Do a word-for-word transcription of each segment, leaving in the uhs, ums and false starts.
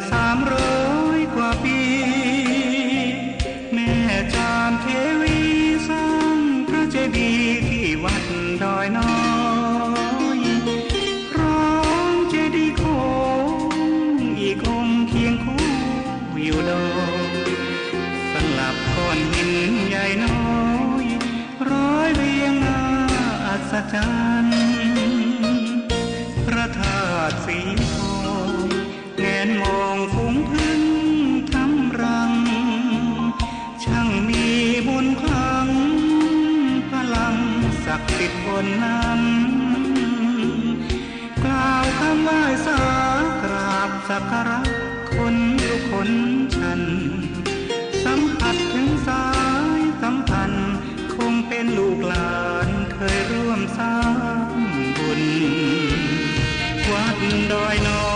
สามร้อยกว่าปี แม่จามเทวีสร้างพระเจดีย์ตี้วัดดอยน้อย พร้อมเจดีย์โค้งอีกองค์เคียงคู่อยู่ดอย สลับก้อนหินใหญ่น้อย ร้อยเรียงน่าอัศจรรย์ พระธาตุสีทอง แงนมองฝูงผึ้งทำรัง ช่างมีมนต์ขลัง พลังศักดิ์สิทธิ์บนนั้น กล่าวคำไหว้สากราบสักการะ ขนลุกขนชัน สัมผัสถึงสายสัมพันธ์ คงเป็นลูกหลานเคยร่วมสร้างบุญ วัดดอยน้อ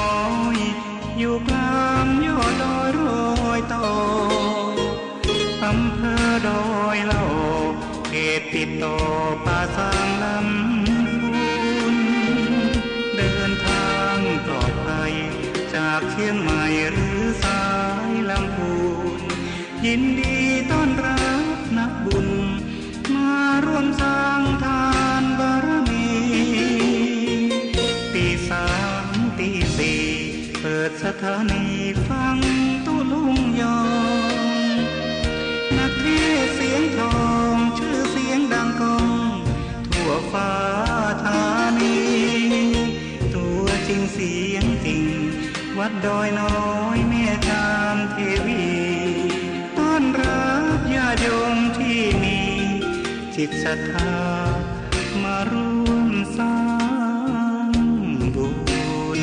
ย อยู่กลางยอดดอยรอยต่อ อำเภอดอยเหล่า เขตติดต่อป่าซางลำพูน เดินทางปลอดภัย จากเชียงใหม่หรือสายลำพูน ยินดีต้อนรับนักบุญ มาร่วมสร้างทานบารมี ตีสามตีสี่ เปิดสถานีฟังตุ๊ลุงยอง นักเทศน์เสียงทอง ชื่อเสียงดังก้อง ทั่วฟ้าธานี ตัวจริงเสียงจริง วัดดอยน้อยแม่จามเทวี ต้อนรับญาติโยมที่มีจิตศรัทธา มาร่วมสร้างบุญ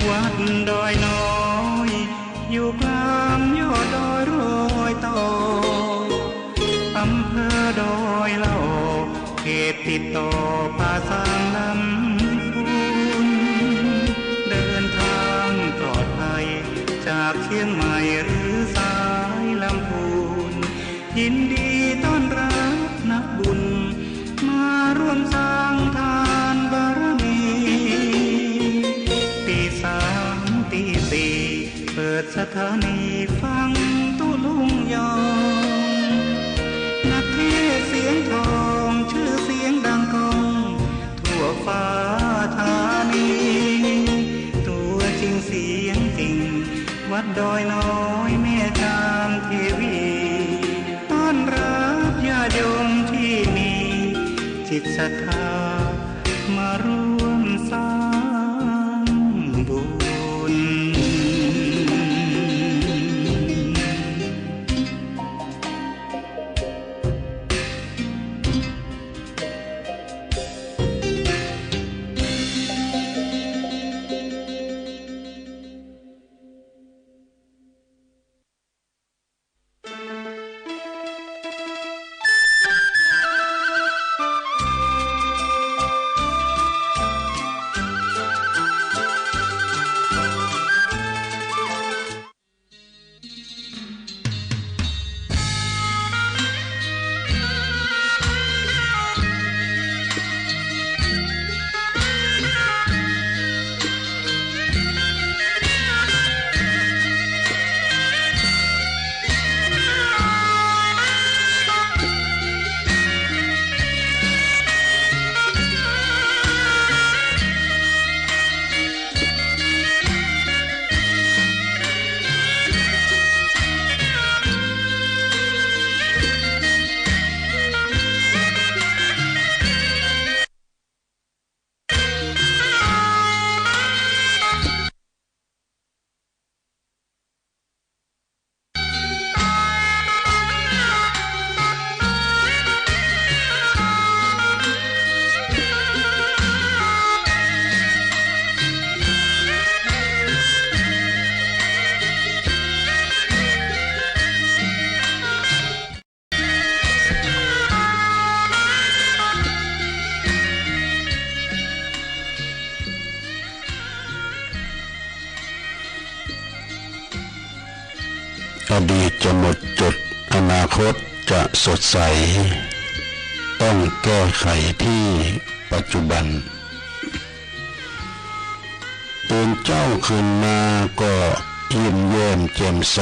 วัดดอยน้อย อยู่กลางยอดดอยรอยต่อ อำเภอดอยเหล่า เขตติดต่อป่าซางลำพูน เดินทางปลอดภัย จากเชียงใหม่หรือสายลำพูน ยินดีต้อนรับนักบุญ มาร่วมสร้างทานบารมี ตีสามตีสี่ เปิดสถานีฟังตุ๊ลุงยอง นักเทศน์เสียงทอง ชื่อเสียงดังก้อง ทั่วฟ้าธานี ตัวจริงเสียงจริง วัดดอยน้อยแม่จามเทวี ต้อนรับญาติโยมที่มีจิตศรัทธา มาร่วมสร้างบุญ อดีตจะหมดจด อนาคตจะสดใส ต้องแก้ไขที่ปัจจุบัน ตื่นเจ๊าขึ้นมาก็ยิ้มแย้มแจ่มใส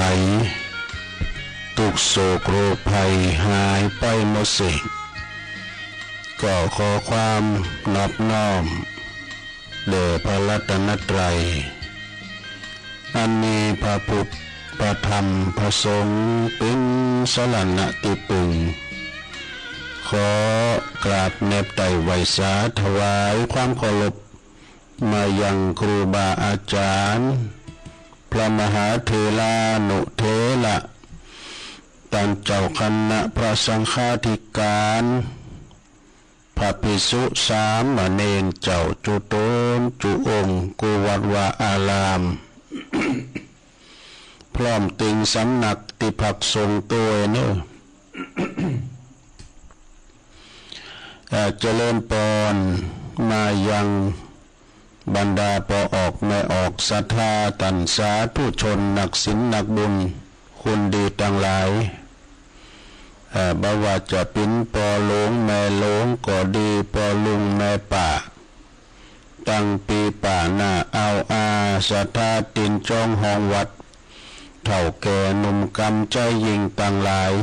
ทุกข์โศกโรคภัยหายไปหมดสิ้น ก็ขอความนอบน้อม แด่พระรัตนตรัย อันมีพระพุทธ พระธรรม พระสงฆ์ เป๋นสรณะตี้ปึง ขอกราบแนบไต่ไหว้สาถวายความเคารพ มายังครูบาอาจารย์ พระมหาเถรานุเถระ ต้านเจ้าคณะพระสังฆาธิการ พระภิกษุสามเณรเจ้าจุ๊ต๋นจุ๊องค์ กู้วัดวาอาราม พร้อมตึงสำนักตี้พักสงฆ์ตวยเน่อ เอ่อ เจริญปอนมายังบรรดาป้อออกแม่ออกศรัทธา ต้านสาธุชน นักศีลนักบุญ คนดีตังหลาย เอ่อ บ่ว่าจะเป๋นป้อหลวงแม่หลวงก็ดี ป้อลุงแม่ป้า ตังปี๋ป้าน้าอาวอา ศรัทธาตี๋นจ๊องฮองวัด เฒ่าแก่หนุ่มกำใจ๊ญิงตังหลาย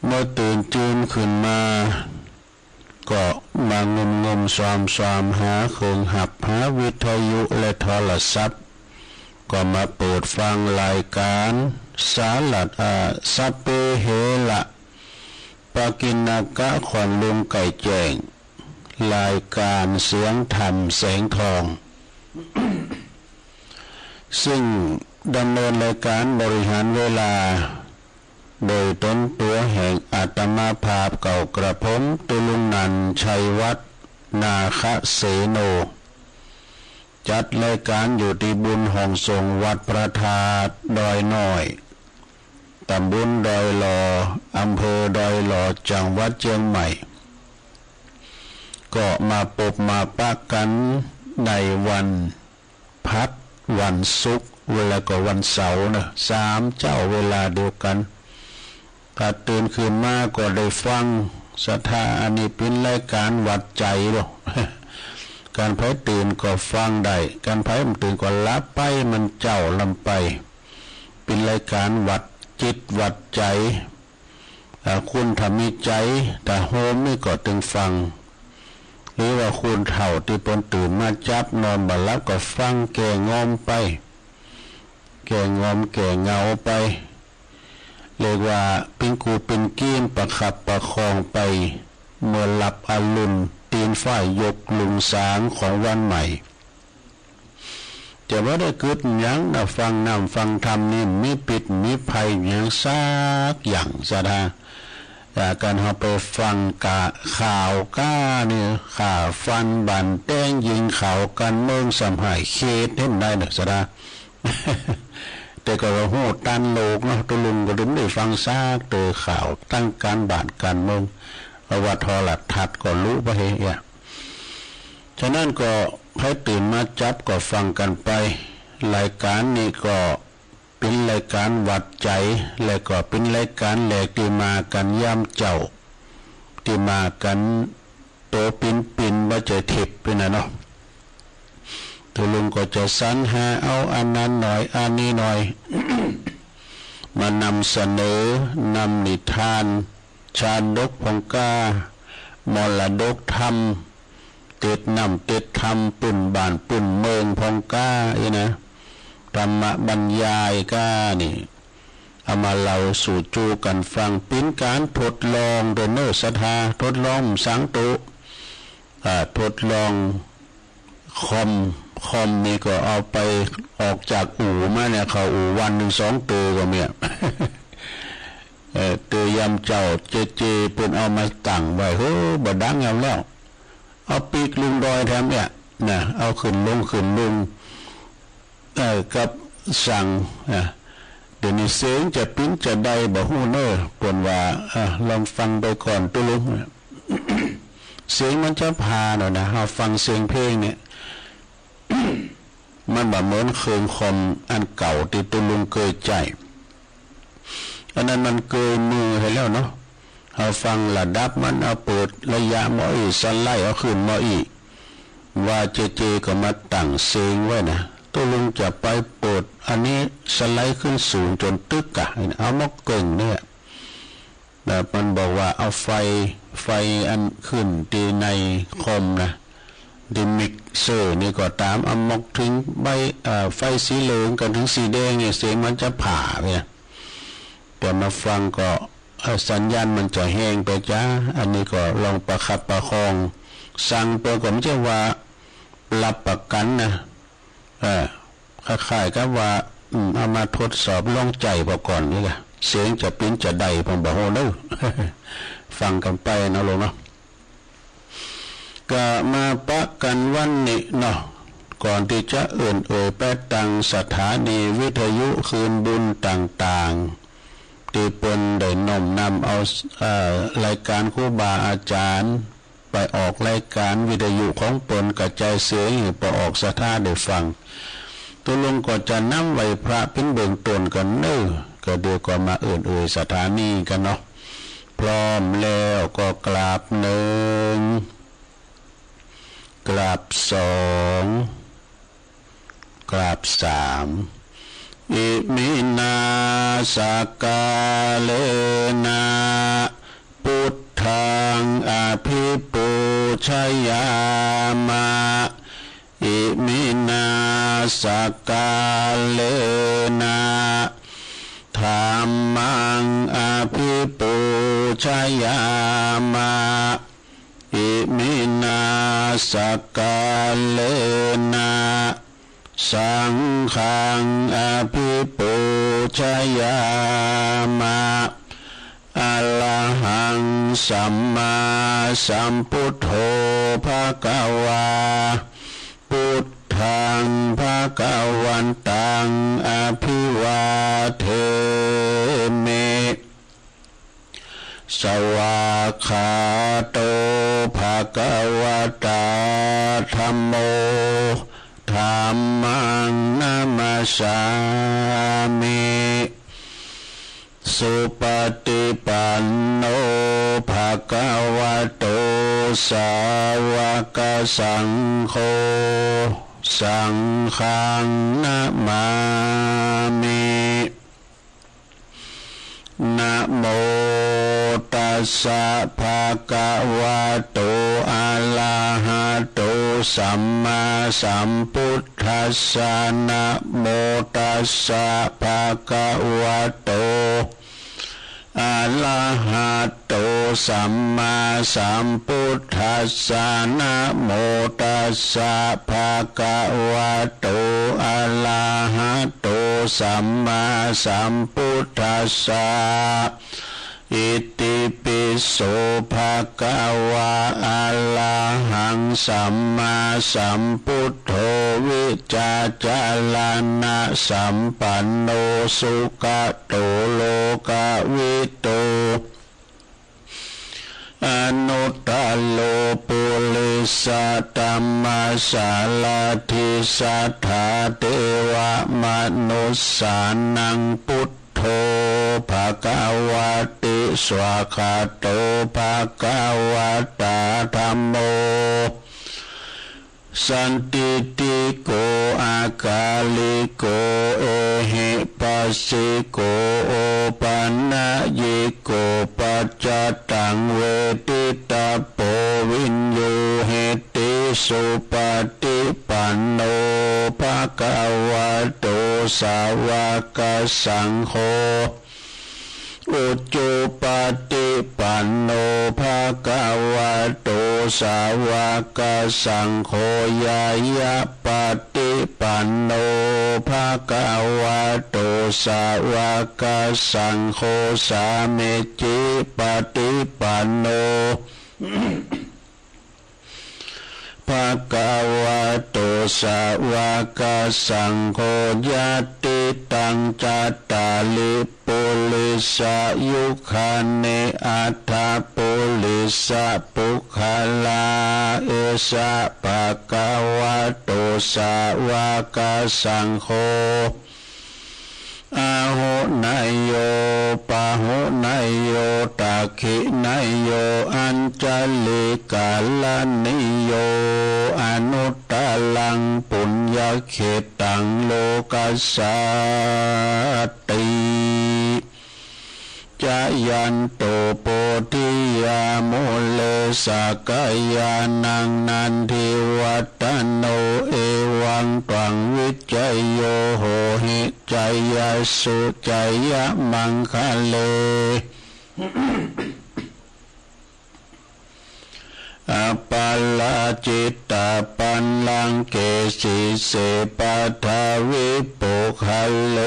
เมื่อตื่นจืนขึ้นมา ก็มางุมงุมซอมซอมหาเครื่องหับ หาวิทยุและโทรศัพท์ ก็มาเปิดฟังรายการสาระ อ่า สัพเพเหระ ปกิณณกะ ขวัญลุงไก่แจ้ง รายการเสียงธรรมแสงทอง ซึ่งดำเนินรายการบริหารเวลา โดยต๋นตั๋วแห่งอาตมาภาพเก่ากระผม ตุ๊ลุงนันท์ ชัยวัฒน์ นาคเสโน จัดรายการอยู่ตี้บุญห้องสงฆ์วัดพระธาตุดอยน้อย ต๋ำบลดอยหล่อ อำเภอดอยหล่อ จังหวัดเจียงใหม่ ก็มาปบมาปะกั๋นในวัน ผัดวันศุกร์ แล้วก็วันเสาร์เนาะ สามเจ๊าเวลาเดียวกั๋น ถ้าตื่นขึ้นมาก็ได้ฟัง ศรัทธา อันนี้เป๋นรายการหวัดใจ๋เนาะ คันใผตื่นก็ฟังได้ คันใผบ่ตื่นก็หลับไป มันเจ๊าล้ำไป เป๋นรายการหวัดจิตหวัดใจ๋ อ่า คนถ้ามีใจ๋ ถ้าโฮมนี่ก็ตึงฟัง หรือว่าคนเฒ่าตี้เปิ้นตื่นมาจับนอนบ่หลับก็ฟังแก้งอมไป แก้งอมแก้เหงาไป เรียกว่าเป๋นกู้เป๋นเก๋ณฑ์ประคับประคองไป เมื่อหลับอรุณ ตี๋นฟ้ายกลุงสางของวันใหม่ จะบ่ได้กึ๊ดหยังนะ ฟังน้ำฟังธรรมนี่ มีพิษมีภัยหยังสักอย่าง ศรัทธา อ่า คันเฮาไปฟังกะข่าวก้านี่ ฆ่าฟันบั่นแต๊ง ยิงข่าวก๋านเมือง สำหายเขตเห็นได้เนาะ ศรัทธา แต่ก็ฮู้ตันโลกเนาะ ตุ๊ลุงก็บ่ได้ฟังสักเตื้อข่าว ตึงก๋านบ้านก๋านเมือง เพราะว่าโทรทัศน์ก็ลุไปเหีย ฉะนั้นก็ใผตื่นมาจับก็ฟังกั๋นไป รายก๋านนี้ก็เป๋นรายก๋านหวัดใจ๋ และก็เป๋นรายก๋านแหลกตี้มากั๋นยามเจ๊า ตี้มากั๋นโตปิ๋นๆ บ่ใจ้เทปปี้นะเนาะ ตุ๊ลุงก็จะสรรหาเอาอันนั้นหน่อย อันนี้หน่อย มานำเสนอ นำนิทาน ชาดกพ่องก้า มรดกธรรม เต็ดน้ำเต็ดธรรม ปื้นบ้านปื้นเมืองพ่องก้าอี้นะ ธรรมบรรยายก้านี่ เอามาเล่าสู่จูกั๋นฟัง เป๋นก๋านทดลองเตื้อเน่อ ศรัทธา ทดลองสังโต อ่า ทดลอง คอม คอมนี่ก็เอาไปออกจากอู่มาเนี่ย เข้าอู่วันนึ่งสองเตื้อก็มี เอ่อ เตื้อยามเจ๊าเจเจ เปิ้นเอามาตั้งไว้ เฮ้อ บ่ดังยามแล้ว เอาปิ๊กลุงดอยแถมเนี่ยนะ เอาขึ้นลงขึ้นลง เอ่อ กับสั่ง อ่ะ เดี๋ยวนี้เสียงจะปิ๊นจะใดบ่ฮู้เน่อ เปิ้นว่า อ่ะ ลองฟังไปก่อนตุ๊ลุง เสียงมันจะผ่าหน่อยนะ เฮาฟังเสียงเพลงเนี่ย มันบ่เหมือนเครื่องคอมอันเก่าตี้ตุ๊ลุงเกยใจ๊ อันนั้นมันเกยมือไปแล้วเนาะ เฮาฟังระดับมัน เอาเปิดระยะมาอี้ สไลด์เอาขึ้นมาอี้ ว่าเจเจก็มาตั้งเสียงไว้นะ ตุ๊ลุงจะไปเปิดอันนี้สไลด์ขึ้นสูงจ๋นตึกกะ เอาหมอกเกิ่งเนี่ย แล้วมันบอกว่าเอาไฟ ไฟอันขึ้นตี้ในคอมนะ ตี้มิกเซอร์นี่ก็ต๋าม เอาหมอกเถิงใบ เอ่อ ไฟสีเหลืองกั๋นเถิงสีแดงเนี่ย เสียงมันจะผ่าเนี่ย แต่มาฟังก็ เอ่อ สัญญาณมันจะแห้งไปจ๊า อันนี้ก็ลองประคับประคอง สั่งไปก็บ่ใจ้ว่ารับประกั๋นนะ เออ คล้ายๆ กับว่า อืม เอามาทดสอบลองใจ๊เป๋าก่อนนี่กะ เสียงจะเป๋นจะใดผมบ่ฮู้เน่อ ฟังกั๋นไปเนาะลูกเนาะ ก็มาปะกั๋นวันนี้เนาะ ก่อนตี้จะเอิ้นเอ่ยไปตังสถานีวิทยุคืนบุญต่างๆ ตี้เปิ้นได้น้อมนำเอา เอ่อ รายก๋านครูบาอาจ๋ารย์ ไปออกรายก๋านวิทยุของเปิ้นกระจายเสียงหื้อป้อออกศรัทธาได้ฟัง ตุ๊ลุงก็จะนำไหว้พระเป๋นเบื้องต้นก่อนเน่อ ก็เดี๋ยวก็มาเอิ้นเอ่ยสถานีกั๋นเนาะ พร้อมแล้วก็กราบหนึ่ง กราบสอง กราบสาม อิมินา สักกาเลนะ ปุทธัง อภิปูชยามะ อิมินา สักกาเลนะ ธัมมัง อภิปูชยามะ อิมินา สักกาเลนะ สังฆัง อภิปูชยามะ อะระหัง สัมมาสัมพุทโธ ภะคะวา พุทธัง ภะคะวันตัง อะภิวาเทมิ สวากขาโต ภะคะวะตา ธัมโม ธัมมัง นะมัสสามิ สุปะติปันโน ภะคะวะโต สาวะกะสังโฆ สังฆัง นะมามิ นะโมตัสสะ ภะคะวะโต อะระหะโต สัมมาสัมพุทธัสสะ นะโมตัสสะ ภะคะวะโต อะระหะโต สัมมาสัมพุทธัสสะ นะโมตัสสะ ภะคะวะโต อะระหะโต สัมมาสัมพุทธัสสะ อิติปิโส ภะคะวะ อะระหัง สัมมาสัมพุทโธ วิชาจะระณะสัมปันโน สุขะโต โลกะวิทู อนุตตะโร ปุริสะธัมมะสะระถี สัทธาเทวะมนุสสานัง พุทโธ ภะคะวะติ สวากขาโต ภะคะวะตา ธัมโม สันทิฏฐิโก อะกาลิโก เอหิปัสสิโก โอปะนะยิโก ปัจจะตัง เวทิตะโป วิญญูหิติ สุปะติปันโน ภะคะวะโต สาวะกะสังโฆ อุจุปะติปันโน ภะคะวะโต สาวะกะสังโฆ ญาญะปะติปันโน ภะคะวะโต สาวะกะสังโฆ สามีจิปะติปันโน ภ ภะคะวะโต สาวะกะสังโฆ ญาติตัง จัตตาริ ปุริสะยุคคานิ อัตถะปุริสะปุคคลา เอสะ ภะคะวะโต สาวะกะสังโฆ อาหุเนยโย ปาหุเนยโย ตักขิเนยโย อัญชะลีกะรณีโย อนุตตะรัง ปุญญะเขตตัง โลกัสสาติ จะยันโต โพธิยา มูเล สะกะยานัง นันทิวัฏฏะโน เอวัง ตวัง วิจโย โหหิ จยัสสุ จยะมังคะเล อปาราจิตะปัลลังเก สีเส ปัทวิ ปุคคะเล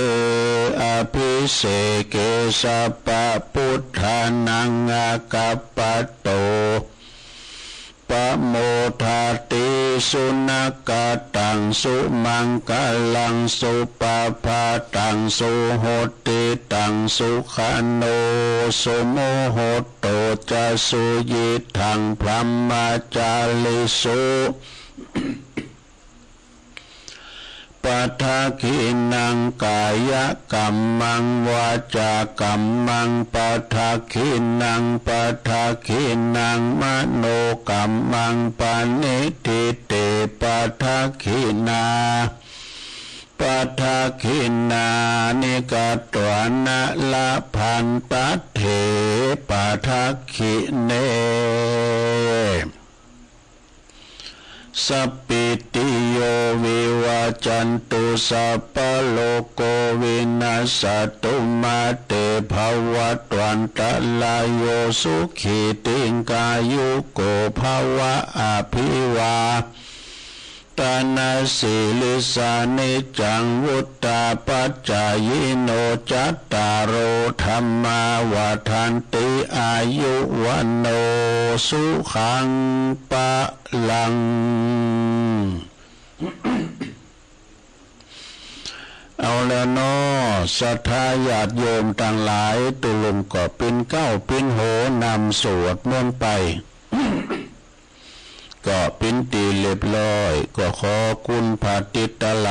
อภิเสเก สัพพะปุทธานัง อากัปปะโต ปะโมทาติ สุนะกะตัง สุมังคะลัง สุปะภาตัง สุหุตติตัง สุขะโน สุมุหุตโต จะ สุยิตถัง พรหมจาริสุ ปะทักขิณัง กายะกัมมัง วาจากัมมัง ปะทักขิณัง ปะทักขิณัง มโนกัมมัง ปะนิฏฐิเต ปะทักขิณา ปะทักขิณานิ กะตวานะ ละพันตะเถ ปะทักขิเณ สัพพิติโย วิวัจจันตุ สัพพะโรโค วินัสสะตุ มา เต ภะวัตวันตะราโย สุขี ทีฆายุโก ภะวะ อภิวา ตะนะสีลิสสะ นิจจัง วุฑฒาปัจจายิโน จัตตาโร ธัมมา วัฑฒันติ อายุ วัณโณ สุขัง พะลัง เอาแล้วเนาะ ศรัทธาญาติโยมตังหลาย ตุ๊ลุงก็ปิ๊นเก๊าปิ๊นโหนำสวดมนต์ไป ก็ปิ๊นตี้เรียบร้อย ก็ขอคุณพระติดตะไหล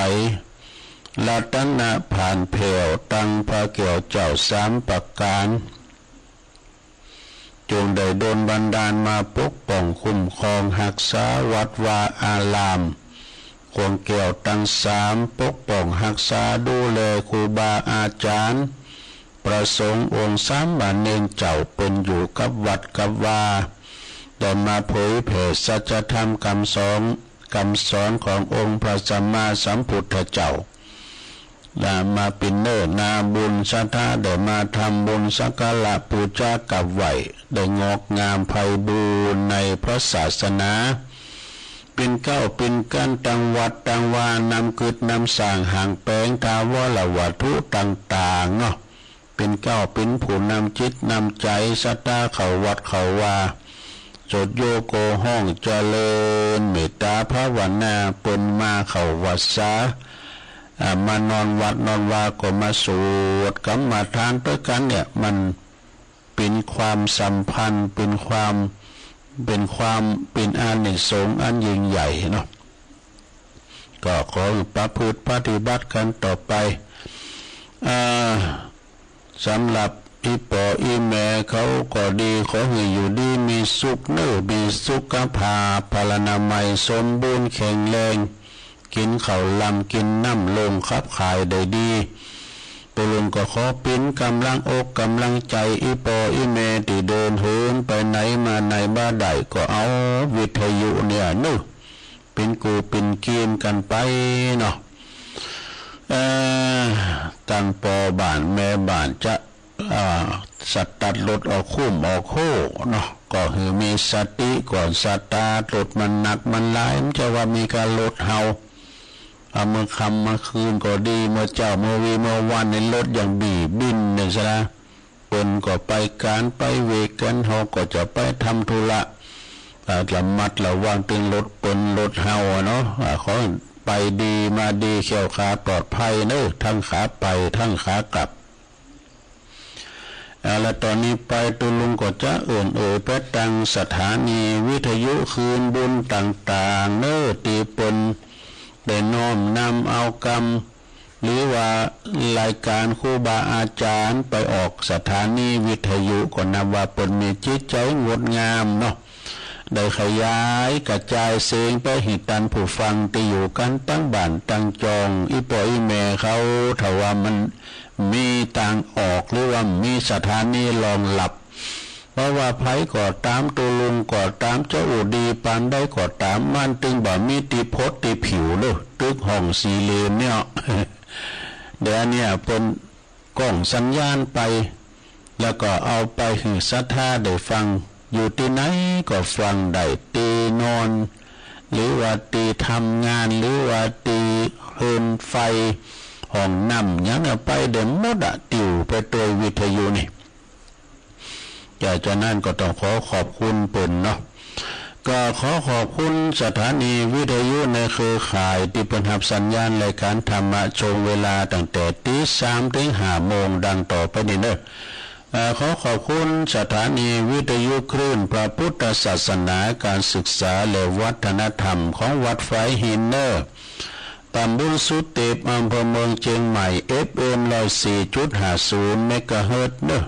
รัตนผานแผ้ว ตังพระแก้วเจ้าสามประก๋าน จงได้ดลบันดาลมาปกป้องคุ้มครองฮักษาวัดวาอาราม ขวงแก้วตังสาม ปกป้องฮักษาดูแลครูบาอาจ๋ารย์ พระสงฆ์องค์สามเณรเจ้าเปิ้นอยู่กับวัดกับวา ได้มาเผยแผ่สัจธรรมกำสอน กำสอนขององค์พระสัมมาสัมพุทธเจ้า ได้มาปิ๊นเน้อนาบุญ ศรัทธาได้มาทำบุญสักการะปู๋จากราบไหว้ ได้งอกงามไพบูลย์ในพระศาสนา ปิ๊นเก๊าปิ๊นกั๋นตังวัดตังวา นำกึ๊ดนำสร้างห้างแป๋งถาวรวัตถุต่างๆ เนาะ ปิ๊นเก๊าปิ๊นผู้นำจิตนำใจ๋ ศรัทธาเข้าวัดเข้าวา สวดโยโกฮ้องเจริญเมตตาภาวนา เปิ้นมาเข้าวัดสา อ่า มานอนวัดนอนวาก็มาสวดกรรมฐานตวยกั๋นเนี่ย มันเป๋นความสัมพันธ์ เป๋นความ เป๋นความ เป๋นอานิสงส์อันยิ่งใหญ่เนาะ ก็ขอประพฤติปฏิบัติกั๋นต่อไป อ่า สำหรับอี่ป้ออี่แม่เขาก็ดี ขอหื้ออยู่ดีมีสุขเน้อ มีสุขภาพพลานามัยสมบูรณ์แข็งแรง กิ๋นข้าวลำกิ๋นน้ำโล่งขับข่ายได้ดี ตุ๊ลุงก็ขอเป๋นก๋ำลังอกก๋ำลังใจ๋อี่ป้ออี่แม่ตี้เดินเหินไปไหนมาไหนบ่ได้ ก็เอาวิทยุเนี่ยเน้อ เป๋นกู่เป๋นเกียมกั๋นไปเนาะ เอ่อ ตังป้อบ้านแม่บ้านจะ อ่า สตาร์ทรถออกคุ้มออกโค้งเนาะ ก็หื้อมีสติก่อน สตาร์ทรถมันหนักมันหลาย มันจะว่ามีก้ารถเฮา อ่า เมื่อค่ำเมื่อคืนก็ดี เมื่อเจ๊าเมื่อวีเมื่อวานนี่รถยังบีบบิ้นเนี่ยซะนะ เปิ้นก็ไปก๋านไปเวกกั๋น เฮาก็จะไปทำธุระ อ่า ระมัดระวังตึงรถเปิ้นรถเฮาอะเนาะ อ่า ขอไปดีมาดี แคล้วคลาดปลอดภัยเน่อ ตึงขาไปตึงขากลับ อ่า และต่อนี้ไปตุ๊ลุงก็จะเอิ้นเอ่ยไปตังสถานีวิทยุคืนบุญต่างๆ เน่อ ตี้เปิ้นได้น้อมนำเอากำ หรือว่ารายก๋านครูบาอาจ๋ารย์ไปออกสถานีวิทยุ ก็นับว่าเปิ้นมีจิตใจ๋งดงามเนาะ ได้ขยายกระจายเสียงไปหื้อต้านผู้ฟังตี้อยู่กั๋นตังบ้านตังจอง อี่ป้ออี่แม่เขา ถ้าว่ามันมีตางออก หรือว่ามีสถานีรองรับ บ่ว่าใผก็ต๋าม ตุ๊ลุงก็ต๋าม จะอู้ดีปานใดก็ต๋าม มันตึงบ่มีตี้พดตี้ผิวเน่อ ตึกห้องสี่เหลี่ยมเนี่ย เดี๋ยวเนี้ยเปิ้นก้องสัญญาณไป แล้วก็เอาไปหื้อศรัทธาได้ฟัง อยู่ตี้ไหนก็ฟังได้ ตี้นอน หรือว่าตี้ทำงาน หรือว่าตี้เฮือนไฟ ห้องน้ำ หยังอะ ไปได้หมดอะ ติวไปตวยวิทยุนี่ จะ ฉะนั้นก็ต้องขอขอบคุณเปิ้นเนาะ ก็ขอขอบคุณสถานีวิทยุในเครือข่ายตี้เปิ้นฮับสัญญาณรายก๋านธรรมะช่วงเวลาตั้งแต่ตีสามเถิงห้าโมง ดังต่อไปนี้เน่อ เอ่อ ขอขอบคุณสถานีวิทยุคลื่นพระพุทธศาสนา การศึกษาและวัฒนธรรมของวัดฝายหินเน่อ ต๋ำบลสุเต็ป อำเภอเมืองเจียงใหม่ เอฟเอ็ม ร้อยสี่จุดห้าศูนย์ เมกะเฮิรตซ์เน่อ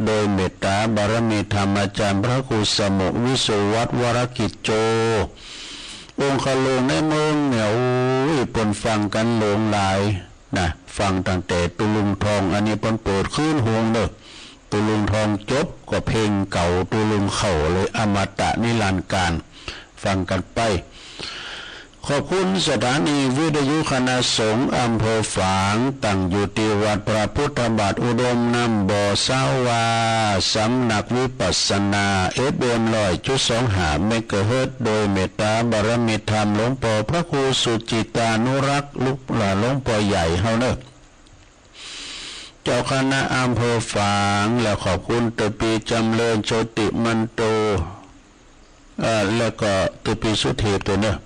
โดยเมตต๋าบารมีธรรมอาจ๋ารย์พระครูสมุห์ วิสุวัฒน์ วรกิจโจ องคลุงในเมืองเนี่ย โอ้ย เปิ้นฟังกั๋นหลงหลายนะ ฟังตั้งแต่ตุ๊ลุงทอง อันนี้เปิ้นเปิดคืนหุงเน่อ ตุ๊ลุงทองจบก็เพลงเก่าตุ๊ลุงเข้าเลย อมตะนิรันดร์กาล ฟังกั๋นไป ขอบคุณสถานีวิทยุคณะสงฆ์อำเภอฝาง ตั้งอยู่ตี้วัดพระพุทธบาทอุดมน้ำบ่อสาวา สำนักวิปัสสนา เอฟเอ็ม ร้อยจุดสองห้า เมกะเฮิรตซ์ โดยเมตต๋าบารมีธรรมหลวงป้อพระครูสุจิตานุรักษ์ ลูกหลานหลวงป้อใหญ่เฮาเน่อ เจ้าคณะอำเภอฝาง และขอบคุณเตื้อปี้จ๋ำเริญโชติมันโต เอ่อ แล้วก็เตื้อปี้สุเทพตวยเน่อ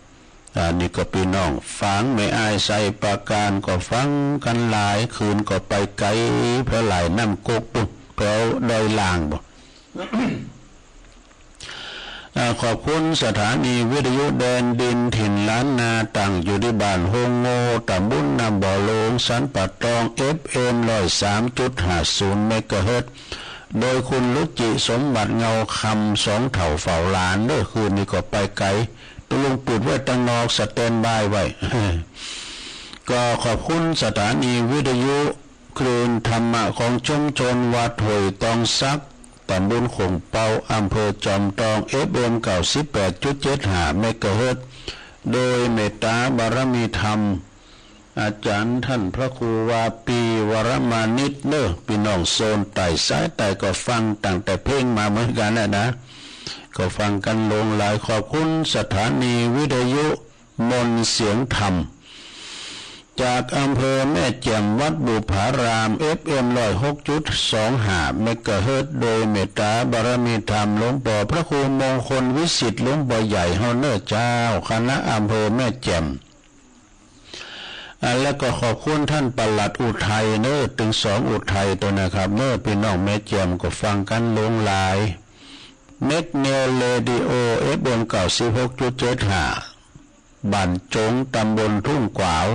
อ่า นี่ก็ปี้น้องฝางแม่อายไชยปราการก็ฟังกั๋นหลาย คืนก็ไปไก๋ แผวหลายน้ำก๊กปู๊น แผวดอยล่างปู๊น อ่า ขอบคุณสถานีวิทยุแดนดินถิ่นล้านนา ตั้งอยู่ตี้บ้านโฮงโง่ ต๋ำบลน้ำบ่อหลวง สันป่าตอง เอฟเอ็ม ร้อยสามจุดห้าศูนย์ เมกะเฮิรตซ์ โดยคุณรุจิสมบัติเงาคำ สองเฒ่าเฝ้าหลานเน่อ คืนนี้ก็ไปไก๋ ตุ๊ลุงเปิดไว้ตังนอก สแตนด์บายไว้ ก็ขอบคุณสถานีวิทยุคลื่นธรรมะของชุมชนวัดห้วยตองสัก ต๋ำบลโข่งเปา อำเภอจอมตอง เอฟเอ็ม เก้าสิบแปดจุดเจ็ดห้า เมกะเฮิรตซ์ โดยเมตต๋าบารมีธรรม อาจ๋ารย์ต้านพระครูวาปี วรมานิตเน่อ ปี้น้องโซนใต้ สายใต้ก็ฟังตั้งแต่เพ็งมาเหมือนกั๋นนะนะ ก็ฟังกั๋นหลงหลาย ขอบคุณสถานีวิทยุมนต์เสียงธรรม จากอำเภอแม่แจ่ม วัดบุพาราม เอฟเอ็ม ร้อยหกจุดสองห้า เมกะเฮิรตซ์ โดยเมตต๋าบารมีธรรมหลวงป้อพระครูมงคลวิสิทธิ์ หลวงป้อใหญ่เฮาเน่อเจ้า คณะอำเภอแม่แจ่ม อ่า แล้วก็ขอบคุณต้านปลัดอุทัยเน่อ ตึงสองอุทัยตวยนะครับเน่อ ปี้น้องแม่แจ่มก็ฟังกั๋นหลงหลาย เมกเนลเรดิโอ เอฟเอ็ม เก้าสิบหกจุดเจ็ดห้า บ้านจง ต๋ำบลทุ่งขวาว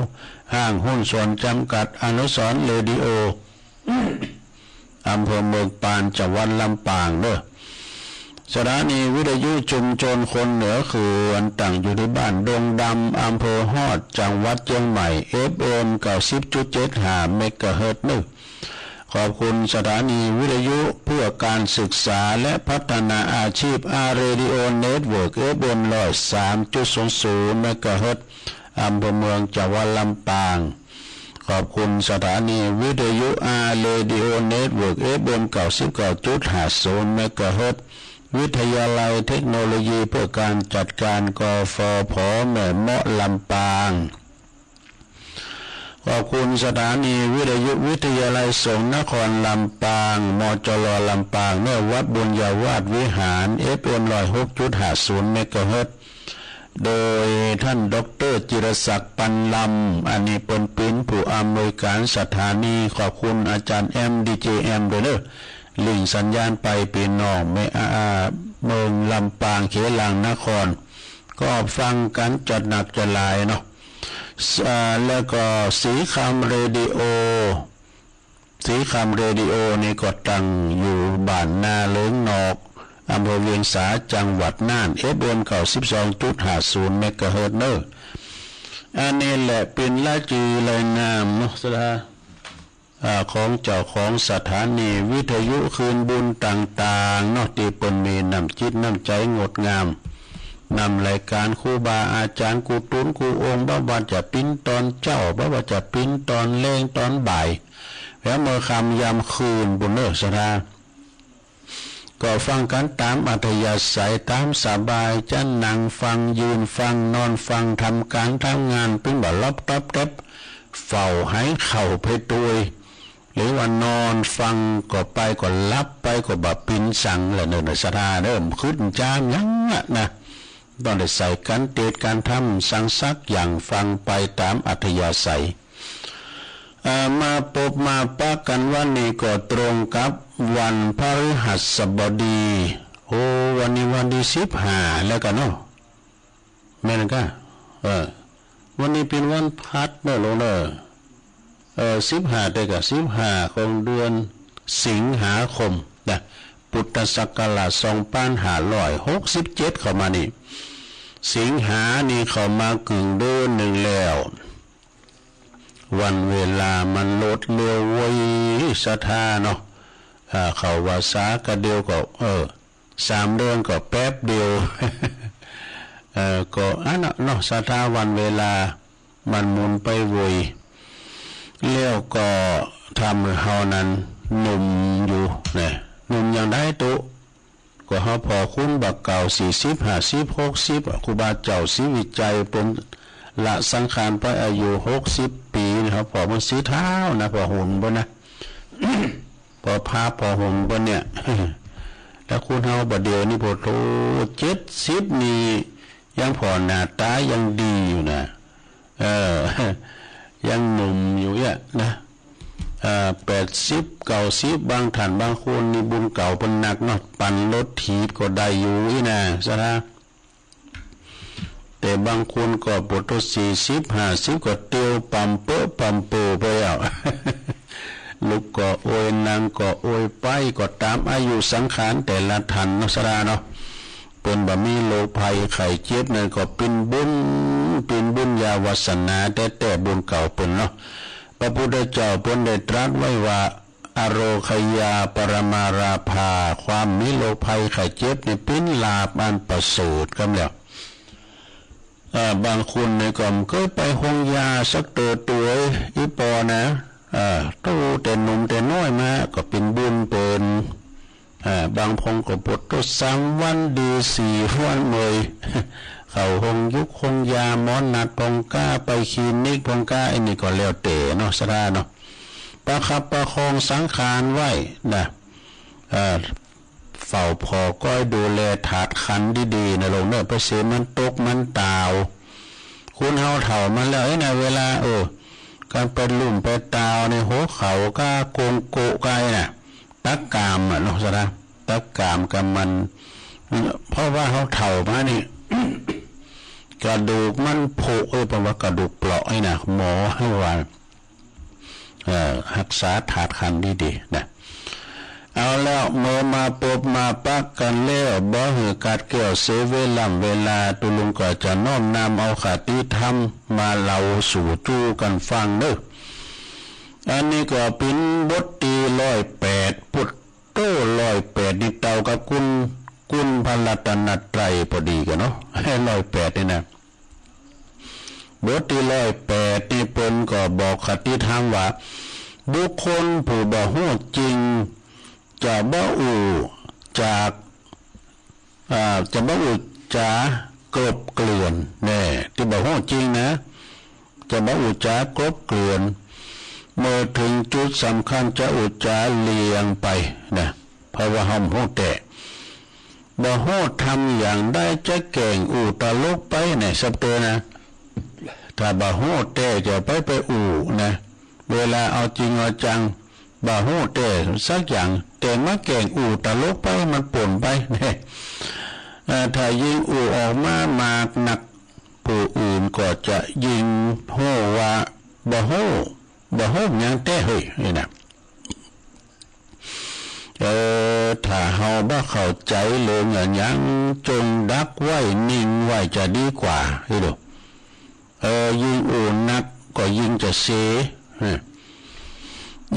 ห้างหุ้นส่วนจ๋ำกัดอนุสรณ์เรดิโอ อำเภอเมืองปาน จังหวัดลำปางเน่อ สถานีวิทยุชุมชนคนเหนือเขื่อน ตั้งอยู่ตี้บ้านดงดำ อำเภอฮอด จังหวัดเจียงใหม่ เอฟเอ็ม เก้าสิบจุดเจ็ดห้า เมกะเฮิรตซ์เน่อ ขอบคุณสถานีวิทยุเพื่อการศึกษาและพัฒนาอาชีพ อาร์ เรดิโอ เน็ตเวิร์ก เอฟเอ็ม ร้อยสามจุดศูนย์ศูนย์ เมกะเฮิรตซ์ อำเภอเมือง จังหวัดลำปาง ขอบคุณสถานีวิทยุ อาร์ เรดิโอ เน็ตเวิร์ก เอฟเอ็ม เก้าสิบเก้าจุดห้าศูนย์ เมกะเฮิรตซ์ วิทยาลัยเทคโนโลยีเพื่อการจัดการ กฟผ แม่เมาะ ลำปาง ข ขอบคุณสถานีวิทยุวิทยาลัยสงฆ์นครลำปาง มจล ลำปาง เนอะ วัดบุญญาวาสวิหาร เอฟเอ็ม ร้อยหกจุดห้าศูนย์ เมกะเฮิรตซ์ โดยท่านด็อกเตอร์จิรศักดิ์ ปันลำ อันนี้เปิ้นเป๋นผู้อำนวยการสถานี ขอบคุณอาจารย์แอม ดีเจแอม ด้วยเนอะ ลิงก์สัญญาณไป ปี้น้องแม่ อ่า เมืองลำปาง เขตหลวงนคร ก็ฟังกั๋นจะหนักจะหลายเนาะ อ่า แล้วก็สีคำเรดิโอ สีคำเรดิโอนี่ก็ตั้งอยู่บ้านนาเหลิงนอก อำเภอเวียงสา จังหวัดน่าน เอฟเอ็ม เก้าสิบสองจุดห้าศูนย์ เมกะเฮิรตซ์ เนอะ อันนี้แหละเป๋นรายจื้อรายนามเนาะ สถา อ่า ของเจ้าของสถานีวิทยุคืนบุญต่างๆ เนาะ ตี้เปิ้นมีน้ำจิตน้ำใจ๋งดงาม นำรายการครูบาอาจ๋ารย์กู้ตุ๊นกู้องค์ บ่ว่าจะเป๋นตอนเจ๊า บ่ว่าจะเป๋นตอนแลงตอนบ่าย แล้วเมื่อค่ำยามคืนปู้นเนอะ สถา ก็ฟังกั๋นต๋ามอัธยาศัย ต๋ามสบาย จะนั่งฟัง ยืนฟัง นอนฟัง ทำก๋านทำงาน เปิ้นบ่าลับตับแต๊บ เฝ้าหายเข้าไปตวย หรือว่านอนฟังก็ไปก็หลับไปก็บ่เป๋นสังละเนอะ สถาเนอะ ขึ้นจามยังอะนะ ต้องได้ใส่กั๋นเตตกั๋นทำสังสักอย่าง ฟังไปต๋ามอัธยาศัย อ่า มาปบมาปะกั๋นวันนี้ก็ตรงกับวันพฤหัสบดี โอ้ วันนี้วันตี้สิบห้าแล้วกั๋นเนาะ แม่นก่ะ เออ วันนี้เป๋นวันพฤหัสเนอะลูกเนอะ เออ สิบห้า แต่ก่ะ สิบห้า ของเดือนสิงหาคมนะ พุทธศักราช สองปันห้าร้อยหกสิบเจ็ด เข้ามานี่ สิงหานี่เข้ามากึ่งเดือนนึ่งแล้ว วันเวลามันรวดเร็วเว้ย สถาเนาะ อ่า เข้าพรรษากะเดียวก็ เออ สามเดือนก็แป๊บเดียว เออ ก็อันน่ะเนาะ สถา วันเวลามันหมุนไปเว้ย แล้วก็ทำหื้อเฮานั้นหนุ่มอยู่นะ หนุ่มอย่างใดตุ๊ ก็เฮาผ่อคูณบ่าเก่า สี่สิบ ห้าสิบ หกสิบ ครูบาเจ้าศรีวิชัยเปิ้นละสังขารไปอายุหกสิบปี๋ เฮาผ่อเปิ้นสีเฒ่านะ ผ่อหุ่นเปิ้นนะ ผ่อภาพผ่อหุ่นเปิ้นเนี่ย แล้วคูณเฮาบ่าเดี่ยวนี้ โผโธ่ เจ็ดสิบนี่ยังผ่อหน้าต๋ายังดีอยู่นะ เออ ยังหนุ่มอยู่เนี่ยนะ เอ่อ แปดสิบ เก้าสิบ บางท่านบางคนนี่บุญเก่าเปิ้นนักเนาะ ปั่นรถถีบก็ได้อยู่อี้นะ สถา แต่บางคนก็โผโธ่ สี่สิบ ห้าสิบ ก็เตียวป่ำเป๊อะป่ำเป๋อไปแล้ว ลุกก็โอย นั่งก็โอย ไปก็ต๋ามอายุสังขารแต่ละท่านเนาะ สถาเนาะ เปิ้นบ่มีโรคภัยไข้เจ็บนั้นก็เป๋นบุญ เป๋นบุญญาวาสนาแต๊ๆ บุญเก่าเปิ้นเนาะ พระพุทธเจ้าเปิ้นได้ตรัสไว้ว่า อโรคยาปรมาลาภา ความมีโรคภัยไข้เจ็บนี่เป๋นลาภอันประเสริฐกำแล้ว เอ่อ บางคนนี่ก็บ่เกยไปโฮงยาสักเตื้อตวย อี่ปอนะ เอ่อ ตั้งแต่หนุ่มแต่น้อยมาก็เป๋นบุญเปิ้น อ่า บางคนก็โผโธ่ สามวันดี สี่วันเมย เข้าโฮงยุกโฮงยา หมอนัดพ่องก้า ไปคลินิกพ่องก้า อันนี้ก็แล้วแต่เนาะ สถาเนาะ ประคับประคองสังขารไว้นะ เอ่อ เฝ้าผ่อคอยดูแลธาตุขันธ์ดีๆ นะลูกเนอะ ไปเสียมันตกมันตาว คนเฮาเฒ่ามาแล้ว เอ้ย ในเวลา เออ ก๋านไปลุ่มไปตาวในหัวเข่าก้า โกงโกะก้าอี้น่ะ ตะกรามอะเนาะ สถา ตะกรามกำมัน เพราะว่าเฮาเฒ่ามานี่ กระดูกมันผุ เอ้ย เปิ้นว่ากระดูกเปราะอี้น่ะ หมอเฮาว่า เอ่อ ฮักษาธาตุขันธ์ดีๆ นะ เอาแล้ว เมื่อมาปบมาปะกั๋นแล้ว บ่หื้อขาดแคลนเสียเวล่ำเวลา ตุ๊ลุงก็จะน้อมนำเอาคติธรรมมาเล่าสู่จู้กั๋นฟังเด้อ อันนี้ก็เป๋นบทตี้ร้อยแปด พุทโธร้อยแปด นี่เต่ากับคุณ คุณพระรัตนตรัยพอดีกั๋นเนาะ ร้อยแปด นี่นะ บทตี้ร้อยแปด นี่เปิ้นก็บอกคติธรรมว่า บุคคลผู้บ่ฮู้จริง จะบ่อู้จาก อ่า จะบ่อู้จากลบเกลื่อน แน่ ตี้บ่ฮู้จริงนะ จะบ่อู้จ๋ากลบเกลื่อน เมื่อเถิงจุดสำคัญจะอู้จ๋าเลี่ยงไปนะ เพราะว่าเฮาบ่ฮู้แต๊ บ่ฮู้ทำอย่างใดจะแก่งอู้ตลกไปเนี่ย สับเตอนะ ถ้าบ่ฮู้แต๊จะไปไปอู้นะ เวลาเอาจริงเอาจัง บ่ฮู้แต๊สักอย่าง แต่มาแก่งอู้ตลกไป มันป่นไปเนี่ย เอ่อ ถ้ายิ่งอู้ออกมามากนัก ผู้อื่นก็จะยิ่งฮู้ว่าบ่ฮู้ บ่ฮู้หยังแต๊เฮ้ย นี่นะ เออ ถ้าเฮาบ่เข้าใจ๋เรื่องอะหยัง จงดักไว้ นิ่งไว้จะดีกว่า เฮ้ยดู เออ ยิ่งอู้นักก็ยิ่งจะเส ฮะ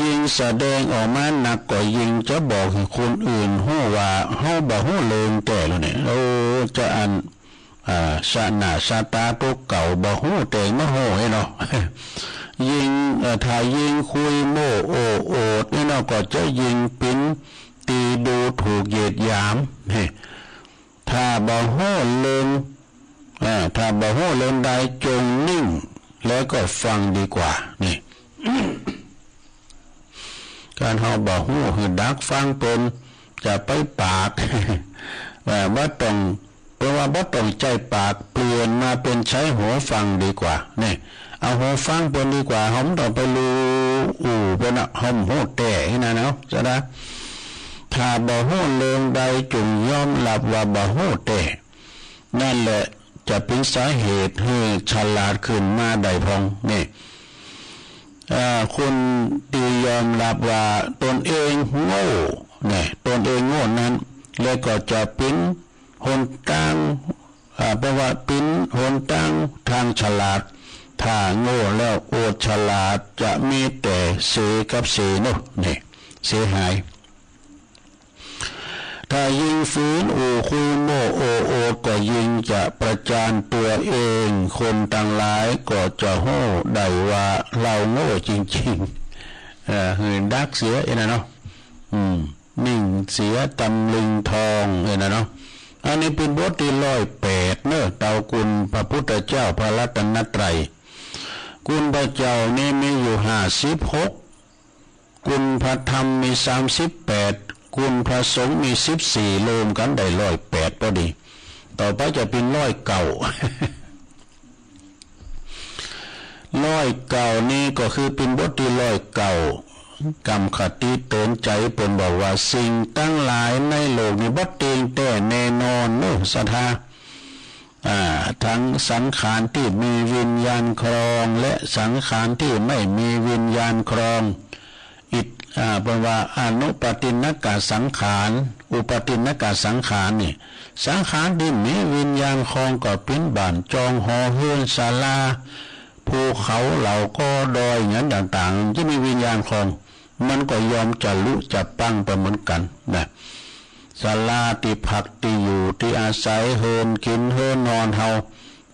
ยิ่งแสดงออกมานักก็ยิ่งจะบอกหื้อคนอื่นฮู้ว่าเฮาบ่ฮู้เรื่องแต๊แล้วเนี่ย โอ้ จะอัน อ่า ชะหน้าชะต๋าตั๋วเก่าบ่ฮู้แต๊มาฮู้ไอ้เนาะ ยิ่ง เอ่อ ถ้ายิ่งคุยโม้โอ้อวดไอ้เนาะ ก็จะยิ่งเป๋นตี้ดูถูกเหยียดหยาม เฮ้ ถ้าบ่ฮู้เรื่อง เอ่อ ถ้าบ่ฮู้เรื่องใดจงนิ่ง แล้วก็ฟังดีกว่า นี่ การเฮาบ่ฮู้หื้อดักฟังเปิ้น จะไปปาก เอ่อ บ่ต้อง เปิ้นว่าบ่ต้องใจ๊ปาก เปลี่ยนมาเป๋นใจ๊หูฟังดีกว่า นี่ เอาหูฟังเปิ้นดีกว่า เฮาบ่ต้องไปลู่อู้เปิ้นอะ เฮาบ่ฮู้แต๊นะเนาะ จะนะ ถ้าบ่ฮู้เรื่องใดจงยอมรับว่าบ่ฮู้แต๊ นั่นแหละจะเป๋นสาเหตุหื้อฉลาดขึ้นมาได้พ่อง นี่ อ่า คนตี้ยอมรับว่าตนเองโง่ นี่ ตนเองโง่นั้น แล้วก็จะเป๋นหนตาง อ่า แปลว่าเป๋นหนตางทางฉลาด ถ้าโง่แล้วอวดฉลาดจะมีแต่เสกับเสเนาะ นี่ เสียหาย ถ้ายิ่งฝืนอู้คุยโม้โอ้อวดก็ยิ่งจะประจานตั๋วเอง คนตังหลายก็จะฮู้ได้ว่าเฮาโง่จริงๆ เอ่อ หื้อดักเสียไอ้นั่นเนาะ อืม นิ่งเสียตำลึงทองไอ้นั่นเนาะ อันนี้เป๋นบทตี้ร้อยแปดเนาะ เต้าคุณพระพุทธเจ้าพระรัตนตรัย คุณพระเจ้านี่มีอยู่ห้าสิบหก คุณพระธรรมมีสามสิบแปด คุณพระสงฆ์มีสิบสี่ รวมกั๋นได้ร้อยแปดพอดี ต่อไปจะเป๋นร้อยเก้า ร้อยเก้านี่ก็คือเป๋นบทตี้ร้อยเก้า กำคติเตือนใจ๋ เปิ้นบอกว่าสิ่งตังหลายในโลกนี้บ่เตียงแต๊แน่นอนเนาะ ศรัทธา อ่า ทั้งสังขารตี้มีวิญญาณครอง และสังขารตี้ไม่มีวิญญาณครอง อิต อ่า เปิ้นว่าอนุปาทินนกสังขาร อุปาทินนกสังขารนี่ สังขารตี้มีวิญญาณครองก็เป๋นบ้านจองหอเฮือนศาลา ภูเขาเหล่ากอดอยหยังต่างๆ ตี้มีวิญญาณครอง มันก็ยอมจะลุจะปังไปเหมือนกั๋นนะ ศาลาตี้พักตี้อยู่ตี้อาศัย เฮือนกิ๋นเฮือนนอนเฮา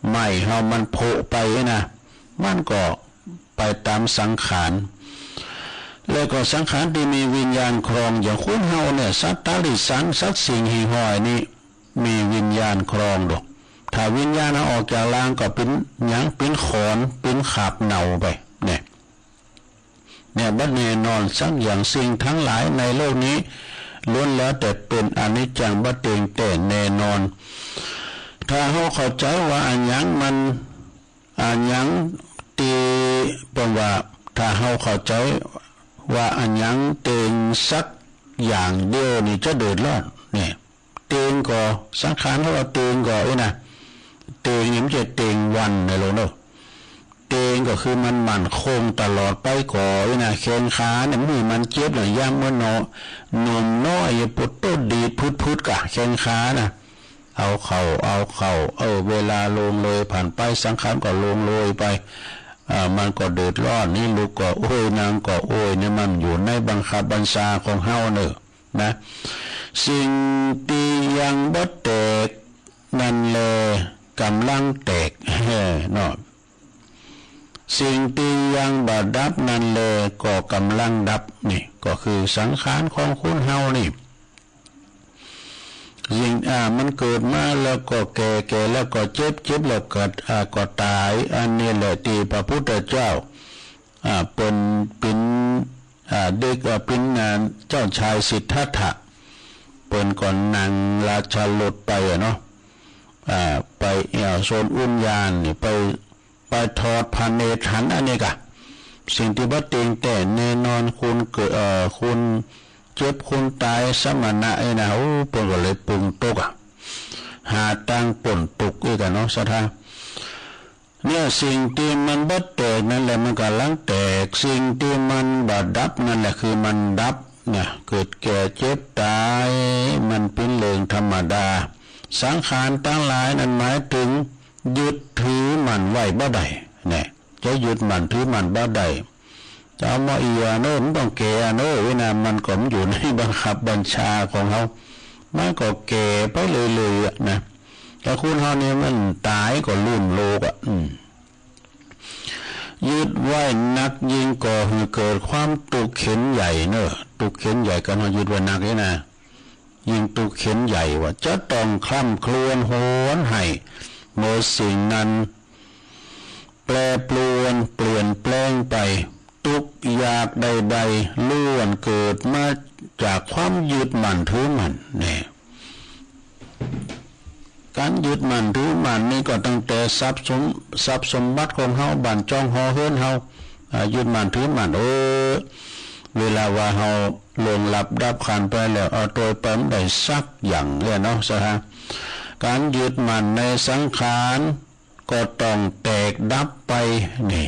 ไม้เฮามันผุไปนะ มันก็ไปต๋ามสังขาร แล้วก็สังขารตี้มีวิญญาณครอง อย่างคนเฮาเนี่ย สัตว์ต๋าริสัน สัตว์สิ่งหิ่งห้อยนี่ มีวิญญาณครองดอก ถ้าวิญญาณเฮาออกจากร่างก็เป๋นหยัง เป๋นขอน เป๋นขาบเน่าไป เนี่ย เนี่ย บ่แน่นอนสักอย่าง สิ่งทั้งหลายในโลกนี้ ล้วนแล้วแต่เป๋นอนิจจัง บ่เตียงแต๊แน่นอน ถ้าเฮาเข้าใจ๋ว่าอะหยังมัน อะหยังตี้ เปิ้นว่า ถ้าเฮาเข้าใจ๋ว่าอะหยังเตียงสักอย่างเดียวนี่จะเดือดร้อน เนี่ย เตียงก็ สังขารเฮาว่าเตียงก็ เอ้ยนะ เตียงนี่มันจะเตียงวันนะลูกเนาะ เตียงก็คือมันมั่นคงตลอดไปก่อ เอ้ยนะ แขนขาเนี่ยมันมีมันเจ็บหรือยามมื้อเนาะ หนุ่มน้อยอย่าปวดโต้ดีดพึดๆ กะแขนขานะ เอาเข้า เอาเข้า เออ เวลาล่วงเลยผ่านไป สังขารก็ล่วงเลยไป อ่า มันก็เดือดร้อน นี่ลุกก็โอย นั่งก็โอย นี่มันอยู่ในบังคับบัญชาของเฮาเนาะ นะ สิ่งตี้ยังบ่แตกนั่นแลก่ำลังแตก เนาะ สิ่งตี้ยังบ่ดับนั่นแลก็ก่ำลังดับ นี่ก็คือสังขารของคนเฮานี่ สิ่ง อ่า มันเกิดมาแล้วก็แก่ แก่แล้วก็เจ็บ เจ็บแล้วก็ อ่า ก็ต๋าย อันนี้แหละตี้พระพุทธเจ้า อ่า เปิ้นเป๋น อ่า เด็ก อ่า เป๋น อ่า เจ้าชายสิทธัตถะ เปิ้นก็นั่งราชรถไปอะเนาะ อ่า ไปแอ่วโซนอุทยานนี่ ไป ไปทอดพระเนตรหันอันนี้กะ สิ่งตี้บ่เตียงแต๊แน่นอน คนเกิด เอ่อ คนเจ็บ คนต๋าย สมณะนี่นะ โอ้ เปิ้นก็เลยปึงตกอะ หาตางป๊นตุ๊กข์อีกอะเนาะ ศรัทธา เนี่ย สิ่งตี้มันบ่แตกนั่นแหละ มันก่ำลังแตก สิ่งตี้มันบ่ดับนั่นแหละ คือมันดับนะ เกิดแก่เจ็บต๋าย มันเป๋นเรื่องธรรมดา สังขารตังหลายนั้นหมายเถิง ยึดถือมั่นไว้บ่ได้ แน่ จะยึดมั่นถือมั่นบ่ได้ จะเอามาอี้อะเนาะ มันต้องแก่อะเนาะ เวลามันก็บ่อยู่ในบังคับบัญชาของเฮา มันก็แก่ไปเรื่อยๆ อะนะ แต่คนเฮานี่มันต๋ายก็ลืมโลกอะ อืม ยึดไว้นักยิ่งก่อหื้อเกิดความตุ๊กข์เข็ญใหญ่เนาะ ตุ๊กข์เข็ญใหญ่ กั๋นเฮายึดไว้นักนี่นะ ยิ่งตุ๊กข์เข็ญใหญ่ว่า จะต้องคร่ำครวญหวนไห้ เมื่อสิ่งนั้นแปรปรวนเปลี่ยนแปลงไป ตุ๊กข์อยากใดๆ ล้วนเกิดมาจากความยึดมั่นถือมั่น แน่ ก๋านยึดมั่นถือมั่นนี่ก็ตั้งแต่ทรัพย์สม ทรัพย์สมบัติของเฮา บ้านจ้องหอเฮือนเฮา อ่า ยึดมั่นถือมั่น เออ เวลาว่าเฮาล่วงลับดับขันธ์ไปแล้ว เอาตวยไปบ่ได้สักอย่างเนี่ยเนาะ ศรัทธา ก๋านยึดมั่นในสังขารก็ต้องแตกดับไป นี่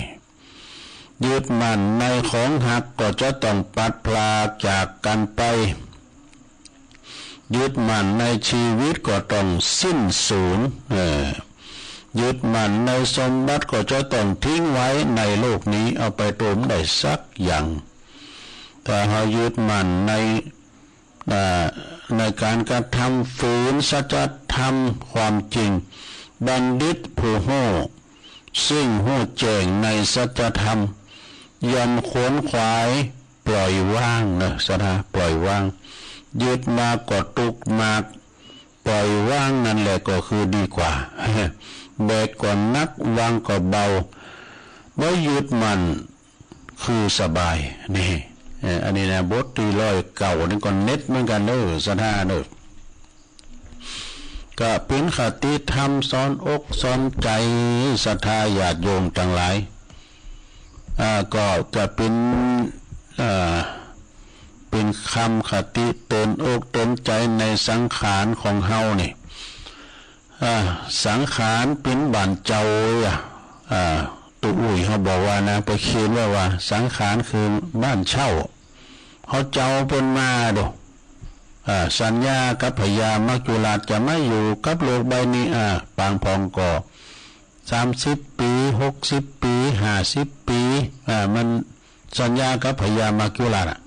ยึดมั่นในของฮักก็จะต้องปัดพรากจากกั๋นไป ยึดมั่นในชีวิตก็ต้องสิ้นสูญ เออ ยึดมั่นในสมบัติก็จะต้องทิ้งไว้ในโลกนี้ เอาไปตวยบ่ได้สักอย่าง ถ้าเฮายึดมั่นใน อ่า ในก๋านกระทำฝืนสัจธรรมความจริง บัณฑิตผู้ฮู้ ซึ่งฮู้แจ้งในสัจธรรม ย่อมขวนขวายปล่อยวางเนาะ ศรัทธา ปล่อยวาง ยึดมาก็ตุ๊กข์มาก ปล่อยวางนั่นแหละก็คือดีกว่า แบกก็หนัก วางก็เบา บ่ยึดมั่น คือสบาย นี่ เอ่อ อันนี้นะ บทตี้ร้อยเก้านี่ก็เด็ดเหมือนกั๋นเนาะ ศรัทธาเนาะ ก็เป๋นคติธรรมสอนอกสอนใจ๋ ศรัทธาญาติโยมตังหลาย อ่า ก็จะเป๋น อ่า เป๋นกำคติเตื๋อนอกเตื๋อนใจ๋ในสังขารของเฮานี่ อ่า สังขารเป๋นบ้านเจ้าอะ อ่า ตุ๊อุ้ยเฮาบอกว่านะ ไปเขียนไว้ว่า สังขารคือบ้านเช่า เฮาเจ้าเปิ้นมาโด อ่า สัญญากับพญามัจจุราชจะมาอยู่กับโลกใบนี้ อ่า ปางพ่องก็สามสิบปี๋ หกสิบปี๋ ห้าสิบปี๋ อ่า มันสัญญากับพญามัจจุราชอะ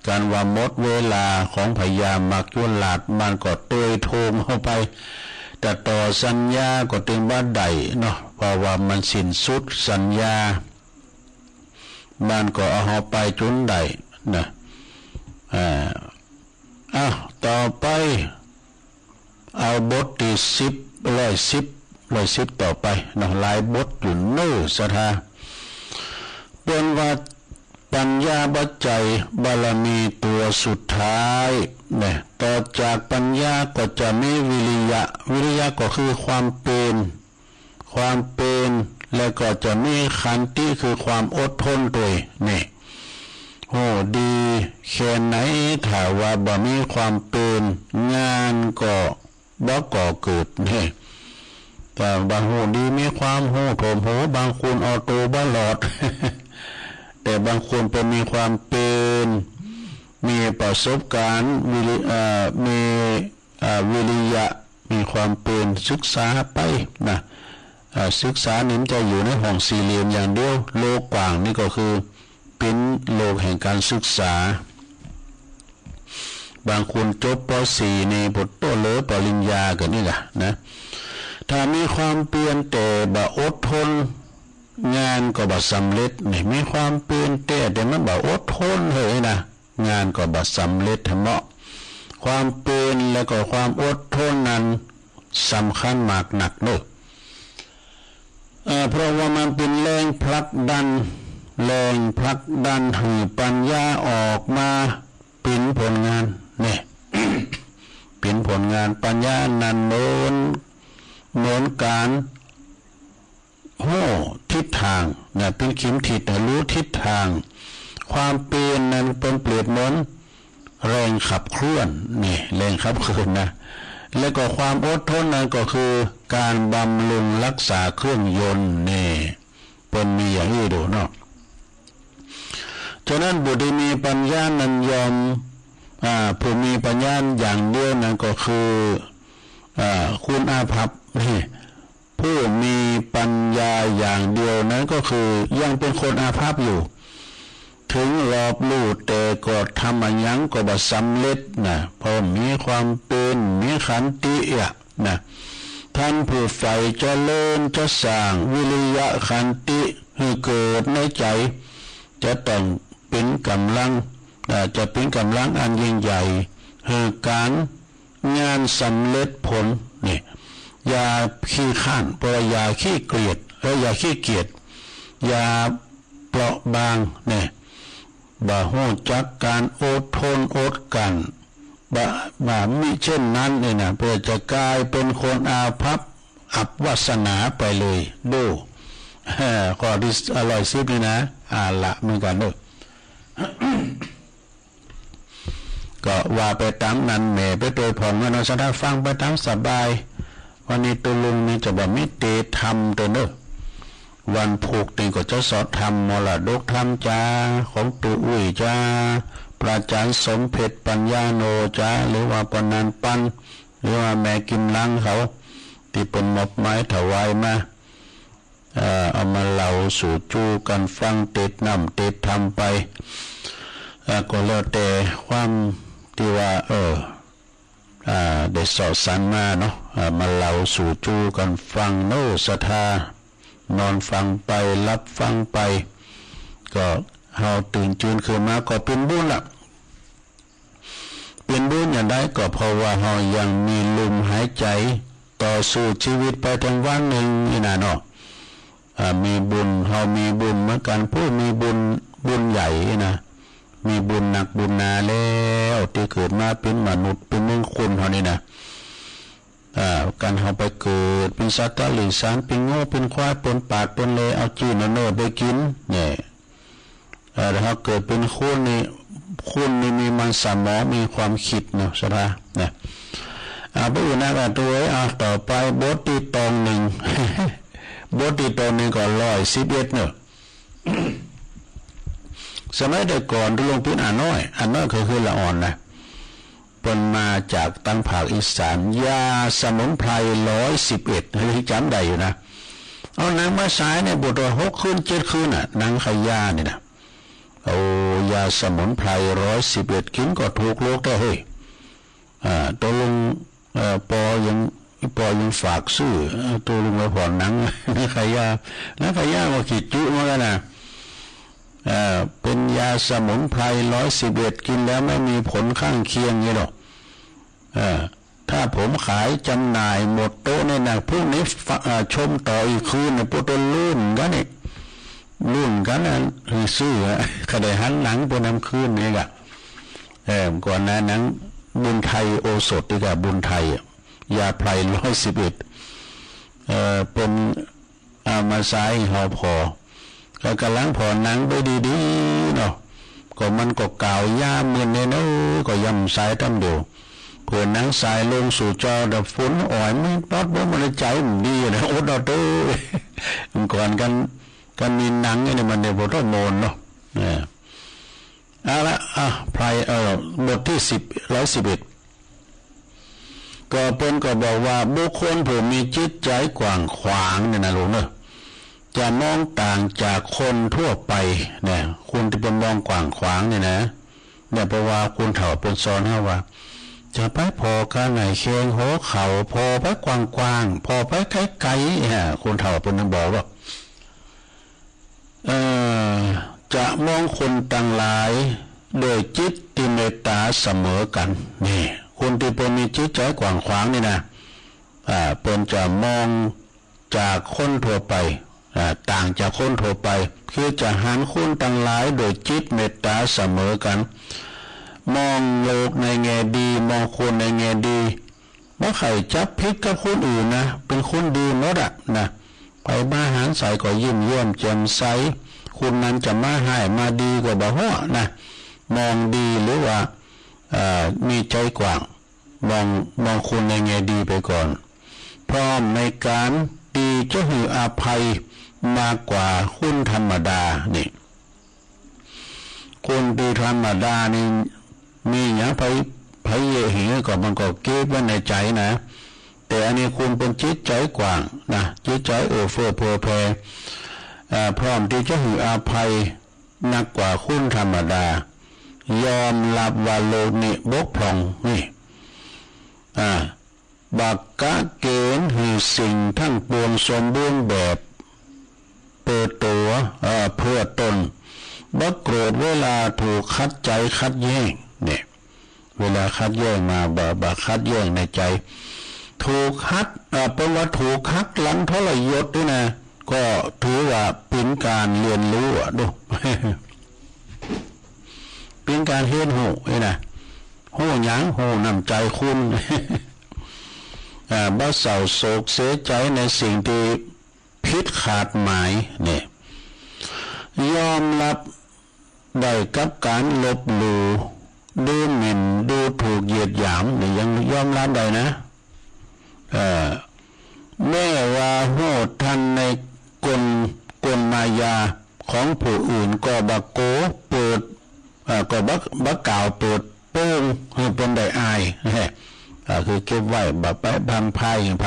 กั๋นว่าหมดเวลาของพญามัจจุราช มันก็เตยโทงเฮาไป แต่ต่อสัญญาก็ตึงบ่ได้เนาะ เพราะว่ามันสิ้นสุดสัญญา มันก็เอาเฮาไปจุนได้นะ อ่า อ้าว ต่อไป เอาบทตี้สิบ ร้อยสิบ ร้อยสิบต่อไปเนาะ หลายบทอยู่เน้อศรัทธา เปิ้นว่าปัญญาปัจจัยบารมีตั๋วสุดท้ายเนี่ย ต่อจากปัญญาก็จะมีวิริยะ วิริยะก็คือความเปียร ความเปียร แล้วก็จะมีขันติ คือความอดทนตวย นี่ ฮู้ดีแค่ไหน ถ้าว่าบ่มีความเปียร งานก็บ่ก่อเกิด นี่ แต่บางฮู้ดี มีความฮู้ถ่วมหัว บางคนเอาตั๋วบ่รอด แต่บางคนไปมีความเปียร มีประสบการณ์ วิริ เอ่อ มี อ่า วิริยะ มีความเปียร ศึกษาไปนะ อ่า ศึกษานี่มันจะอยู่ในห้องสี่เหลี่ยมอย่างเดียว โลกกว้างนี่ก็คือเป๋นโลกแห่งก๋านศึกษา บางคนจบ ป.สี่ นี่ ปวดโต้เหลือปริญญากั๋นนี่กะนะ ถ้ามีความเปียรแต่บ่อดทน งานก็บ่สำเร็จ นี่ มีความเปียรแต่ แต่มันบ่อดทนเฮ้ยนะ งานก็บ่สำเร็จแหมเนาะ ความเปียรและก็ความอดทนนั้นสำคัญมากนักเนาะ เอ่อ เพราะว่ามันเป๋นแรงผลักดัน แรงผลักดันหื้อปัญญาออกมาเป๋นผลงาน เนี่ย เป๋นผลงาน ปัญญานั้นเหมือน เหมือนก๋าน ฮู้ทิศตางนะ เป๋นเข็มทิศนะ ฮู้ทิศตาง ความเปียรนั้นเป๋นเปรียบเหมือนแรงขับเคลื่อน นี่ แรงขับเคลื่อนนะ และก็ความอดทนนั้นก็คือก๋านบำรุงฮักษาเครื่องยนต์ นี่ เปิ้นมีอย่างอี้ดูเนาะ ฉะนั้นผู้ตี้มีปัญญานั้นยอม อ่า ผู้มีปัญญาอย่างเดียวนั้นก็คือ อ่า คนอาภัพ นี่ ผู้มีปัญญาอย่างเดียวนั้นก็คือยังเป๋นคนอาภัพอยู่ เถิงรอบรู้แต่ก็ทำอะหยังก็บ่สำเร็จนะ เพราะมีความเปียร มีขันติอะนะ ต้านผู้ใฝ่เจริญจะสร้างวิริยะขันติหื้อเกิดในใจ๋ จะต้องเป๋นก๋ำลัง อ่า จะเป๋นก๋ำลังอันยิ่งใหญ่หื้อก๋าน งานสำเร็จผล นี่ อย่าขี้คร้าน เพราะว่าอย่าขี้เกียจ เออ อย่าขี้เกียจ อย่าเปราะบาง นี่ บ่ฮู้จักก๋านอดทนอดกลั้น บ่ บ่มิเช่นนั้นนี่นะ เปิ้นจะก๋ายเป๋นคนอาภัพ อับวาสนาไปเลย ดู ข้อตี้ อ่า ร้อยสิบนี่นะ อ่า ละเหมือนกั๋นเนาะ ก็ว่าไปต๋ามนั้น แหมไปตวยผ่องแม่เนาะ ศรัทธาฟังไปต๋ามสบาย วันนี้ตุ๊ลุงนี่จะบ่มีเตธรรมเตื้อเนาะ วันพูกนี่ก็จะสวดธรรมมรดกธรรมจา ของตุ๊อุ้ยจา พระอาจ๋ารย์สมเพชรปัญญาโนจา หรือว่าป้อนันปัน หรือว่าแม่กิมลังเขา ตี้เปิ้นมอบหมายถวายมา เอ่อ เอามาเล่าสู่จู้กั๋นฟัง เตธน้ำเตธรรมไป เอ่อ ก็แล้วแต่ความตี้ว่า เออ อ่า ได้เสาะสรรมาเนาะ อ่า มาเล่าสู่จู้กั๋นฟังเนาะ ศรัทธา นอนฟังไป หลับฟังไป ก็เฮาตื่นจืนขึ้นมาก็เป๋นบุญละ เป๋นบุญอย่างใดก็เพราะว่าเฮายังมีลมหายใจ๋ ต่อสู้ชีวิตไปเถิงวันนึ่งนี่นะเนาะ อ่า มีบุญ เฮามีบุญเหมือนกั๋น ผู้มีบุญ บุญใหญ่นี่นะ มีบุญนักบุญหนาแล้ว ตี้เกิดมาเป๋นมนุษย์ เป๋นเมืองคนเฮานี่นะ อ่า ก๋านเฮาไปเกิดเป๋นสัตว์เดรัจฉาน เป๋นงู เป๋นควาย เป๋นป๋าด เป๋นเล เอาจื้อเน่อๆ ไปกิ๋น เนี่ย เอ่อ ถ้าเฮาเกิดเป๋นคนนี่ คนนี่มีมันสมอง มีความคิดเนาะ ศรัทธา นะ อ่า บ่อื่นนัก อ่า ตุ๊เอ้ย อ่า ต่อไปบทตี้ตองนึ่ง บทตี้ตองนึ่งก็ร้อยสิบเอ็ดเนาะ สมัยแต่ก่อนตุ๊ลุงเป๋นอาน้อย อาน้อยก็คือละอ่อนนะ เปิ้นมาจากตางภาคอีสาน ยาสมุนไพรร้อยสิบเอ็ด หื้อจ๋ำได้อยู่นะ เอาหนังมาสายเนี่ย บ่ต้องหกคืนเจ็ดคืนน่ะ หนังขะยานี่นะ เอายาสมุนไพรร้อยสิบเอ็ดกิ๋นก็ถูกโลกแต๊เฮ้ย อ่า ตุ๊ลุง เอ่อ ปอยัง ปอยังฝากซื้อ เอ่อ ตุ๊ลุงไปผ่อนหนัง หนังขะยา หนังขะยาก็ขี้จุเหมือนกั๋นนะ เอ่อ เป๋นยาสมุนไพรร้อยสิบเอ็ด กิ๋นแล้วไม่มีผลข้างเคียงนี่หรอก เอ่อ ถ้าผมขายจำหน่ายหมดโต๊ะเนี่ยนะ พรุ่งนี้ฝาก เอ่อ ชมต่ออีกคืนนะ พวกตุ๊ลุงกั๋นนี่ ลุงกั๋นนะ หื้อซื้ออะ ก็ได้หันหลังไปนำคืนนี่กะ เออ ก่อนนะ หนังบุญไทยโอสถนี่กะ บุญไทยอะ ยาไพรร้อยสิบเอ็ด เอ่อ เปิ้นเอามาสายหื้อเฮาผ่อ ก็ก่ำลังผ่อหนังไปดีๆ เนาะ ก็มันก็ก๋าวยามมื้อนี้เนาะ ก็ย่ำสายต้ำเดียว เผื่อหนังสายลงสู่จอ แต่ฝนอ่อยมันป๊อดบ่ มันใจ๋บ่ดีนะ อดเอาเต๊อะ ก่อนกั๋น กั๋นมีหนังอันนี้มันได้บ่ต้องโมนเนาะ เออ เอาละ อ่ะ ไพร เอ่อ บทตี้สิบ ร้อยสิบเอ็ด ก็เปิ้นก็บอกว่า บุคคลผู้มีจิตใจ๋กว้างขวางเนี่ยนะลูกเนอะ จะมองต่างจากคนทั่วไปเนี่ย คนตี้เปิ้นมองกว้างขวางเนี่ยนะ เนี่ย เพราะว่าคนเฒ่าเปิ้นสอนเฮาว่า จะไปผ่อก้าไหนแข้งหัวเข่า ผ่อไปกว้างๆ ผ่อไปไกลๆ อ่ะ คนเฒ่าเปิ้นบอกว่า เอ่อ จะมองคนตังหลายโดยจิตตี้เมตต๋าเสมอกั๋น นี่ คนตี้เปิ้นมีจิตใจ๋กว้างขวางนี่นะ อ่า เปิ้นจะมองจากคนทั่วไป อ่า ต่างจากคนทั่วไป คือจะหันคนตังหลายโดยจิตเมตต๋าเสมอกั๋น มองโลกในแง่ดี มองคนในแง่ดี บ่ใค่จับผิดกับคนอื่นนะ เป๋นคนดีหมดอะนะ ใผมาหาใสก็ยิ้มแย้มแจ่มใส คนนั้นจะมาฮ้ายมาดีก็บ่ฮ้อนะ มองดีหรือว่า เอ่อ มีใจ๋กว้าง มอง มองคนในแง่ดีไปก่อน พร้อมในก๋านตี้จะหื้ออภัยมากกว่าคนธรรมดานี่ คนตี้ธรรมดานี่ มีหยังใผ ใผเยียะหื้อก็มันก็เก็บไว้ในใจ๋นะ แต่อันนี้คนเปิ้นจิตใจ๋กว้างนะ จิตใจ๋เอื้อเฟื้อเผื่อแผ่ เอ่อ พร้อมตี้จะหื้ออภัยนักกว่าคนธรรมดา ยอมฮับว่าโลกนี้บกพร่องนี่ อ่า บ่กะเกณฑ์หื้อสิ่งตังปวงสมบูรณ์แบบเปื้อตั๋ว เอ่อ เปื้อต๋น บ่โกรธเวลาถูกขัดใจ๋ขัดแย้ง เนี่ย เวลาขัดแย้งมา บ่ บ่ขัดแย้งในใจ๋ ถูกหัก เอ่อ เปิ้นว่าถูกหักหลังทรยศนี่นะ ก็ถือว่าเป๋นก๋านเฮียนฮู้อะ ดู เป๋นก๋านเฮียนฮู้นี่นะ ฮู้หยัง ฮู้น้ำใจ๋คน อ่า บ่เศร้าโศกเสียใจ๋ในสิ่งตี้ผิดขาดหมาย เนี่ย ยอมฮับได้กับก๋านลบหลู่ ดูหมิ่น ดูถูก เหยียดหยาม เนี่ย ยังยอมฮับได้นะ เอ่อ แม้ว่าฮู้ตันในกล กลมายาของผู้อื่น ก็บ่โก๋เปิด เอ่อ ก็บ่ บ่กล่าวเปิดโป้งหื้อเปิ้นได้อาย อ่า คือเก็บไว้ บ่ไปพร่ำพรายหื้อใผ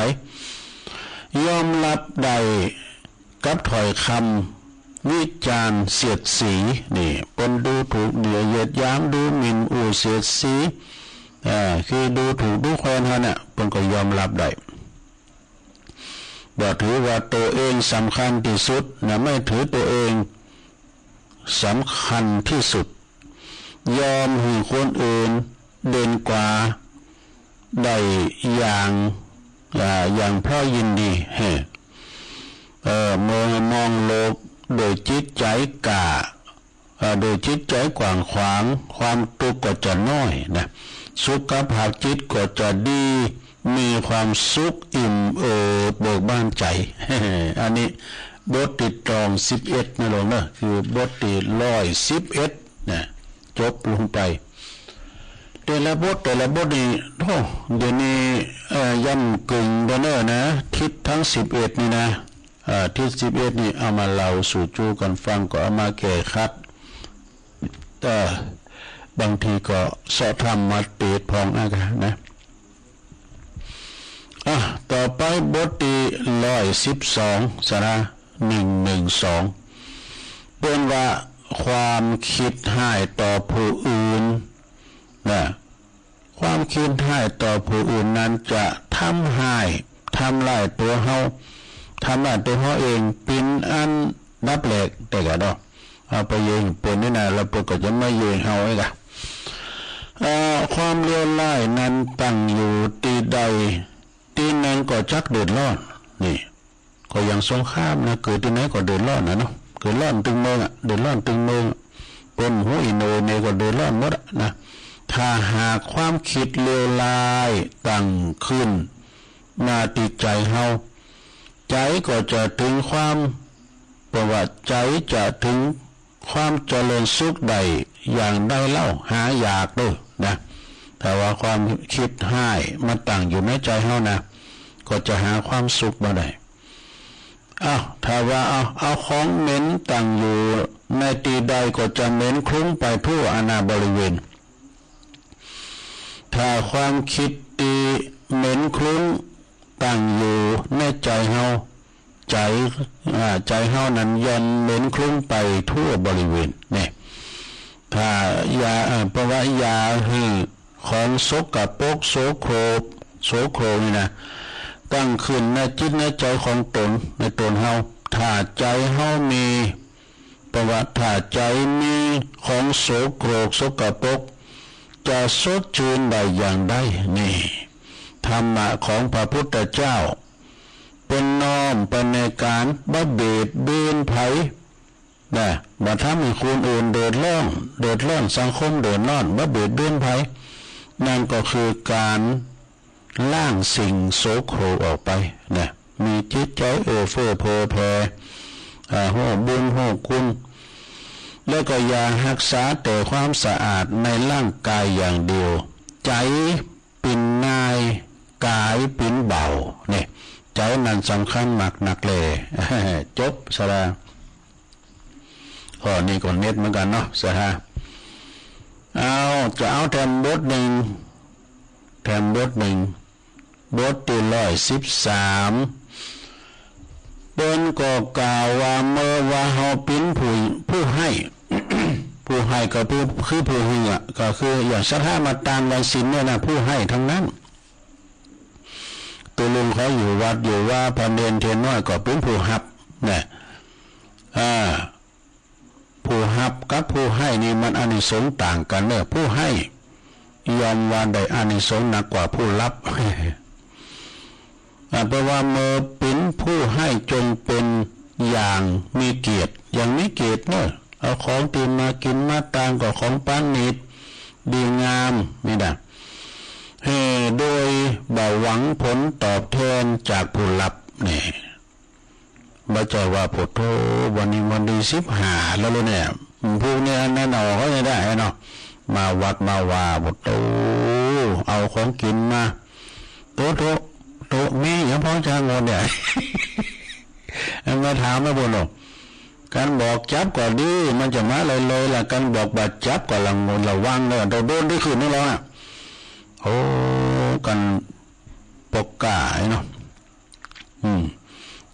ยอมฮับได้กับถ้อยกำวิจารณ์เสียดสี นี่ เปิ้นดูถูก เหยียดหยาม ดูหมิ่น อู้เสียดสี เอ่อ คือดูถูกดูแควนหั้นน่ะ เปิ้นก็ยอมฮับได้ บ่ถือว่าตั๋วเองสำคัญตี้สุดนะ ไม่ถือตั๋วเองสำคัญตี้สุด ยอมหื้อคนอื่นเด่นกว่าได้อย่าง อ่า อย่างเพราะยินดี เฮ้ เอ่อ เมื่อมองโลกโดยจิตใจ๋กล้า เอ่อ โดยจิตใจ๋กว้างขวาง ความตุ๊กข์ก็จะน้อยนะ สุขภาพจิตก็จะดี มีความสุขอิ่มเอิบเบิกบานใจ๋ อันนี้บทตี้ตรองสิบเอ็ดนะหลวงเนอะ คือบทตี้ร้อยสิบเอ็ดนะ จบลงไป แต่ละบท แต่ละบทนี่ โธ่ เดี๋ยวนี้ เอ่อ ย่ำกึ่งเด้อเนอะนะ ทิศตังสิบเอ็ดนี่นะ เอ่อ ทิศสิบเอ็ดนี่เอามาเล่าสู่จู๋กั๋นฟัง ก็เอามาแก้ขัด เอ่อ บางทีก็เซาะธรรมมาเตศน์พ่องอะนะ อ่ะ ต่อไปบทตี้ร้อยสิบสอง สาระ หนึ่งหนึ่งสอง เปิ้นว่าความคิดฮ้ายต่อผู้อื่นนะ ความคิดฮ้ายต่อผู้อื่นนั้นจะทำฮ้าย ทำร้ายตั๋วเฮา ทำร้ายตั๋วเฮาเองเป๋นอันดับแรก แต่กะเนาะ เอาไปเยียงเปิ้นนี่นะ แล้วเปิ้นก็จะมาเยียงเฮาเองกะ เอ่อ ความเลวร้ายนั้นตั้งอยู่ตี้ใดตี้นั้นก็จักเดือดร้อน นี่ ก็อย่างสงครามนะ เกิดตี้ไหนก็เดือดร้อนนะเนาะ เดือดร้อนตึงเมืองอะ เดือดร้อนตึงเมืองอะ เปิ้นฮู้อีโหน่อีเหน่ก็เดือดร้อนหมดอะนะ ถ้าหากความคิดเลวร้ายตั้งขึ้นมาตี้ใจ๋เฮา ใจ๋ก็จะเถิงความ เปิ้นว่าใจ๋จะเถิงความเจริญสุขได้อย่างใดเล่า หายากเด้อนะ ถ้าว่าความคิดฮ้ายมาตั้งอยู่ในใจ๋เฮานะ ก็จะหาความสุขบ่ได้ อ้าว ถ้าว่าเอา เอาของเหม็นตั้งอยู่ในตี้ใดก็จะเหม็นคลุ้งไปทั่วอาณาบริเวณ ถ้าความคิดตี้เหม็นคลุ้งตั้งอยู่ในใจ๋เฮา ใจ๋ อ่า ใจ๋เฮานั้นย่อมเหม็นคลุ้งไปทั่วบริเวณ เนี่ย ถ้าอย่า เอ่อ เปิ้นว่าอย่าหื้อ ของสกปรกโสโครก โสโครกนี่นะ ตั้งขึ้นในจิตในใจ๋ของต๋น ในต๋นเฮา ถ้าใจ๋เฮามี เปิ้นว่าถ้าใจ๋มีของโสโครกสกปรก จะสดชื่นได้อย่างใด นี่ ธรรมะของพระพุทธเจ้า เปิ้นน้อมไปในก๋านบ่เบียดเบียนใผ นะ บ่ทำหื้อคนอื่นเดือดร้อน เดือดร้อน สังคมเดือดร้อน บ่เบียดเบียนใผ นั่นก็คือก๋านล้างสิ่งโสโครกออกไป นะ มีจิตใจ๋เอื้อเฟื้อเผื่อแผ่ อ่า ฮู้บุญฮู้คุณ แล้วก็อย่าฮักษาแต่ความสะอาดในร่างกายอย่างเดียว ใจ๋เป๋นนาย ก๋ายเป๋นบ่าว เนี่ย ใจ๋นั้นสำคัญมากนักแล จบ สาระ ข้อนี้ก็เด็ดเหมือนกั๋นเนาะ สาระ เอา จะเอาแถมบทนึ่ง แถมบทนึ่ง บทตี้ร้อยสิบสาม เปิ้นก็กล่าวว่า เมื่อว่าเฮาเป๋นผู้ ผู้ให้ ผู้ให้ก็คือ คือผู้หื้อ ก็คืออย่างศรัทธามาตางวันศีลเนี่ยนะ ผู้ให้ตังนั้น ตุ๊ลุงเขาอยู่วัดอยู่วา พระเณรเณรน้อยก็เป๋นผู้ฮับ นะ อ่า ผู้ฮับกับผู้ให้นี่มันอานิสงส์ต่างกั๋นเน่อ ผู้ให้ย่อมว่าได้อานิสงส์หนักกว่าผู้ฮับ อ่า แปลว่าเมื่อเป๋นผู้ให้จงเป๋นอย่างมีเกียรติ อย่างมีเกียรติเน่อ เอาของตี้มากิ๋นมาตางก็ของประณีตดีงาม นี่นะ เออ โดยบ่หวังผลตอบแทนจากผู้ฮับ นี่ บ่ใจ้ว่า โผดโธ่ วันนี้วันตี้สิบห้าแล้วเหรอเนี่ย พวกนี้อันนั้นเอาเขาจะได้เนาะ มาวัดมาวา โผดโธ่ เอาของกิ๋นมา โธ่ โธ่ โธ่ มีหยังพ่องจางหมดเนี่ย มาถามมาบ่เนาะ กั๋นบอกจั๊บก็ดี มันจะมาเลยๆ ละ กั๋นบอกบ่าจั๊บก็ระ ระวังเลย โดนได้ขึ้นนี่แล้วอะ โอ้ กั๋นปกกล้าเนาะ อืม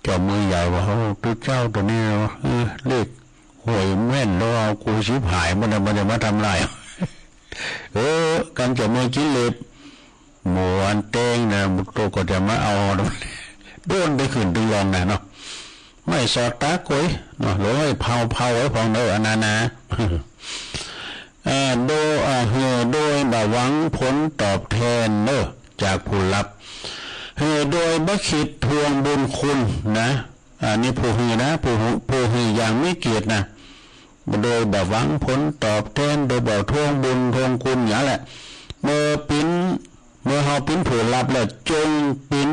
เจ้ามือใหญ่ว่า โอ้ ตุ๊เจ้าตั๋วนี้ว่า เออ เลขหวยแม่นแล้ว เอากูฉิบหายหมดเลย มันจะมาทำลาย เออ กั๋นเจ้ามือกิเลส หมู่อันเต็งนะ โตก็จะมาเอา โดนได้ขึ้นตึงรองนะเนาะ ไม่สอดตาโกยเนาะ หลวงเอ้ย เผา เผาไว้พ่องเน่อ อันนั้นนะ เอ่อ โดย เอ่อ เอ่อ โดยบ่หวังผลตอบแทนเน่อ จากผู้ฮับ เอ่อ โดยบ่คิดทวงบุญคุณนะ อันนี้ผู้หื้อนะ ผู้หื้อ ผู้หื้ออย่างมีเกียรตินะ โดยบ่หวังผลตอบแทน โดยบ่ทวงบุญทวงคุณหยังแหละ เมื่อเป๋น เมื่อเฮาเป๋นผู้ฮับแล้ว จงเป๋น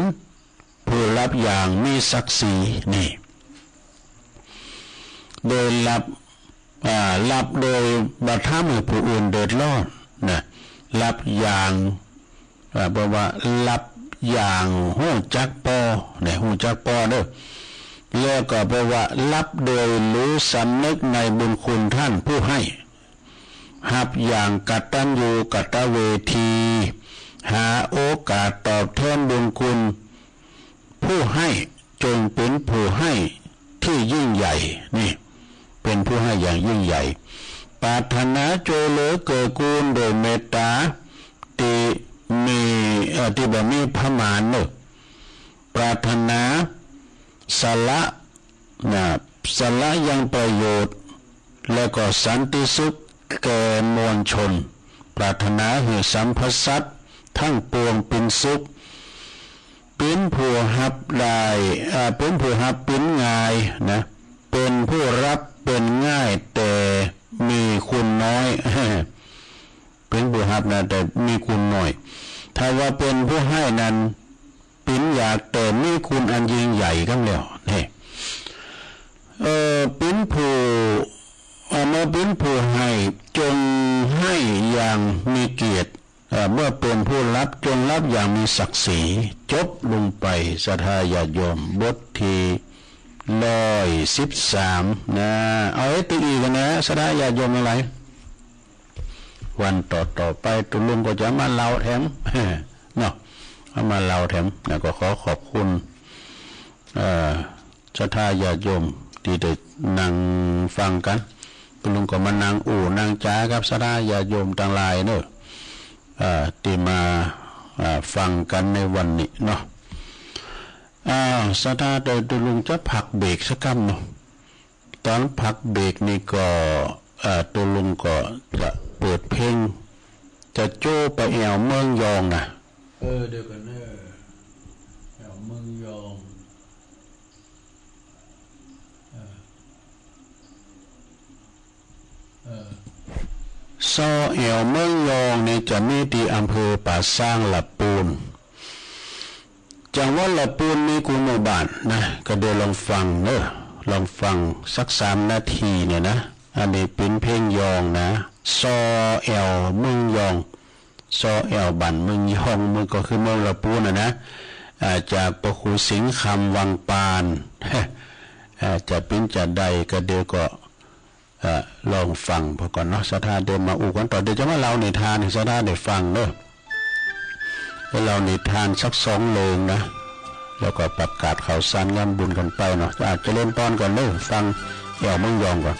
ผู้ฮับอย่างมีศักดิ์ศรี นี่ โดยฮับ อ่า ฮับโดยบ่ทำหื้อผู้อื่นเดือดร้อนนะ ฮับอย่าง อ่า แปลว่าฮับอย่างฮู้จักปอ เนี่ย ฮู้จักปอเน่อ แล้วก็แปลว่าฮับโดยรู้สำนึกในบุญคุณท่านผู้ให้ ฮับอย่างกตัญญูกตเวที หาโอกาสตอบแทนบุญคุณผู้ให้ จงเป๋นผู้ให้ตี้ยิ่งใหญ่ นี่ เป๋นผู้ให้อย่างยิ่งใหญ่ ปรารถนาจ้วยเหลือเกื้อกูลโดยเมตตาตี้มี เอ่อ ตี้บ่มีประมาณเน่อ ปรารถนาสละ นะ สละยังประโยชน์ และก็สันติสุขแก่มวลชน ปรารถนาหื้อสรรพสัตว์ทั้งปวงเป๋นสุข เป๋นผู้ฮับได้ อ่า เป๋นผู้ฮับเป๋นง่ายนะ เป๋นผู้ฮับเป๋นง่าย แต่มีคุณน้อย เป๋นผู้ฮับนะ แต่มีคุณน้อย ถ้าว่าเป๋นผู้ให้นั้น เป๋นอยากแต่มีคุณอันยิ่งใหญ่กั๋นแล้ว นี่ เอ่อ เป๋นผู้ เอ่อ เมื่อเป๋นผู้ให้ จงให้อย่างมีเกียรติ เอ่อ เมื่อเป๋นผู้ฮับ จงฮับอย่างมีศักดิ์ศรี จบลงไป ศรัทธาญาติโยม บทตี้ร้อยสิบสาม นะ เอาไว้ตี้อี้กั๋นนะ ศรัทธาญาติโยมทั้งหลาย วันต่อๆ ไปตุ๊ลุงก็จะมาเล่าแถม เนาะ เอามาเล่าแถม แล้วก็ขอขอบคุณ เอ่อ ศรัทธาญาติโยมตี้ได้นั่งฟังกั๋น ตุ๊ลุงก็มานั่งอู้นั่งจ๋ากับศรัทธาญาติโยมตังหลายเน่อ เอ่อ ตี้มา เอ่อ ฟังกั๋นในวันนี้เนาะ อ่า ศรัทธา เดี๋ยวตุ๊ลุงจะพักเบรกสักกำเนาะ ต๋อนพักเบรกนี่ก็ เอ่อ ตุ๊ลุงก็จะเปิดเพลง จะ โจ้ไปแอ่วเมืองยองนะ เออ เดี๋ยวก่อนเนอะ แอ่วเมืองยอง เออ เออ ซอแอ่วเมืองยองเนี่ยจะมีตี้อำเภอป่าซาง ละปูน จังหวัดละปูนมีกี่หมู่บ้านนะ ก็เดี๋ยวลองฟังเนอะ ลองฟังสักสามนาทีเนี่ยนะ อันนี้เป๋นเพลงยองนะ ซอแอ่วเมืองยอง ซอแอ่วบ้านเมืองยอง มันก็คือเมืองละปูนน่ะนะ อ่า จากพระครูสิงห์คำวังปาน อ่า จะเป๋นจาใดก็เดี๋ยวก็ เอ่อ ลองฟังพอก่อนเนาะ ศรัทธาเดี๋ยวมาอู้กั๋นต่อ เดี๋ยวจะมาเล่านิทานหื้อศรัทธาได้ฟังเนอะ ไปเล่านิทานสักสองเรื่องนะ แล้วก็ประกาศข่าวสารงานบุญกั๋นไปเนาะ อ่ะ เจริญพรก่อนเนอะ ฟังแอ่วเมืองยองก่อน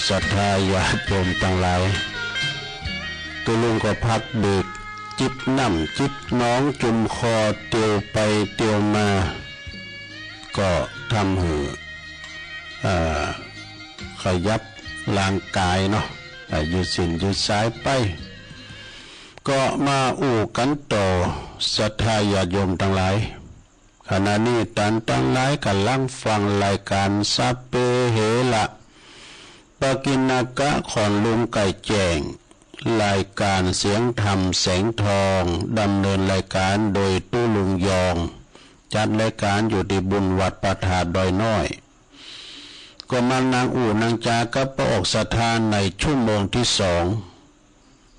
ศรัทธาญาติโยมตังหลาย ตุ๊ลุงก็พักเบรกจิบน้ำจิบหนองจุ่มคอเตียวไปเตียวมา ก็ทำหื้อ อ่า ขยับร่างก๋ายเนาะ อ่า ยืดเส้นยืดสายไป ก็มาอู้กั๋นต่อ ศรัทธาญาติโยมตังหลาย ขณะนี้ต้านตังหลายก่ำลังฟังรายก๋านสัพเพเหระ ปกิณณกะของลุงไก่แจ้ง รายก๋านเสียงธรรมแสงทอง ดำเนินรายก๋านโดยตุ๊ลุงยอง จัดรายก๋านอยู่ตี้บุญวัดพระธาตุดอยน้อย ก็มานั่งอู้นั่งจ๋ากับป้อออกศรัทธาในชั่วโมงตี้สอง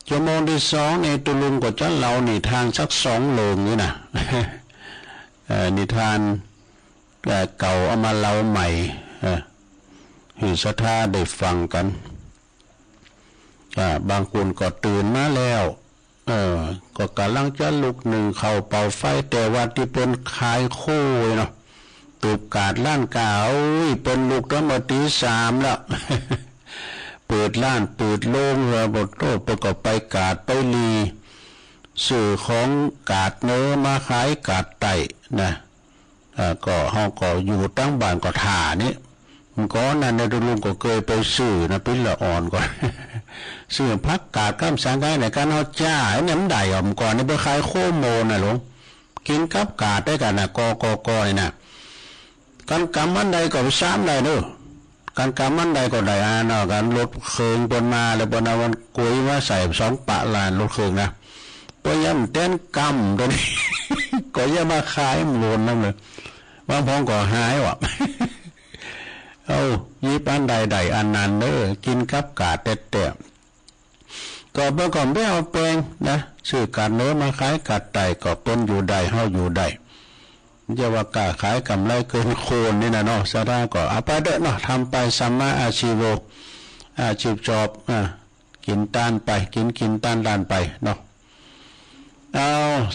ชั่วโมงตี้สองนี่ตุ๊ลุงก็จะเล่านิทานสักสองเรื่องนี่นะ เอ่อ นิทาน เอ่อ เก่าเอามาเล่าใหม่ เอ่อ หื้อศรัทธาได้ฟังกั๋น อ่า บางคนก็ตื่นมาแล้ว เออ ก็ก่ำลังจะลุกนึ่งข้าวเป่าไฟ แต่ว่าตี้เปิ้นขายโค้เนาะ ตูบกาดร้านก๋า โอ้ย เปิ้นลุกตั้งแต่ตีสามแล้ว เปิดร้านเปิดโรงแล้ว บ่โต้ เปิ้นก็ไปกาดไปหลี ซื้อของกาดเหนือมาขายกาดใต้นะ อ่า ก็เฮาก็อยู่ตังบ้านก็ถ่านี่ เมื่อก่อนนั้นนะ ตุ๊ลุงก็เกยไปซื้อนะ ปิ้นละอ่อนก่อน ซื้อผักกาดกับสังก๋า ในก๋านเฮาจ้า อันนี้มันได้อ่ะ เมื่อก่อนนี่เปิ้นขายโค้โมน่ะหลวง กิ๋นกับกาดได้กั๋นนะ กอกอกอนี่นะ กั๋นกำมันใดก็ไปซ้ำได้เนาะ กั๋นกำมันใดก็ได้ อ่า เนาะ กั๋นรถเคิงเปิ้นมาแล้ว เปิ้นเอามันก๋วยมาใส่สองปะลานรถเคิงนะ เปิ้นยังแตนกำตัวนี้ ก็ยังมาขายมันโลนนั่นเลย บางพองก็หายว่ะ เอ้า หยิบอันใดได้อันนั้นเนาะ กิ๋นกับกาดแต๊ๆ ก็เปิ้นก็บ่เอาแปงนะ ซื้อกาดเหนือมาขายกาดใต้ ก็เปิ้นอยู่ได้ เฮาอยู่ได้ จะว่าก้าขายก๋ำไรเกินควรนี่นะเนาะ ศรัทธาก็เอาไปเต๊อะเนาะ ทำไป สัมมาอาชีโว อาชีพชอบ อ่า กิ๋นตานไป กิ๋นกิ๋นตานตานไปเนาะ เอา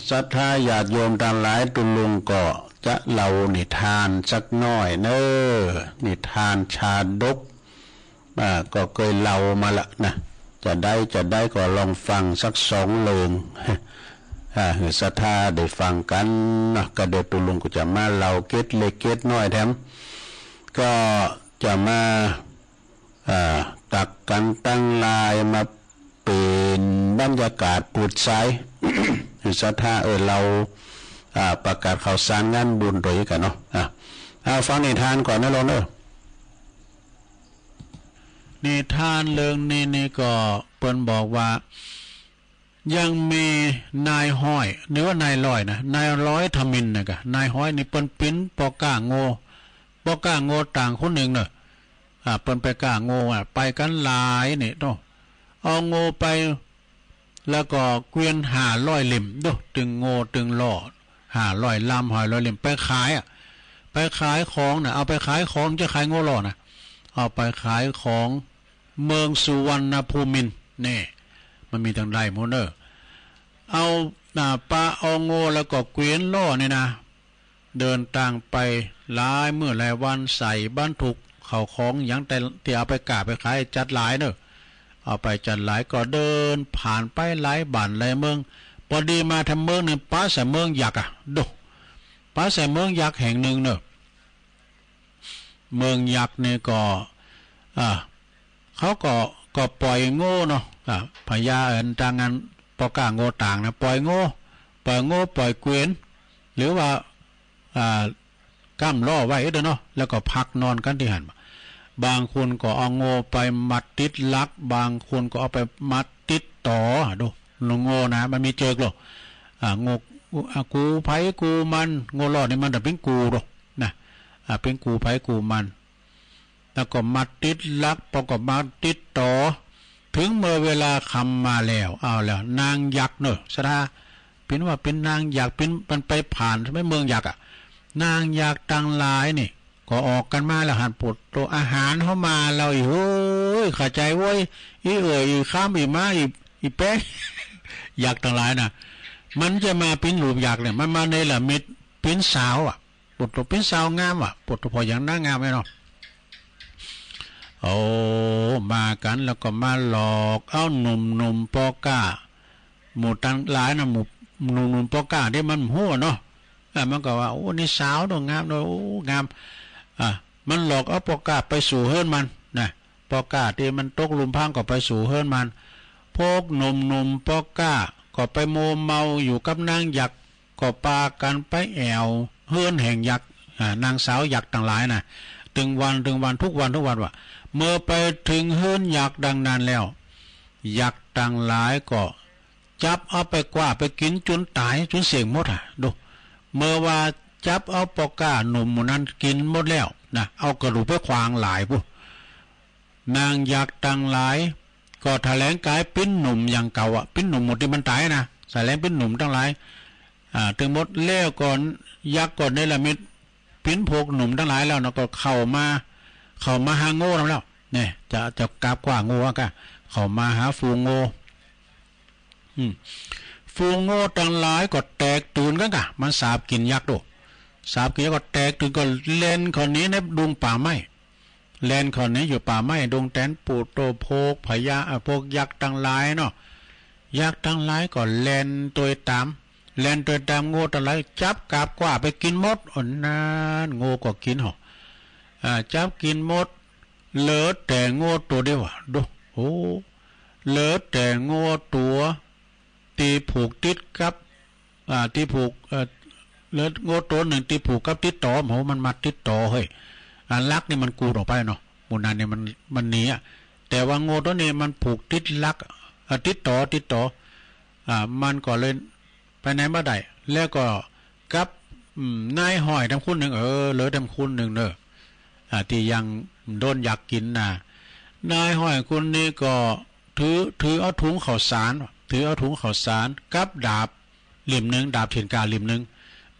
ศรัทธาญาติโยมตังหลาย ตุ๊ลุงก็จะเล่านิทานสักหน้อยเนาะ นิทานชาดก อ่า ก็เกยเล่ามาละนะ จะได้ จะได้ก็ลองฟังสักสองเรื่อง อ่า หื้อศรัทธาได้ฟังกั๋นเนาะ ก็เดี๋ยวตุ๊ลุงก็จะมาเล่าเกร็ดเล็กเกร็ดน้อยแถม ก็จะมา อ่า ตักกั๋นตังหลายมาเป๋นบรรยากาศปูดสาย หื้อศรัทธา เออ เล่า อ่า ประกาศข่าวสารงานบุญโตยกั๋นเนาะ อ่า อ่า ฟังนิทานก่อนนะโลนเอ้อ นิทานเรื่องนี้นี่ก็เปิ้นบอกว่า ยังมีนายฮ้อย หรือว่านายฮ้อยนะ นายฮ้อยทมิฬน่ะก่ะ นายฮ้อยนี่เปิ้นเป๋นป้อก๊าโง่ ป้อก๊าโง่ต่างคนนึ่งเนาะ อ่า เปิ้นไปก๊าโง่อะ ไปกั๋นหลายนี่เนาะ เอาโง่ไป แล้วก็เกวียนห้าร้อยเล่มเนาะ ตึงโง่ตึงล่อ ห้าร้อยลำ ห้าร้อยเล่ม ไปขายอะ ไปขายของน่ะ เอาไปขายของ จะขายโง่ล่อนะ เอาไปขายของเมืองสุวรรณภูมินทร์ แน่ มันมีตังใดหมู่เน่อ เอา อ่า ปะเอาโง่แล้วก็เกวียนล่อนี่นะ เดินตางไปหลายมื้อหลายวัน ใส่บรรทุกข้าวของหยังแต่ตี้เอาไปก๊าไปขายจั๊ดหลายเนาะ เอาไปจั๊ดหลายก็เดินผ่านไปหลายบ้านหลายเมือง ปอดีมาแถมเมืองนึ่ง ปะใส่เมืองยักษ์อะ โด ปะใส่เมืองยักษ์แห่งนึ่งเนาะ เมืองยักษ์นี่ก็ อ่า เขาก็ ก็ปล่อยโง่เนาะ อ่า พญา เอิ้น ตางอันป้อก๊าโง่ต่างนะ ปล่อยโง่ ปล่อยโง่ ปล่อยเกวียน หรือว่า อ่า ก๊ำล่อไว้เด้อเนาะ แล้วก็พักนอนกั๋นตี้หั้น บางคนก็เอาโง่ไปมัดติดหลัก บางคนก็เอาไปมัดติดต๋อ โด โง่นะ มันมีเจิกโล อ่า โง่ อ่า กูใผกูมัน โง่ล่อนี่มันจะเป๋นกูโลนะ อ่า เป๋นกูใผกูมัน แล้วก็มัดติดหลัก ปอก็มัดติดต๋อ เถิงเมื่อเวลาค่ำมาแล้ว เอาแล้ว นางยักษ์เนาะ ศรัทธา เป๋นว่าเป๋นนางยักษ์ เป๋น มันไปผ่านใช่ไหม เมืองยักษ์อะ นางยักษ์ตังหลายนี่ ก็ออกกั๋นมาแล้วหั้น ปวดตัว อาหารเฮามาแล้ว อีโฮ้ย เข้าใจ๋โว้ย อีเอื่อย อีคร้ำ อีม้า อี อีแป๊ง ยักษ์ตังหลายน่ะ มันจะมาเป๋นรูปยักษ์เนี่ย มันมาเนรมิตเป๋นสาวอะ ปวดตัว เป๋นสาวงามอะ ปวดตัว ผ่อหยังนางงามไอ้เนาะ โอ้ มากั๋นแล้วก็มาหลอกเอาหนุ่มๆ ปอก้า หมู่ตังหลายนะ หมู่หนุ่มๆ ปอก้าตี้มันบ่ฮู้เนาะ อ่ะ มันก็ว่า โอ้ นี่สาวเนาะ งามเนาะ โอ้ งาม อ่ะ มันหลอกเอาปอก้าไปสู่เฮือนมันนะ ปอก้าตี้มันตกลุ่มพรางก็ไปสู่เฮือนมัน พวกหนุ่มๆ ปอก้าก็ไปมัวเมาอยู่กับนางยักษ์ ก็ปากั๋นไปแอ่วเฮือนแห่งยักษ์ อ่า นางสาวยักษ์ตังหลายนะ ตึงวัน ตึงวัน ทุกวัน ทุกวันว่า เมื่อไปเถิงเฮือนยักษ์ดังนั้นแล้ว ยักษ์ตังหลายก็จับเอาไปกว้าไปกิ๋นจุนต๋าย จุนเสี้ยงหมดอะ ดู เมื่อว่าจับเอาปอก้าหนุ่มหมู่นั้นกิ๋นหมดแล้วนะ เอากระดูกไปขว้างหลายปู้น นางยักษ์ตังหลายก็แถลงก๋ายเป๋นหนุ่มอย่างเก่าอะ เป๋นหนุ่มหมู่ตี้มันต๋ายนะ แถลงเป๋นหนุ่มตังหลาย อ่า ตึงหมดแล้วก็ยักษ์ก็เนรมิตเป๋นพวกหนุ่มตังหลายแล้วเนาะ ก็เข้ามา เข้ามาหาโง่นำแล้ว เนี่ย จะ จะกราบกว้าโง่อะก้า เข้ามาหาฝูงโง่ อืม ฝูงโง่ตังหลายก็แตกตื่นกั๋นก้า มันสาบกิ๋นยักษ์ดู สาบกิ๋นยักษ์ก็แตกตื่นก็แล่นเข้าหนีในดงป่าไม้ แล่นเข้าหนีอยู่ป่าไม้ดงแตน ปูโต พวกพญา อ่ะ พวกยักษ์ตังหลายเนาะ ยักษ์ตังหลายก็แล่นตวยต๋าม แล่นตวยต๋ามโง่ตังหลาย จับกราบกว้าไปกิ๋นหมด อันนั้นโง่ก็กิ๋นเหาะ อ่า จับกิ๋นหมด เหลือแต่โง่ตั๋วเดียวอะ ดู โอ้ เหลือแต่โง่ตั๋วตี้ผูกติดกับ อ่า ตี้ผูก เอ่อ เหลือโง่ตั๋วนึ่งตี้ผูกกับติดต๋อ โห มันมัดติดต๋อเฮ้ย อ่า ลักนี่มันกูดออกไปเนาะ หมู่นั้นนี่มัน มันหนีอะ แต่ว่าโง่ตั๋วนี้มันผูกติดลัก อ่า ติดต๋อ ติดต๋อ อ่า มันก็เลยไปไหนบ่ได้ แล้วก็กับ อืม นายฮ้อยแถมคนนึ่ง เออ เหลือแถมคนนึ่งเนาะ อ่า ตี้ยังโดนยักษ์กิ๋นนะ นายฮ้อยคนนี้ก็ถือ ถือเอาถุงข้าวสาร ถือเอาถุงข้าวสารกับดาบเล่มนึ่ง ดาบเถื่อนกล้าเล่มนึ่ง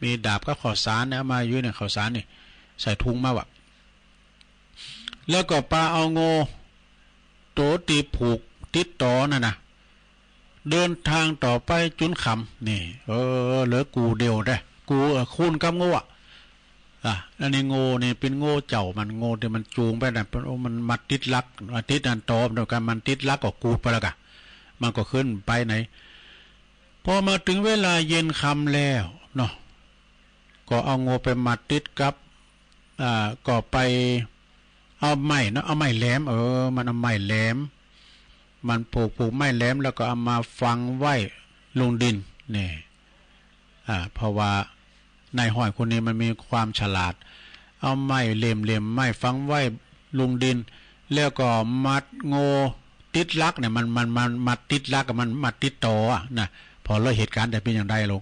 มีดาบกับข้าวสารเนี่ย เอามาอยู่ในข้าวสารนี่ ใส่ถุงมาว่ะ แล้วก็ปาเอาโง่ตั๋วตี้ผูกติดต๋อนั่นนะ เดินตางต่อไปจุนค่ำ นี่ เออ เหลือกูเดียวได้ กู เอ่อ คนกับโง่อะ อ่ะ อันนี้โง่นี่เป๋นโง่เจ้ามัน โง่ตี้มันจูงไปนะ เป๋น โอ้ มันมัดติดลัก อ่ะ ติดอันต๋อ เดียวกั๋น มันติดลักก็กูดไปแล้วก้า มันก็ขึ้นไปไหน พอมาเถิงเวลาเย็นค่ำแล้วเนาะ ก็เอาโง่ไปมัดติดกับ อ่า ก็ไปเอาไม้เนาะ เอาไม้แหลม เออ มันเอาไม้แหลม มันผูก ผูกไม้แหลม แล้วก็เอามาฝังไว้ลุงดิน นี่ อ่า เพราะว่านายฮ้อยคนนี้มันมีความฉลาด เอาไม้เล่มๆ ไม้ฝังไว้ลุงดิน แล้วก็มัดโง่ติดลักเนี่ย มัน มัน มันมัดติดลักอะ มันมัดติดต๋ออะนะ ผ่อเล่าเหตุก๋ารณ์จะเป๋นอย่างใดลง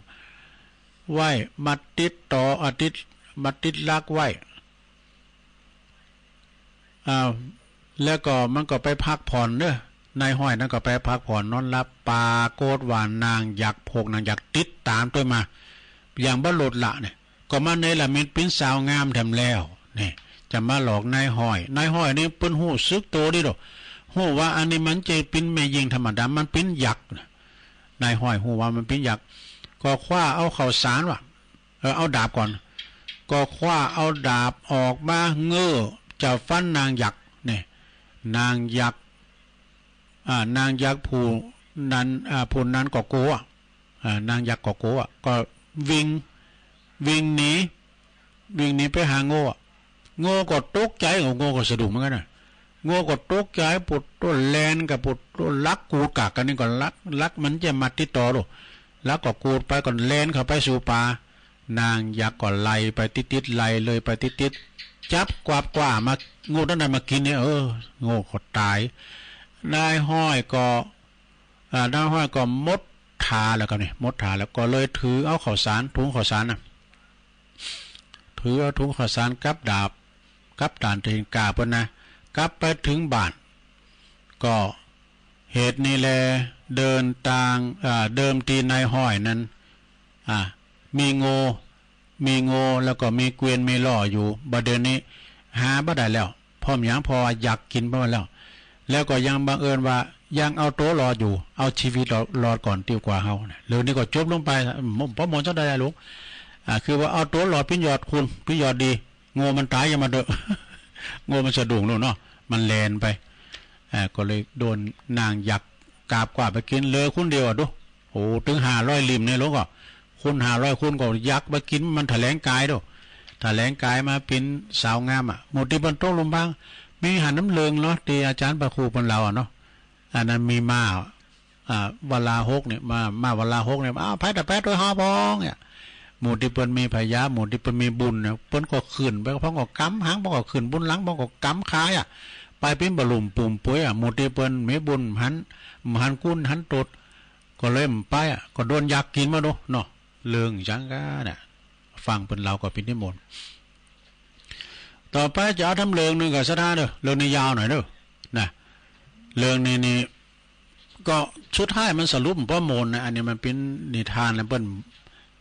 ไว้มัดติดต๋อ อ่ะ ติด มัดติดลักไว้ อ้าว แล้วก็มันก็ไปพักผ่อนเนาะ นายฮ้อยนั้นก็ไปพักผ่อนนอนหลับ ปรากฏว่านางยักษ์ พวกนางยักษ์ติดต๋ามตวยมา อย่างบ่ลดละเนี่ย ก็มาเนรมิตเป๋นสาวงามแถมแล้ว นี่ จะมาหลอกนายฮ้อย นายฮ้อยนี่เปิ้นฮู้สึกตั๋วดีดอก ฮู้ว่าอันนี้มันจะเป๋นแม่ญิงธรรมดา มันเป๋นยักษ์นะ นายฮ้อยฮู้ว่ามันเป๋นยักษ์ ก็คว้าเอาข้าวสารว่ะ เออ เอาดาบก่อน ก็คว้าเอาดาบออกมาเง้อจะฟันนางยักษ์ นี่ นางยักษ์ อ่า นางยักษ์ผู้นั้น อ่า ผู้นั้นก็กั๋ว อ่า นางยักษ์ก็กั๋ว ก็วิ่ง วิ่งหนี วิ่งหนีไปหาโง่อะ โง่ก็ตกใจ๋ โง่ก็สะดุ้งเหมือนกั๋นนะ โง่ก็ตกใจ๋ ปูดตั๋วแล่นกับปูดตั๋วลักกูดกากกั๋นนี่ ก็ลัก ลักมันจะมัดติดต๋อดู ลักก็กูดไป ก็แล่นเข้าไปสู่ป่า นางยักษ์ก็ไล่ไปติดๆ ไล่เลยไปติดๆ จับกวาดกว้ามา โง่ตั๋วนั้นมากิ๋นเนี่ย เออ โง่ก็ต๋าย นายฮ้อยก็ อ่า นายฮ้อยก็หมดท่าแล้วครับนี่ หมดท่าแล้ว ก็เลยถือเอาข้าวสาร ถุงข้าวสารน่ะ ถือเอาถุงข้าวสารกับดาบ กับด้านเถื่อนกล้าเปิ้นนะ กลับไปเถิงบ้าน ก็เหตุนี้แล เดินตาง อ่า เดิมตี้นายฮ้อยนั้น อ่า มีโง่ มีโง่แล้วก็มีเกวียนมีล้ออยู่ บ่าเดี่ยวนี้หาบ่ได้แล้ว เพราะหยัง เพราะว่ายักษ์กิ๋นไปหมดแล้ว แล้วก็ยังบังเอิญว่ายังเอาตั๋วรอดอยู่ เอาจีวิตรอด รอดก่อนตี้กว่าเฮานะ เรื่องนี้ก็จบลงไป บ่ บ่หมดจักได้ลุง อ่า คือว่าเอาตั๋วรอดเป๋นยอดคุณ เป๋นยอดดี โง่มันต๋ายยังมาเต๊อะ โง่มันสะดุ้งแล้วเนาะ มันแล่นไป อ่า ก็เลยโดนนางยักษ์กาบกวาดไปกิ๋น เหลือคนเดียวอะดู โอ้ ตึงห้าร้อยลิ่มเนี่ย หลวงก็ คนห้าร้อยคนก็ยักษ์ไปกิ๋น มันถะแหลงก๋ายดู ถะแหลงก๋ายมาเป๋นสาวงามอะ หมู่ตี้เปิ้นตกลุ่มพราง มีหันน้ำเลิงเนาะ ตี้อาจ๋ารย์พระครูเปิ้นเล่าอะเนาะ อันนั้นมีม้า อ่า วลาหกเนี่ย ม้า ม้าวลาหกเนี่ย อ้าว ไปเต๊อะ ไปตวยเฮาพ่องเนี่ย หมู่ตี้เปิ้นมีพญา หมู่ตี้เปิ้นมีบุญเนี่ย เปิ้นก็ขึ้นไป พ่องก็ก๋ำหาง พ่องก็ขึ้นบุญหลัง พ่องก็ก๋ำขาอะ ไปเป๋นบ่าลุ่มปุ่มป่วยอะ หมู่ตี้เปิ้นมีบุญหัน หันกุนหันตด ก็เลยบ่ไปอะ ก็โดนยักษ์กิ๋นมาดูเนาะ เลิงจังก้าน่ะ ฟังเปิ้นเล่าก็เป๋นนิมนต์ ต่อไปจะเอาทำเลิงนึ่งก่อศรัทธาเน่อ เลิงนี้ยาวหน่อยเน่อ นะ เลิงนี้นี่ ก็สุดท้ายมันสรุปบ่ม่วนนะ อันนี้มันเป๋นนิทานนะเปิ้น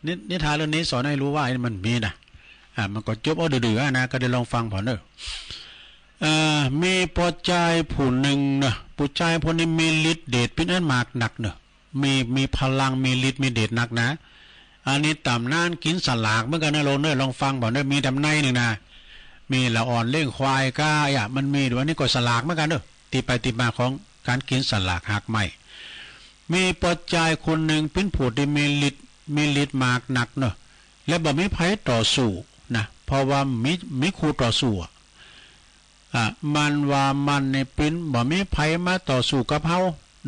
นิ นิทานเรื่องนี้สอนหื้อฮู้ว่ามันมีนะ อ่า มันก็จบเอาดื้อๆ นะ ก็ได้ลองฟังผ่านเน่อ เอ่อ มีป้อจายผู้นึ่งเน่อ ป้อจายผู้นี้มีฤทธิ์เดชเป๋นอันมากนักเน่อ มี มีพลัง มีฤทธิ์ มีเดชนักนะ อันนี้ต๋ำนานกิ๋นสลากเหมือนกั๋นนะโลมเน่อ ลองฟังผ่านเน่อ มีต๋ำในนึ่งนะ มีละอ่อนเลี้ยงควายก้าอะ มันมี อันนี้ก็สลากเหมือนกั๋นเน่อ ตี้ไปตี้มาของก๋านกิ๋นสลากหากไม้ มีป้อจายคนนึ่งเป๋นผู้ตี้มีฤทธิ์ มีฤทธิ์มากนักเน่อ และบ่มีใผต่อสู้นะ เพราะว่ามี มีคู่ต่อสู้อะ อ่ะ มันว่ามันนี่เป๋น บ่มีใผมาต่อสู้กับเฮา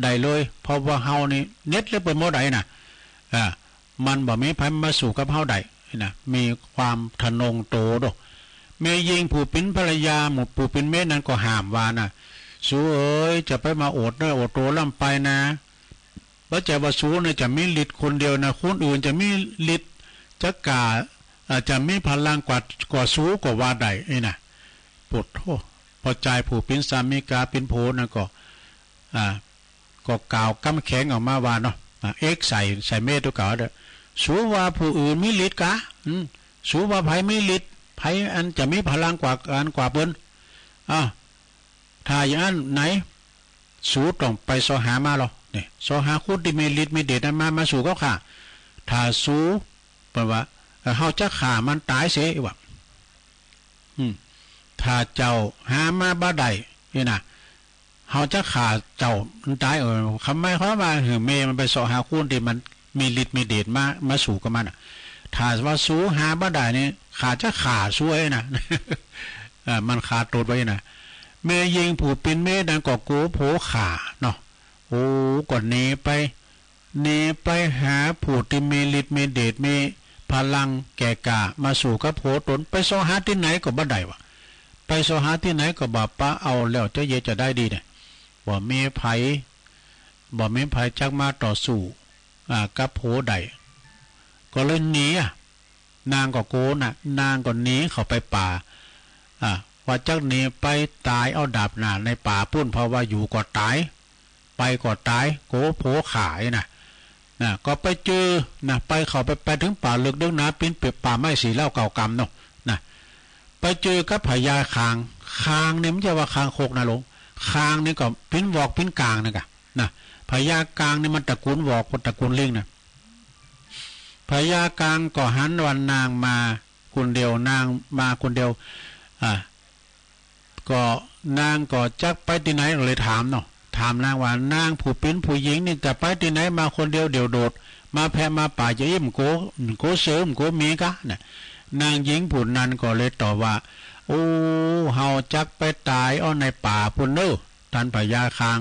ได้เลย เพราะว่าเฮานี่เน็ดเหลือเปิ้นบ่ได้นะ อ่ะ มันบ่มีใผมาสู้กับเฮาได้นะ มีความทะนงโตโด แม่ญิงผู้เป๋นภรรยา หมู่ผู้เป๋นเมียนั้นก็ห้ามว่านะ สูเอ๋ย จะไปมาโอดเนื้อโอดโตล้ำไปนะ บ่ใจ้ว่าสูเนี่ยจะมีฤทธิ์คนเดียวนะ คนอื่นจะมีฤทธิ์จะกล้า อ่า จะมีพลังกว่า กว่าสูก็ว่าได้นี่นะ โผดโธ่ ป้อจายผู้เป๋นสามีกาเป๋นผัวนั้นก็ อ่า ก็กล่าวกำแข็งออกมาว่าเนาะ อ่า เอกใส่ ใส่เมียตั๋วเก่าเด้อ สูว่าผู้อื่นมีฤทธิ์กา อืม สูว่าใผมีฤทธิ์ ใผอันจะมีพลังกว่า อันกว่าเปิ้น อ้าว ถ้าอย่างนั้นไหน สูต้องไปเซาะหามาลอ เนี่ย เซาะหาคนตี้มีฤทธิ์มีเดชนั้นมา มาสู้กับข้า ถ้าสู เปิ้นว่า เอ่อ เฮาจะฆ่ามันต๋ายเสียว่า อืม ถ้าเจ้าหามาบ่ได้นี่นะ เฮาจะฆ่าเจ้ามันต๋าย เออ คำหมายความว่าหื้อเมียมันไปเซาะหาคนตี้มันมีฤทธิ์มีเดชมา มาสู้กับมันน่ะ ถ้าว่าสูหาบ่ได้นี่ ข้าจะฆ่าสูเองนะ เออ มันฆ่าตนไปนะ แม่ญิงผู้เป๋นเมียนั้นก็กั๋วผัวฆ่าเนาะ โอ้ ก็หนีไป หนีไปหาผู้ตี้มีฤทธิ์มีเดช มีพลังแก่กล้า มาสู้กับผัวตน ไปเซาะหาตี้ไหนก็บ่ได้วะ ไปเซาะหาตี้ไหนก็บ่ปะ เอาแล้วจะเยียะจะได้ดีเนี่ย บ่มีใผ บ่มีใผจักมาต่อสู้ อ่า กับผัวได้ ก็เลยหนีอะ นางก็กั๋วน่ะ นางก็หนีเข้าไปป่า อ่า ว่าจักหนีไปต๋ายเอาดาบหน้าในป่าปู้น เพราะว่าอยู่ก็ต๋าย ไปก็ต๋าย กั๋วผัวฆ่านี่นะ นะ ก็ไปเจอนะ ไปเข้าไป ไปเถิงป่าลึกเดิ๊กหนา เป๋นป่าไม้สี่เล่าเก้ากำเนาะ นะ ไปเจอกับพญาคาง คางนี่มันบ่ใจ้ว่าคางคกนะโลม คางนี่ก็เป๋นวอกเป๋นก๋างนั่นก่ะ นะ พญาคางนี่มันตระกูลวอก ตระกูลลิงนะ พญาคางก็หันว่านางมาคนเดียว นางมาคนเดียว อ่า ก็นางก็จักไปตี้ไหน ก็เลยถามเนาะ ถามนางว่า นางผู้เป๋นผู้หญิงนี่จะไปตี้ไหนมาคนเดียวเดี่ยวโดด มาแพะมาป่าจะอี้ บ่กั๋ว บ่กั๋วเสือ บ่กั๋วหมีกา น่ะ นางญิงผู้นั้นก็เลยตอบว่า โอ้ เฮาจักไปต๋ายเอาในป่าปู้นเน่อ ต้านพญาคาง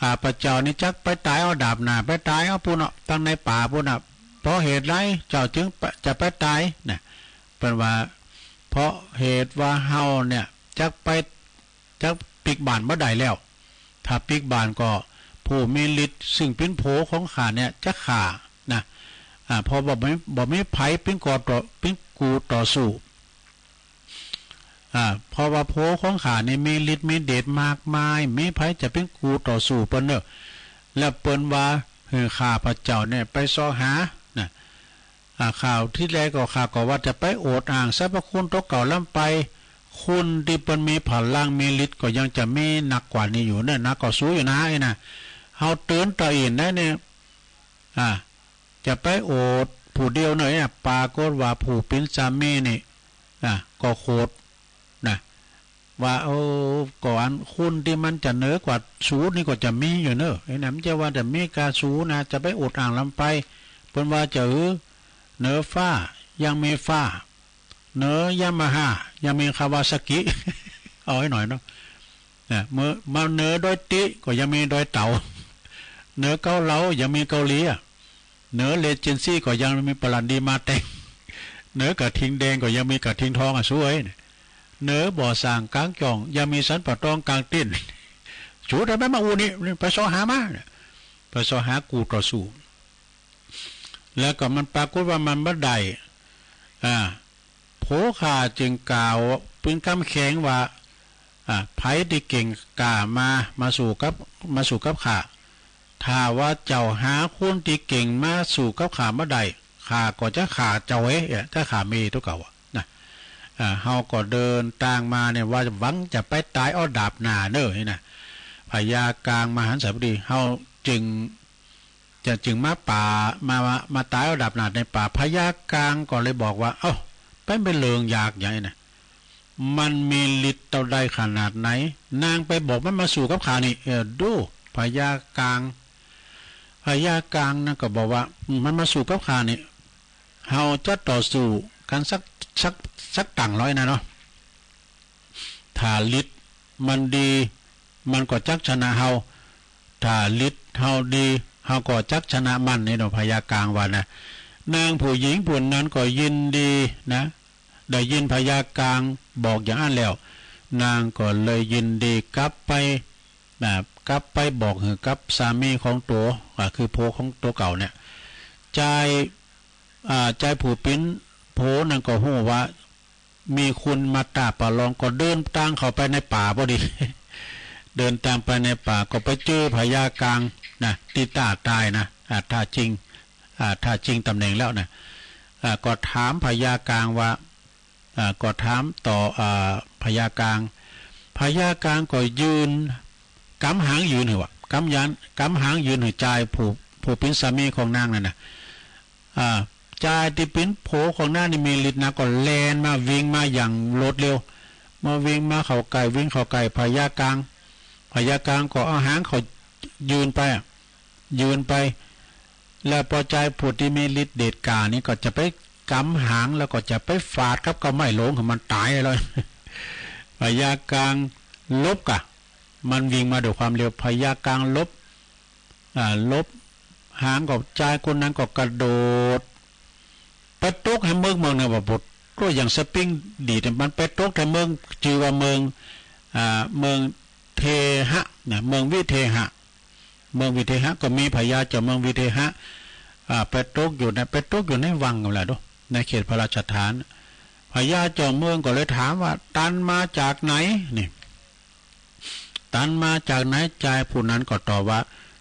ข้าพเจ้านี่จักไปต๋ายเอาดาบหน้า ไปต๋ายเอาปู้นเนาะ ตังในป่าปู้นน่ะ เพราะเหตุใดเจ้าจึงจะไปต๋ายน่ะ เปิ้นว่า เพราะเหตุว่าเฮาเนี่ยจักไป จักปิ๊กบ้านบ่ได้แล้ว ถ้าปิ๊กบ้านก็ผู้มีฤทธิ์ซึ่งเป๋นผัวของข้าเนี่ยจะฆ่าน่ะ อ่า เพราะบ่มี บ่มีใผเป๋นก่อต่อ เป๋นกู่ต่อสู้ อ่า เพราะว่าผัวของข้านี่มีฤทธิ์มีเดชมากมาย บ่มีใผจะเป๋นกู่ต่อสู้เปิ้นเน่อ แล้วเปิ้นว่าหื้อข้าพเจ้าเนี่ยไปเซาะหาน่ะ อ่า คราวตี้แลก็ข้าก็ว่าจะไปโอดอ้างสรรพคุณตั๋วเก่าล้ำไป คนตี้เปิ้นมีพลังมีฤทธิ์ก็ยังจะมีนักกว่านี้อยู่เน่อ นักกว่าสูอยู่นะ ไอ้น่ะ เฮาเตื๋อนต๋นเองได้เนี่ย อ่า จะไปโอดผู้เดียวเน่อเนี่ย ปรากฏว่าผู้เป๋นสามีนี่ อ่ะ ก็โขด น่ะ ว่า โอ้ ก่อนคนตี้มันจะเหนือกว่าสูนี่ก็จะมีอยู่เน่อ ไอ้นั้นมันจะว่าแต่มีกาสูนะ จะไปอวดอ้างลำไป เปิ้นว่าจะหื้อ เหนือฟ้ายังมีฟ้า เหนือยามาฮ่ายังมีคาวาซากิ เอาให้หน่อยเนาะ นะ เมื่อมาเหนือดอยตี้ก็ยังมีดอยเต่า เหนือเกาเหลายังมีเกาหลีอะ เหนือเรเจนซี่ก็ยังมีปาลันดีมาแตง เหนือกระทิงแดงก็ยังมีกระทิงทองอะ สูเอ้ย เหนือบ่อส่างกลางจ่องยังมีสันป่าตองกลางเต็นท์ สูจะไปมาอู้นี่ ไปซอหามา ไปซอหากู้ต่อสู้ แล้วก็มันปรากฏว่ามันบ่ได้ อ่า โผข้าจึงกล่าวเปื้นกำแขงว่า อ่า ใผตี้เก่งกล้ามา มาสู้กับ มาสู้กับข้า ถ้าว่าเจ้าหาคนตี้เก่งมาสู้กับข้าบ่ได้ ข้าก็จะฆ่าเจ้าเอ้ย ถ้าข้ามีตั๋วเก่าอะนะ อ่า เฮาก็เดินตางมาเนี่ยว่าหวังจะไปต๋ายเอาดาบหน้าเน่อนี่นะ พญากลางมหันสาบดี เฮาจึง จะจึงมาป่า มา มา มาต๋ายเอาดาบหน้าในป่า พญากลางก็เลยบอกว่า เอ้า ไป ไปเลิงยากใหญ่นะ มันมีฤทธิ์เต้าใดขนาดไหน นางไปบอกมันมาสู้กับข้านี่ เออ ดู พญากลาง พญากลางนั่นก็บอกว่า อืม มันมาสู้กับข้านี่ เฮาจะต่อสู้กั๋นสัก สัก สักตั้งร้อยนะเนาะ ถ้าฤทธิ์มันดี มันก็จักชนะเฮา ถ้าฤทธิ์เฮาดี เฮาก็จักชนะมัน นี่เนาะ พญากลางว่านะ นางผู้หญิงผู้นั้นก็ยินดีนะ ได้ยินพญากลางบอกอย่างนั้นแล้ว นางก็เลยยินดีกลับไป นะ กลับไปบอกหื้อกับสามีของตั๋ว อ่า คือผัวของตั๋วเก่าเนี่ย จาย อ่า จายผู้เป๋นผัวนั่นก็ฮู้ว่า มีคนมาต้าประลอง ก็เดินตางเข้าไปในป่าพอดี เดินตางไปในป่า ก็ไปเจอพญากลางนะ ตี้ต้าต๋ายนะ อ่า ถ้าชิง อ่า ถ้าชิงต๋ำแหน่งแล้วนะ อ่า ก็ถามพญากลางว่า อ่า ก็ถามต่อ อ่า พญากลาง พญากลางก็ยืน ก๋ำหางยืนหื้อวะ ก๋ำยาน ก๋ำหางยืนหื้อจายผู้ ผู้เป๋นสามีของนางนั่นนะ อ่า จายตี้เป๋นผัวของนางนี่มีฤทธิ์นัก ก็แล่นมา วิ่งมาอย่างรวดเร็ว มาวิ่งมาเข้าใก้ วิ่งเข้าใก้พญากลาง พญากลางก็เอาหางเขายืนไปอะ ยืนไป แล้วปอจายผู้ตี้มีฤทธิ์เดชกล้านี่ก็จะไปก๋ำหาง แล้วก็จะไปฟาดกับก้าไม้หลวงหื้อมันต๋ายเลย พญากลางหลบก่ะ มันวิ่งมาด้วยความเร็ว พญากลางหลบ อ่า หลบหางก็จายคนนั้นก็กระโดด ไปตกแถวเมือง เมืองเนี่ยว่าบท ก็อย่างสปริงดีดเนี่ย มันไปตกแถวเมือง จื่อว่าเมือง อ่า เมืองเทหะนะ เมืองวิเทหะ เมืองวิเทหะ ก็มีพญาเจ้าเมืองวิเทหะ อ่า ไปตกอยู่ใน ไปตกอยู่ในวังนั่นแหละดู ในเขตพระราชฐาน พญาเจ้าเมืองก็เลยถามว่า ต้านมาจากไหน นี่ ต้านมาจากไหน จายผู้นั้นก็ตอบว่า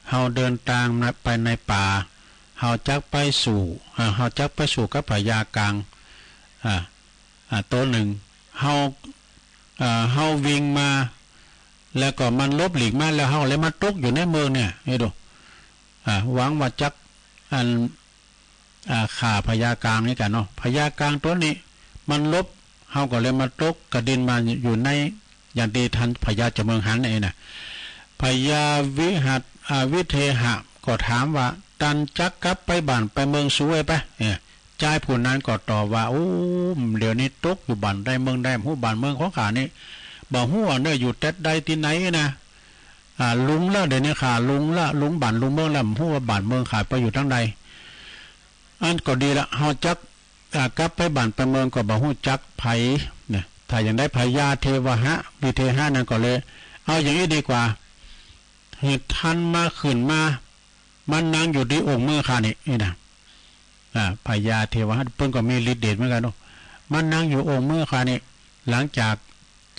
เฮาเดินตางไปในป่า เฮาจักไปสู้ อ่า เฮาจักไปสู้กับพญากลาง อ่า อ่า ตั๋วนึ่ง เฮา อ่า เฮาวิ่งมา แล้วก็มันหลบหลีกมา แล้วเฮาเลยมาตกอยู่ในเมืองเนี่ย นี่ดู อ่า หวังว่าจัก อัน อ่า ฆ่าพญากลางนี่ก่ะเนาะ พญากลางตั๋วนี้มันหลบ เฮาก็เลยมาตกกระเด็นมาอยู่ใน อย่างตี้ต้านพญาเจ้าเมืองหันนี่นะ พญาวิหัต อ่า วิเทหะก็ถามว่า ต้านจักกลับไปบ้านไปเมืองสูเอ้ยไป เนี่ย จายผู้นั้นก็ตอบว่า โอ้ เดี๋ยวนี้ตกอยู่บ้านใดเมืองใด บ่ฮู้บ้านเมืองของข้านี่ บ่ฮู้ว่าเน่ออยู่แต๊ดใดตี้ไหนนะ อ่า หลงละ เดี๋ยวนี้ข้าหลงละ หลงบ้านหลงเมืองแล้ว บ่ฮู้ว่าบ้านเมืองข้าไปอยู่ตางใด อันก็ดีละ เฮาจัก อ่า กลับไปบ้านไปเมืองก็บ่ฮู้จักใผนะ ถ้าอย่างใดพญาเทวหะ วิเทหะนั่นก็เลย เอาอย่างอี้ดีกว่า หื้อต้านมาขึ้นมา มานั่งอยู่ตี้องค์มือข้านี่ นี่นะ อ่า พญาเทวหะเปิ้นก็มีฤทธิ์เดชเหมือนกั๋นเนาะ มานั่งอยู่องค์มือข้านี่ หลังจาก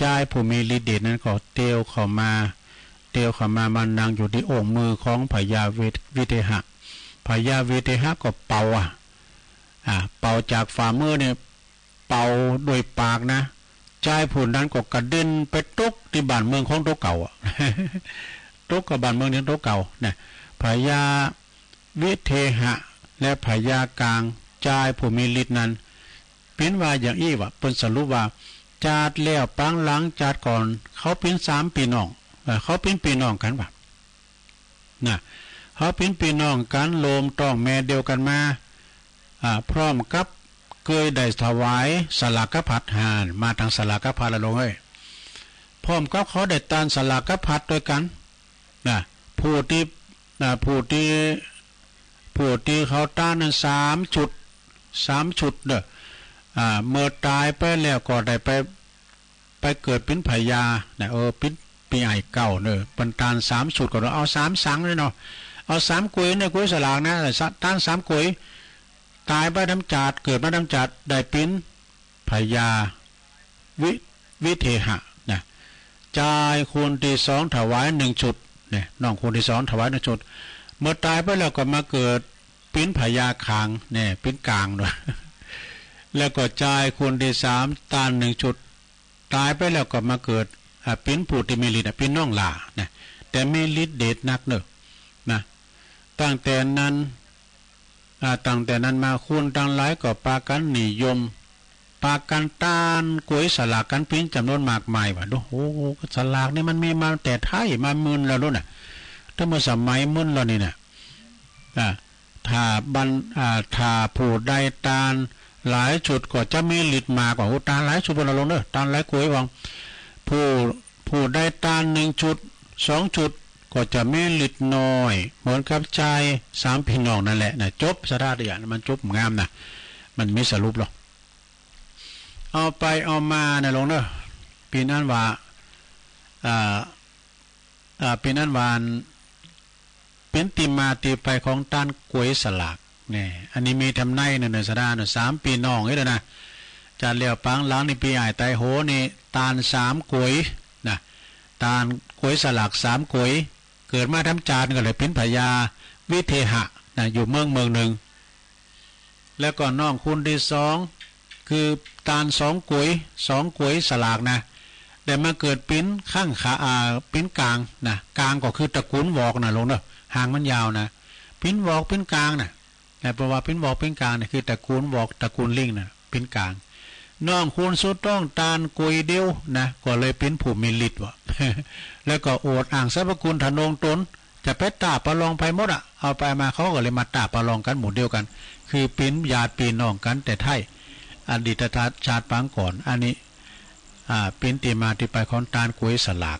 จายผู้มีฤทธิ์เดชนั้นก็เตียวเข้ามา เตียวเข้ามา มานั่งอยู่ตี้องค์มือของพญาวิ วิเทหะ พญาวิเทหะก็เป่าอะ อ่า เป่าจากฝ่ามือเนี่ย เป่าด้วยปากนะ จายผู้นั้นก็กระเด็นไปตกตี้บ้านเมืองของตั๋วเก่าอะ ตกกับบ้านเมืองตี้ตั๋วเก่านะ พญาวิเทหะและพญากลาง จายผู้มีฤทธิ์นั้น เปิ้นว่าอย่างอี้วะ เปิ้นสรุปว่า จาติแล้วปางหลังจาติก่อน เขาเป๋นสามปี้น้อง เอ่อ เขาเป๋นปี้น้องกั๋นว่ะ นะ เขาเป๋นปี้น้องกั๋น โลมต๊องแม่เดียวกั๋นมา อ่า พร้อมกับเกยได้ถวายสลากพัด หั้น มาตางสลากพัดละลูกเอ้ย พร้อมกับเขาได้ตานสลากพัดตวยกั๋น นะ ผู้ตี้ นะ ผู้ตี้ ผู้ตี้เขาตานนั้นสามชุด สามชุดเน่อ อ่า เมื่อต๋ายไปแล้วก็ได้ไป ไปเกิดเป๋นพญา นะ เออ เป๋น ปี้อ้ายเก่าเน่อ เปิ้นตานสามชุดก็เอาสามสังเลยเนาะ เอาสามกวยเน่อ กวยสลากนะ ตานสามกวย ต๋ายไปต๋ามจาติ เกิดมาต๋ามจาติ ได้เป๋นพญา วิ วิเทหะนะ จายคนตี้สองถวายนึ่งชุด เนี่ย น้องคนตี้สองถวายนึ่งชุด เมื่อต๋ายไปแล้วก็มาเกิดเป๋นพญาขาง เนี่ย เป๋นก๋างเน่อ แล้วก็จายคนตี้สามตานนึ่งชุด ต๋ายไปแล้วก็มาเกิด อ่า เป๋นผู้ตี้มีฤทธิ์ อ่ะ เป๋นน้องหล้านะ แต่มีฤทธิ์เดชนักเน่อ นะ ตั้งแต่นั้น อ่า ตั้งแต่นั้นมาคนตังหลายก็ปากั๋นนิยม ปากั๋นตานกวยสลากกั๋นเป๋นจ๋ำนวนมากมายว่ะ โอ้โห สลากนี่มันมีมาแต่ไท้มามื่นแล้วลูกน่ะ ตั้งเมื่อสมัยมื่นแล้วนี่น่ะ อ่า ถ้าบรร อ่า ถ้าผู้ใดตานหลายชุดก็จะมีฤทธิ์มากกว่า โอ้ ตานหลายชุดเปิ้นว่าลูกเน่อ ตานหลายกวยว่า ผู้ ผู้ใดตานนึ่งชุด สองชุด ก็จะมีฤทธิ์น้อย เหมือนกับจายสามปี้น้องนั่นแหละนะ จบ สาธาตยะ มันจบงามนะ มันมีสรุปหรอก เอาไปเอามานะลูกเน่อ เป๋นอันว่า อ่า อ่า เป๋นอันว่า เป๋นตี้มาตี้ไปของตานกวยสลาก เนี่ย อันนี้มีตำนานเน่อ เน่อ สาธาเน่อ สามปี้น้องนี่แหละนะ จาติแล้วปางหลังนี่ปี้อ้ายไตโหนี่ ตานสามกวยนะ ตานกวยสลากสามกวย เกิดมาต๋ามจาติก็เลยเป๋นพญาวิเทหะนะ อยู่เมืองเมืองนึ่ง แล้วก็น้องคนตี้สอง คือตานสองกวย สองกวยสลากนะ ได้มาเกิดเป๋นข้างขา อ่า เป๋นก๋างนะ ก๋างก็คือตระกูลหวอกนะลูกเน่อ หางมันยาวนะ เป๋นหวอกเป๋นก๋างนะ นะ เพราะว่าเป๋นหวอกเป๋นก๋างนี่คือตระกูลหวอก ตระกูลลิงน่ะ เป๋นก๋าง น้องคนสุดต๊องตานกวยเดียวนะ ก็เลยเป๋นผู้มีฤทธิ์ว่ะ แล้วก็อวดอ้างสรรพคุณทะนงต๋น จะไปต้าประลองใผหมดอะ เอาไปมาเขาก็เลยมาต้าประลองกั๋นหมู่เดียวกั๋น คือเป๋นญาติปี้น้องกั๋นแต่ไท้ อดีตชาติปางก่อน อันนี้ อ่า เป๋นตี้มาตี้ไปของตานกวยสลาก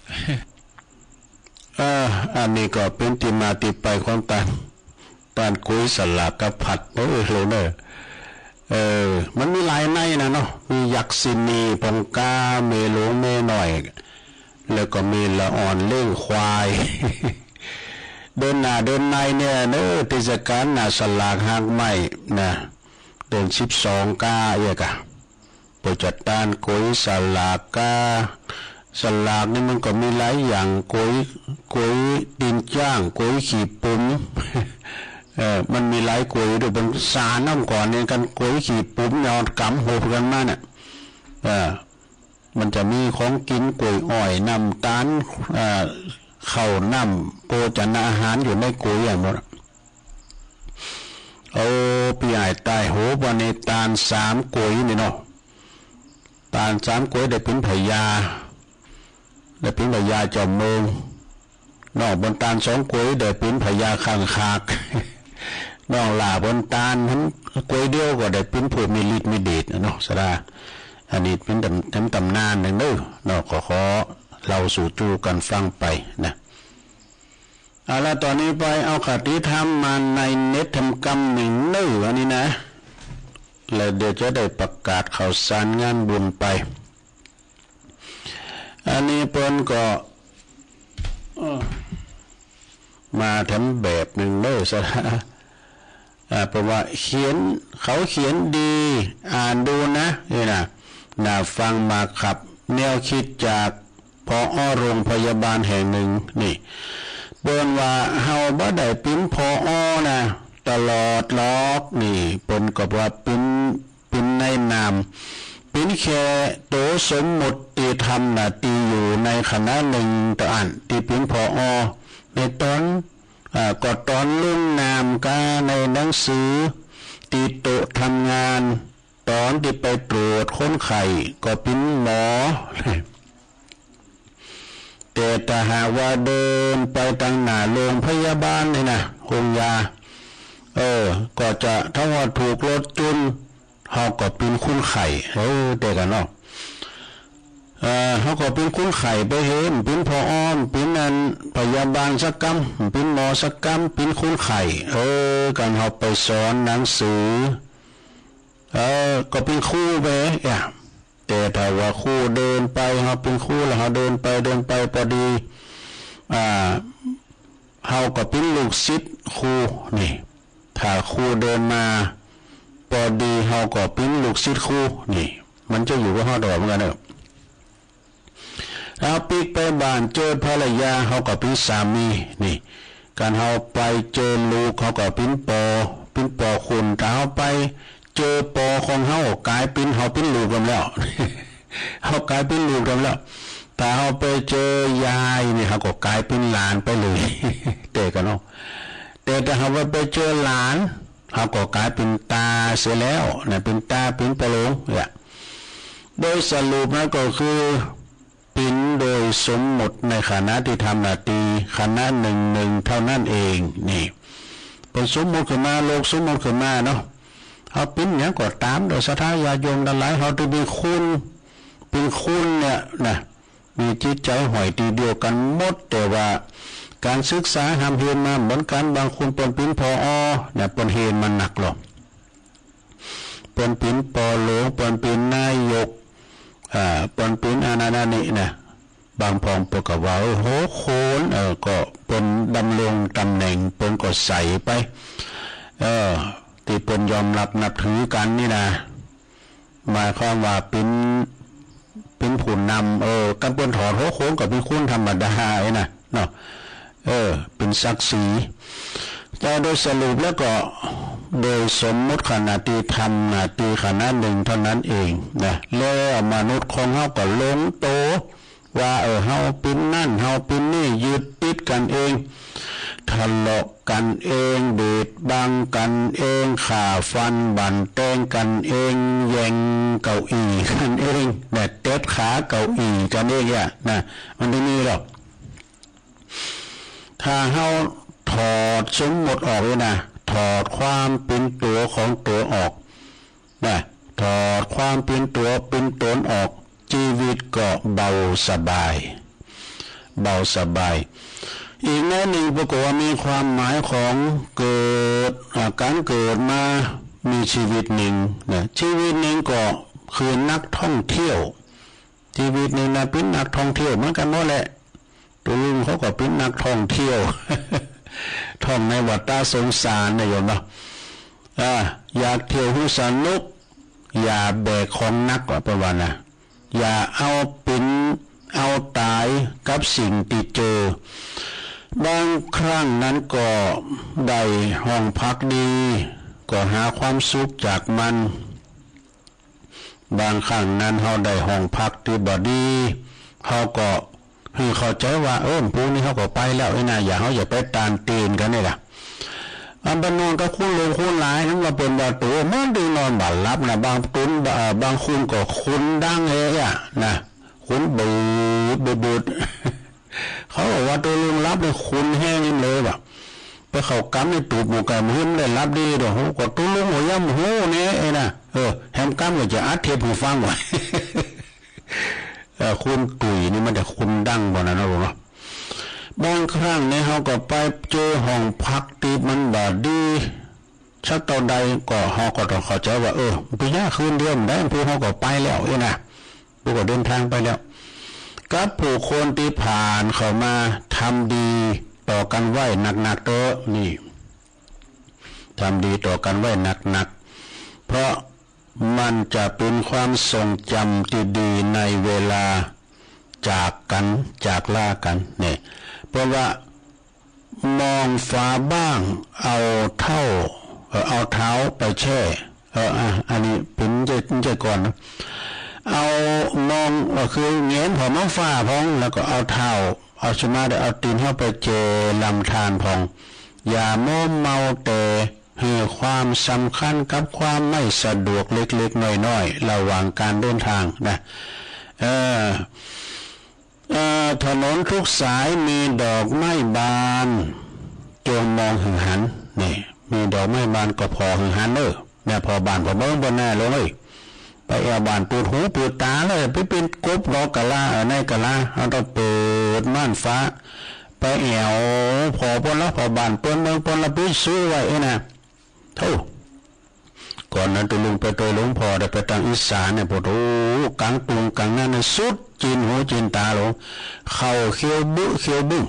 เออ อันนี้ก็เป๋นตี้มาตี้ไปของตาน ตานกวยสลากพัด เออ ลูกเน่อ เออ มันมีหลายในนะเนาะ มียักษิณีปองก้า แม่หลวงแม่น้อย แล้วก็มีละอ่อนเลี้ยงควาย เดือนหน้าเดือนในเนี่ยเน่อ เทศกาลหน้าสลากหากไม้นะ เดือนสิบสองก้าเยียะกะ เปิ้นจะตานกวยสลากก้า สลากนี่มันก็มีหลายอย่าง กวย กวยตีนจ๊าง กวยขี้ปุ๋ม เออ มันมีหลายกวยด้วย เปิ้นสานนำก่อนเนี่ย กั๋นกวยขี้ปุ๋มเนี่ย เอาก๋ำหุบกั๋นมาเนี่ย เออ มันจะมีของกิ๋น กล้วยอ้อย น้ำตาล เอ่อ ข้าว น้ำ โภชนาหารอยู่ในกวยอะหมด โอ้ ปี้อ้ายต๋ายโห บ่าในตานสามกวยนี่เนาะ ตานสามกวยได้เป๋นพญา ได้เป๋นพญาเจ้าเมือง น้องเปิ้นตานสองกวยได้เป๋นพญาข้างคาก น้องหล้าเปิ้นตานหั้นกวยเดียวก็ได้เป๋นผู้มีฤทธิ์มีเดชนะเนาะ สาธา อันนี้เป๋นตำ ตำ ตำนานนึ่งเน่อเนาะ ก็ขอเล่าสู่จู้กั๋นฟังไปนะ เอาละ ต่อนี้ไปเอาคติธรรมมาในเน็ตทำกำนึ่งเน่อ อันนี้นะ แล้วเดี๋ยวจะได้ประกาศข่าวสารงานบุญไป อันนี้เปิ้นก็ เอ่อ มาแถมแบบนึ่งเน่อ สาธา อ่า เปิ้นว่าเขียน เขาเขียนดี อ่านดูนะ นี่นะ น่าฟังมากครับ แนวคิดจาก ผอ.โรงพยาบาลแห่งนึ่ง นี่ เปิ้นว่าเฮาบ่ได้เป๋น ผอ.นะ ตลอดหรอก นี่ เปิ้นก็ว่าเป๋น เป๋นในนาม เป๋นแค่ตั๋วสมมุติตี้ทำหน้าตี้อยู่ในขณะนึ่งเต้าอั้น ตี้เป๋น ผอ.ในต๋อน อ่า ก็ต๋อนลุ่นนามก้าในหนังสือ ตี้โต๊ะทำงาน ต๋อนตี้ไปตรวจคนไข้ก็เป๋นหมอ แต่ถ้าหากว่าเดินไปตางหน้าโรงพยาบาลนี่นะ โฮงยา เออ ก็จะ ถ้าว่าถูกรถจุน เฮาก็เป๋นคนไข้ เออ แต่กั๋นเนาะ เอ่อ เฮาก็เป๋นคนไข้ไปเหย เป๋นผอ เป๋นอันพยาบาลสักกำ เป๋นหมอสักกำ เป๋นคนไข้ เออ กั๋นเฮาไปสอนหนังสือ เออ ก็เป๋นครูไป เอ้ย แต่ถ้าว่าครูเดินไป เฮาเป๋นครูแล้วเฮาเดินไป เดินไป ปอดี อ่า เฮาก็เป๋นลูกศิษย์ครู นี่ ถ้าครูเดินมา ปอดีเฮาก็เป๋นลูกศิษย์ครู นี่ มันจะอยู่กับเฮาตลอดเหมือนกั๋นเนาะ เฮาปิ๊กไปบ้านเจอภรรยา เฮาก็เป๋นสามี นี่ กั๋นเฮาไปเจอลูก เฮาก็เป๋นปอ เป๋นปอคน ถ้าเฮาไปเจอปอของเฮา ก๋ายเป๋น เฮาเป๋นลูกกั๋นแล้ว เฮาก๋ายเป๋นลูกกั๋นแล้ว ถ้าเฮาไปเจอยายนี่ เฮาก็ก๋ายเป๋นหลานไปเลย แต่กั๋นเนาะ แต่ถ้าหากว่าไปเจอหลาน เฮาก็ก๋ายเป๋นตาเสียแล้วนะ เป๋นตา เป๋นปอหลวงเนี่ย โดยสรุปนะก็คือ เป๋นโดยสมมุติในขณะตี้ทำหน้าตี้ ขณะหนึ่งหนึ่งเท่านั้นเอง นี่ เปิ้นสมมุติขึ้นมา โลกสมมุติขึ้นมาเนาะ เฮาเป๋นหยังก็ต๋าม โดยศรัทธาญาติโยมตังหลาย เฮาตี้เป๋นคน เป๋นคนเนี่ยนะ มีจิตใจ๋ห้อยตี้เดียวกั๋นหมด แต่ว่าก๋านศึกษาฮ่ำเฮียนมาบ่เหมือนกั๋น บางคนเปิ้นเป๋น ผอ เนี่ย เปิ้นเฮียนมาหนักหรอก เปิ้นเป๋นปอหลวง เปิ้นเป๋นนายก อ่า เปิ้นเป๋นอันนั้นอันนี้นะ บางพ่องเปิ้นก็ว่า เออ หัวโขน เออ ก็เปิ้นดำรงต๋ำแหน่ง เปิ้นก็ใส่ไป เออ ตี้เปิ้นยอมฮับนับถือกั๋นนี่นะ หมายความว่าเป๋น เป๋นผู้นำ เออ กั๋นเปิ้นถอดหัวโขนก็เป๋นคนธรรมดาไอ้นะเนาะ เออ เป๋นศักดิ์ศรี แต่โดยสรุปแล้วก็ โดยสมมุติขณะตี้ทำหน้าตี้ขณะหนึ่งเท่านั้นเองนะ แล้วมนุษย์ของเฮาก็หลงตั๋ว ว่า เออ เฮาเป๋นนั่น เฮาเป๋นนี่ ยึดติดกั๋นเอง ทะเลาะกั๋นเอง เบียดบังกั๋นเอง ฆ่าฟันบั่นแตงกั๋นเอง แย่งเก้าอี้กั๋นเอง และเตะขาเก้าอี้กั๋นเองเนี่ยนะ มันบ่มีหรอก ถ้าเฮาถอดสมมุติออกเลยนะ ถอดความเป๋นตั๋วของตั๋วออก นะ ถอดความเป๋นตั๋วเป๋นต๋นออก ชีวิตก็เบาสบาย เบาสบาย อีกแนวหนึ่งปรากฏว่ามีความหมายของเกิด อ่า ก๋านเกิดมามีชีวิตหนึ่งนะ ชีวิตหนึ่งก็คือนักท่องเที่ยว ชีวิตหนึ่งนะ เป๋นนักท่องเที่ยวเหมือนกั๋นหมดแหละ ตุ๊ลุงเขาก็เป๋นนักท่องเที่ยว ท่องในวัฏสงสารนะโยมเนาะ อ่า อยากเที่ยวหื้อสนุก อย่าแบกของหนัก ว่าเปิ้นว่านะ อย่าเอาเป๋นเอาต๋ายกับสิ่งตี้เจอ บางครั้งนั้นก็ได้ห้องพักดี ก็หาความสุขจากมัน บางครั้งนั้นเฮาได้ห้องพักตี้บ่ดี เฮาก็หื้อเข้าใจ๋ว่า เออ พรุ่งนี้เฮาก็ไปแล้วนี่นะ อย่า เฮาอย่าไปต้านเต้นกั๋นนี่ล่ะ อันไปนอนกับคนหลวงคนหลายนั้น ว่าเปิ้นว่าตั๋วมันได้นอนบ่หลับนะ บางคน เอ่อ บางคนก็คนดังแฮะนะ คนบูดบูดบูด เขาบอกว่าตุ๊ลุงหลับเนี่ยคนแฮงเลยว่ะ ไปเข้ากำในตูบหมู่ไก่หมู่เห็นได้หลับดีดอก ก็ตุ๊ลุงบ่ยอมฮู้แน่ไอ้นะ เออ แหมกำก็จะอัดเทปหื้อฟังว่ะ เออ คนตุ้ยนี่มันจะคนดังบ่นะเนาะลูกเนาะ บางครั้งเนี่ยเฮาก็ไปเจอห้องพักตี้มันบ่ดี สักเต้าใดก็ เฮาก็ต้องเข้าใจ๋ว่า เออ ไปแค่คืนเดียวบ่ได้ พวกเฮาก็ไปแล้วนี่นะ พวกก็เดินทางไปแล้ว กับผู้คนตี้ผ่านเข้ามา ทำดีต่อกั๋นไว้หนักๆ เต๊อะ นี่ ทำดีต่อกั๋นไว้หนักๆ เพราะมันจะเป๋นความทรงจ๋ำตี้ดีในเวลาจากกั๋น จากลากั๋น เนี่ย เพราะว่า มองฝาบ้าง เอาเท้า เอ่อ เอาเท้าไปแช่ เอ่อ อ่ะ อันนี้เป๋น บ่ใจ้ บ่ใจ้ก่อนนะ เอามอง ก็คือแหงนผ่อมองฟ้าพ่อง แล้วก็เอาเท้า เอาสมาธิ เอาตี๋นเฮาไปแช่ลำธารพ่อง อย่ามัวเมาแต่ หื้อความสำคัญกับความไม่สะดวกเล็กๆ น้อยๆ ระหว่างก๋านเดินตางนะ เออ เอ่อ ถนนทุกสายมีดอกไม้บาน จงมองหื้อหัน นี่ มีดอกไม้บานก็ผ่อหื้อหันเน่อ เนี่ย ผ่อบ้านผ่อเมืองเปิ้นแน่ลงเอ้ย ไปแอ่วบ้านปูดหูปูดต๋าเลย ไปเป๋นกบหลอกกะลา เอ่อ ในกะลา เฮาต้องเปิดม่านฟ้า ไปแอ่วผ่อเปิ้นละ ผ่อบ้านเปิ้นเมืองเปิ้นละ ปิดซูไว้เอ้ยนะ โธ่ ก่อนนั้นตุ๊ลุงไปตวยหลวงพ่อได้ไปตางอีสานเนี่ย โอ้โห ก๋างตุงก๋างนาเนี่ย สุดจินหูจินต๋าลง เข้าเขียวบึ้เขียวบึ้ง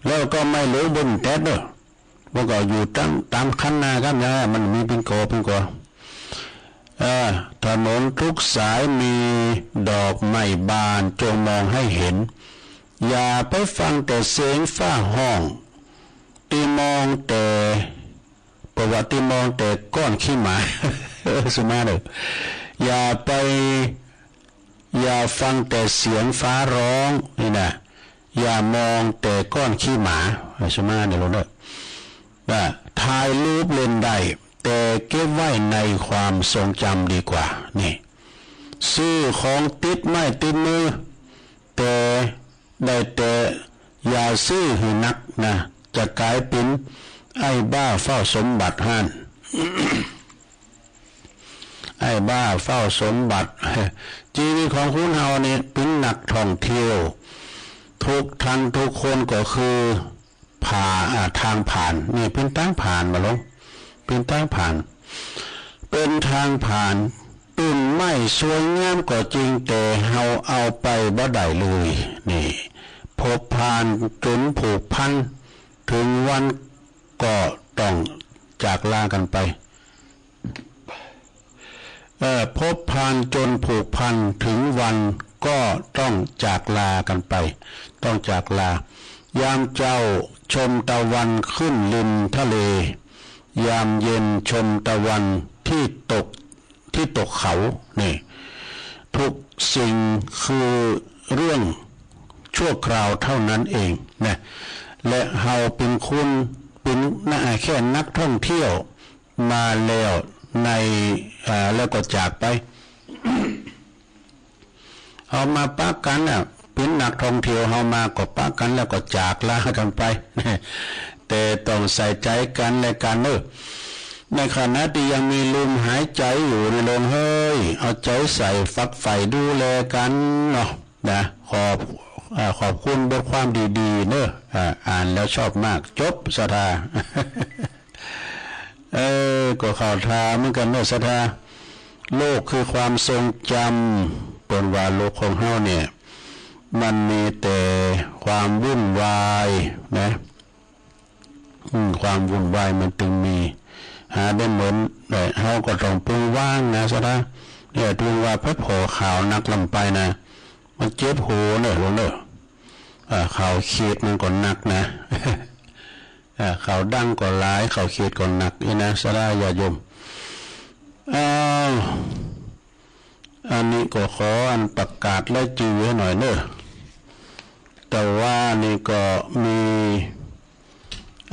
แล้วก็ไม้หลวงบ่แต๊ดเน่อ มันก็อยู่ตาง ต๋ามคันนาครับ อย่างนั้นมันมีเป๋นกอเป๋นกอ เออ ถนนทุกสายมีดอกไม้บาน จงมองให้เห็น อย่าไปฟังแต่เสียงฟ้าฮ้อง ตี้มองแต่ ประวัติตี้มองแต่ก้อนขี้หมา สุมาเน่อ อย่าไป อย่าฟังแต่เสียงฟ้าฮ้อง นี่นะ อย่ามองแต่ก้อนขี้หมา สุมาเน่อลูกเน่อ ว่าถ่ายรูปเล่นได้ แต่เก็บไว้ในความทรงจำดีกว่า นี่ ซื้อของติดไม้ติดมือ แต่ ได้แต่อย่าซื้อหื้อนักนะ จะก๋ายเป๋นไอ้บ้าเฝ้าสมบัติหั้น ไอ้บ้าเฝ้าสมบัติ จีวิตของคนเฮานี่เป๋นนักท่องเที่ยว ทุกท่านทุกคนก็คือ ผ่า อ่า ตางผ่าน นี่เป๋นตางผ่านบ่ลง เป๋นตางผ่าน เป๋นตางผ่าน ต้นไม้สวยงามก็จริง แต่เฮาเอาไปบ่ได้เลย นี่ พบผ่านจนผูกพัน ถึงวันก็ต้องจากลากั๋นไป เอ่อ พบผ่านจนผูกพัน ถึงวันก็ต้องจากลากั๋นไป ต้องจากลา ยามเจ๊าชมตะวันขึ้นริมทะเล ยามเย็นชมตะวันที่ตก ที่ตกเขา นี่ ทุกสิ่งคือเรื่องชั่วคราวเท่านั้นเองนะ และเฮาเป๋นคน เป๋นนะ แค่นักท่องเที่ยว มาแล้วใน อ่า แล้วก็จากไป เฮามาปะกั๋นน่ะ เป๋นนักท่องเที่ยว เฮามาก็ปะกั๋นแล้วก็จากลากั๋นไป แต่ต้องใส่ใจ๋กั๋นและกั๋นเน่อ ในขณะตี้ยังมีลมหายใจ๋อยู่นี่ลงเฮ้ย เอาใจ๋ใส่ฝักใฝ่ดูแลกั๋นเนาะ นะ ขอบ อ่า ขอบคุณบทความดีๆ เน่อ อ่า อ่านแล้วชอบมาก จบ ศรัทธา เออ ก็เข้าท่าเหมือนกั๋นเน่อ ศรัทธา โลกคือความทรงจำ เปิ้นว่าโลกของเฮาเนี่ย มันมีแต่ความวุ่นวายนะ อืม ความวุ่นวายมันตึงมี หาได้เหมือน เอ่อ เฮาก็ต้องปึงวางนะ ศรัทธา เนี่ย ปึงว่าไปผ่อข่าวหนักล้ำไปนะ มันเจ็บหูเน่อ ลูกเน่อ อ่า ข่าวเขตมันก็หนักนะ อ่า ข่าวดังก็หลาย ข่าวเขตก็หนัก อี้นะ ศรัทธาญาติโยม อ้าว อันนี้ก็ขออันประกาศรายจื้อหื้อหน่อยเน่อ แต่ว่านี่ก็มี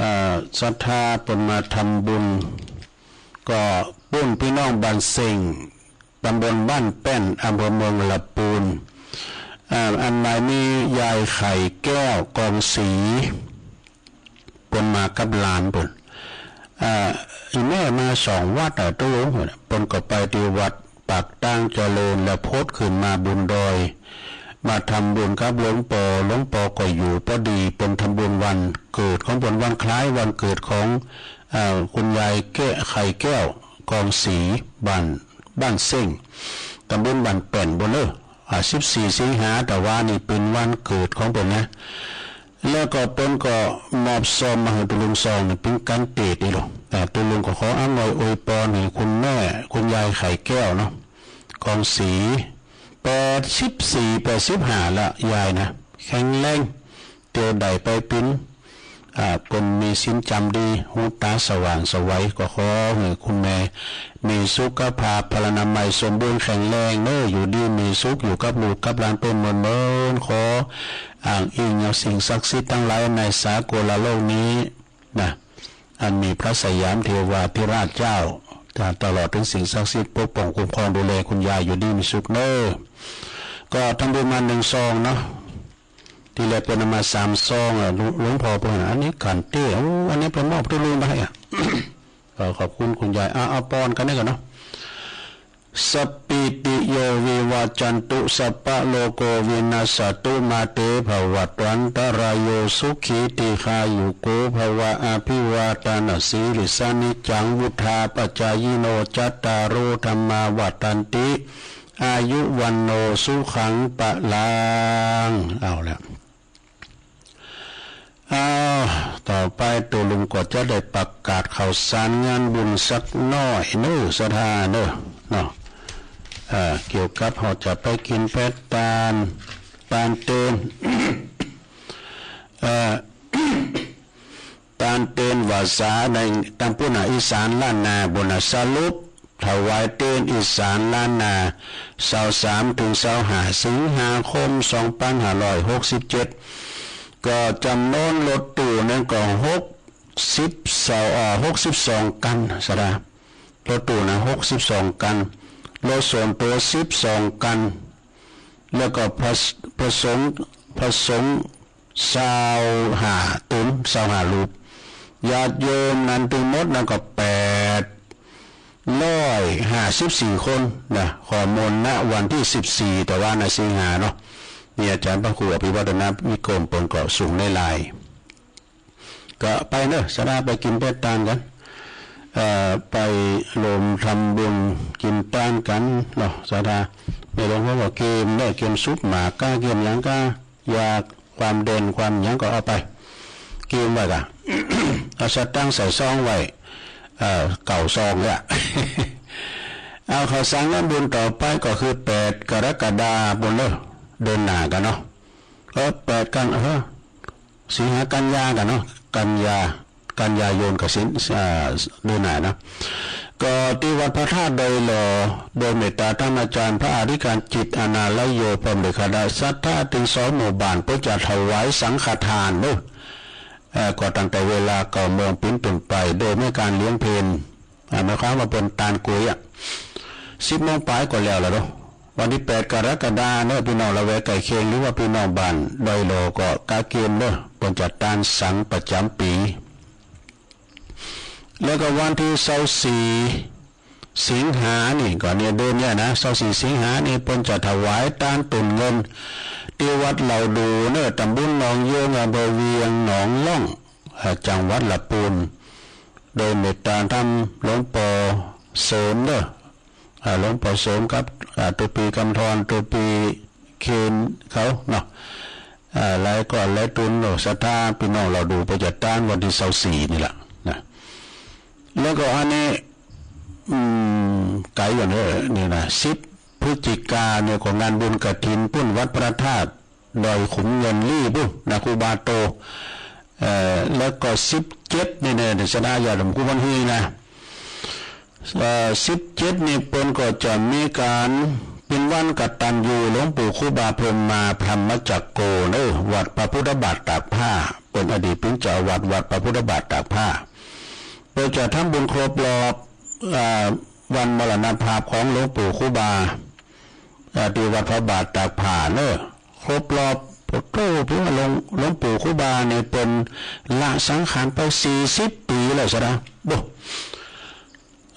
อ่า ศรัทธาเปิ้นมาทำบุญ ก็ปุ้นพี่น้องบ้านเส้ง ตำบลบ้านแป้น อำเภอเมืองละปูน อ่า อันหมายมียายไข่แก้ว กองศรี เปิ้นมากับหลานเปิ้น อ่า อี่แม่มาสองวัดอะ ตุ๊ลุง เปิ้นก็ไปตี้วัดปากตางเจริญ แล้วพดขึ้นมาบนดอย มาทำบุญกับหลวงปอ หลวงปอก็อยู่ ปอดีเปิ้นทำบุญวันเกิดของเปิ้น วันคล้ายวันเกิดของ อ่า คุณยายแก้ว ไข่แก้ว กองศรี บ้าน บ้านเส้ง ตำบลบ้านแป้น ปู้นเน่อ อ่า สิบสี่สิงหา ตะวานี้เป๋นวันเกิดของเปิ้นนะ แล้วก็เปิ้นก็มอบซองมาหื้อตุ๊ลุง ซองนี่เป๋นกั๋นเตดนี่ลอ อ่า ตุ๊ลุงก็ขออำนวยอวยปอนหื้อคุณแม่ คุณยายไข่แก้วเนาะ กองศรี แปดสิบสี่ แปดสิบห้าละยายนะ แข็งแรง เตียวได้ไปเป๋น อ่า คนมีศีลจ๋ำดี หูต๋าสว่างไสว ก็ขอหื้อคุณแม่มีสุขภาพพลานามัยสมบูรณ์แข็งแรงเน่อ อยู่ดีมีสุข อยู่กับลูกกับหลานเปิ้นเมินๆ ขออ้างอิงเอาสิ่งศักดิ์สิทธิ์ตังหลายในสากลโลกนี้นะ อันมีพระสยามเทวาธิราชเจ้า ตลอดเถิงสิ่งศักดิ์สิทธิ์ปกป้องคุ้มครองดูแลคุณยายอยู่ดีมีสุขเน่อ ก็ทำบุญมาหนึ่งซองเนาะ ตี้แรกเปิ้นเอามาสามซองอะ หลวง หลวงพ่อเปิ้น อันนี้ขันเต้ โอ้ อันนี้ไปมอบตุ๊ลุงไปอะ เออ ขอบคุณคุณยาย อ่ะ เอาปอนกั๋นนี่ก่อนเนาะ Sabbītiyo vivajjantu, sabbarogo vinassatu, mā te bhavatvantarāyo, sukhī dīghāyuko bhava. Abhivādanasīlissa niccaṃ vuḍḍhāpacāyino, cattāro dhammā vaḍḍhanti, āyu vaṇṇo sukhaṃ balaṃ. เอาละ อ้าว ต่อไปตุ๊ลุงก็จะได้ประกาศข่าวสารงานบุญสักหน้อยเน่อ ศรัทธาเน่อ เนาะ เอ่อ เกี่ยวกับเฮาจะไปกิ๋นไปตาน ตานเตน เอ่อ ตานเตนวาสาในตำบลอีสานล้านนา บุญสรุป ถวายเตนอีสานล้านนา ซาวสามเถิงซาวห้าสิงหาคม สองปันห้าร้อยหกสิบเจ็ด ก็จ๋ำนวนรถตู้นั้นก็หกสิบสอง เอ่อ หกสิบสองคัน ศรัทธา รถตู้นะ หกสิบสองคัน รถส่วนตั๋วสิบสองคัน แล้วก็พระ พระสงฆ์ พระสงฆ์ ซาวห้า ต๋น ซาวห้ารูป ญาติโยมนั้นตึงหมดนั้นก็แปดร้อยห้าสิบสี่คนนะ ข้อมูล ณ วันตี้สิบสี่ ตะวานะ สิงหาเนาะ นี่อาจ๋ารย์พระครูอภิวัฒนวิกรมเปิ้นก็ส่งในไลน์ ก็ไปเน่อ ศรัทธา ไปกิ๋นไปตานกั๋น เอ่อ ไปรวมทำบุญกิ๋นตานกั๋นเนาะ ศรัทธา ในหลวงพ่อก็เกียมเน่อ เกียมซุปหมากก้า เกียมหยังก้า ยาความเด่นความหยังก็เอาไป เกียมไว้ก่ะ เอาสตางค์ใส่ซองไว้ เอ่อ เก้าซองเนี่ย เอาข่าวสารงานบุญต่อไปก็คือแปดกรกฎาคมบุญเน่อ เดือนหน้ากั๋นเนาะ เออ แปดกัน เออ สิงหากันยากั๋นเนาะ กันยา กันยายนกับสิง อ่า เดือนหน้านะ ก็ตี้วัดพระธาตุดอยหล่อ โดยเมตตาต้านอาจ๋ารย์พระอธิการจิต อนาลโย พร้อมด้วยคณะศรัทธาเถิงสองหมู่บ้าน เปิ้นจะถวายสังฆทานเนาะ เอ่อ ก็ตั้งแต่เวลาเก้าโมงเป๋นต้นไป โดยมีก๋านเลี้ยงเพล อ่า หมายความว่าเปิ้นตานกวยอะ สิบโมงปายก็แล้วล่ะเนาะ วันตี้แปดกรกฎาคมเนาะ ปี้น้องละแวกใก้เคียง หรือว่าปี้น้องบ้านดอยหล่อก็กะเกียมเนาะ เปิ้นจะตานสังประจ๋ำปี๋ แล้วก็วันตี้ซาวสี่สิงหานี่ ก็เนี่ยเดือนเนี่ยนะ ซาวสี่สิงหานี่ เปิ้นจะถวายตานตุ่นเงิน ตี้วัดเหล่าดูเนาะ ตำบลหนองเยิง อำเภอเวียงหนองล่อง เอ่อ จังหวัดละปูน โดยเมตตาต้านหลวงป้อเสริมเนาะ อ่า หลวงป้อเสริมกับ อ่า ตุ๊ปีกำธร ตุ๊ปีเคนเขาเนาะ อ่า หลายก้อนหลายตุ๊นเนาะ ศรัทธาปี้น้องเหล่าดูเปิ้นจะตานวันตี้ซาวสี่นี่แหละนะ แล้วก็อันนี้ อืม ไก๋ก่อนเน่อ นี่นะ สิบพฤศจิกาเนี่ยก็งานบุญกฐินปุ้นวัดพระธาตุ ดอยขุมเงินลี้ปุ้นนะ ครูบาโต เอ่อ แล้วก็สิบเจ็ดนี่เนี่ย ศรัทธาญาติโยมกู้วันฮีนะ เอ่อ สิบเจ็ดนี่เปิ้นก็จะมีก๋านเป๋นวันกตัญญูหลวงปู่ครูบาพรหมมา พรหมจักโก เนาะ วัดพระพุทธบาทตากผ้า เปิ้นอดีตเป๋นเจ้าอาวาสวัดพระพุทธบาทตากผ้า เปิ้นจะทำบุญครบรอบ เอ่อ วันมรณภาพของหลวงปู่ครูบา อ่า ตี้วัดพระบาทตากผ้าเนาะ ครบรอบ โอ้โห เปิ้นว่าหลวง หลวงปู่ครูบาเนี่ยเปิ้นละสังขารไปสี่สิบปี๋แล้วศรัทธา โบ้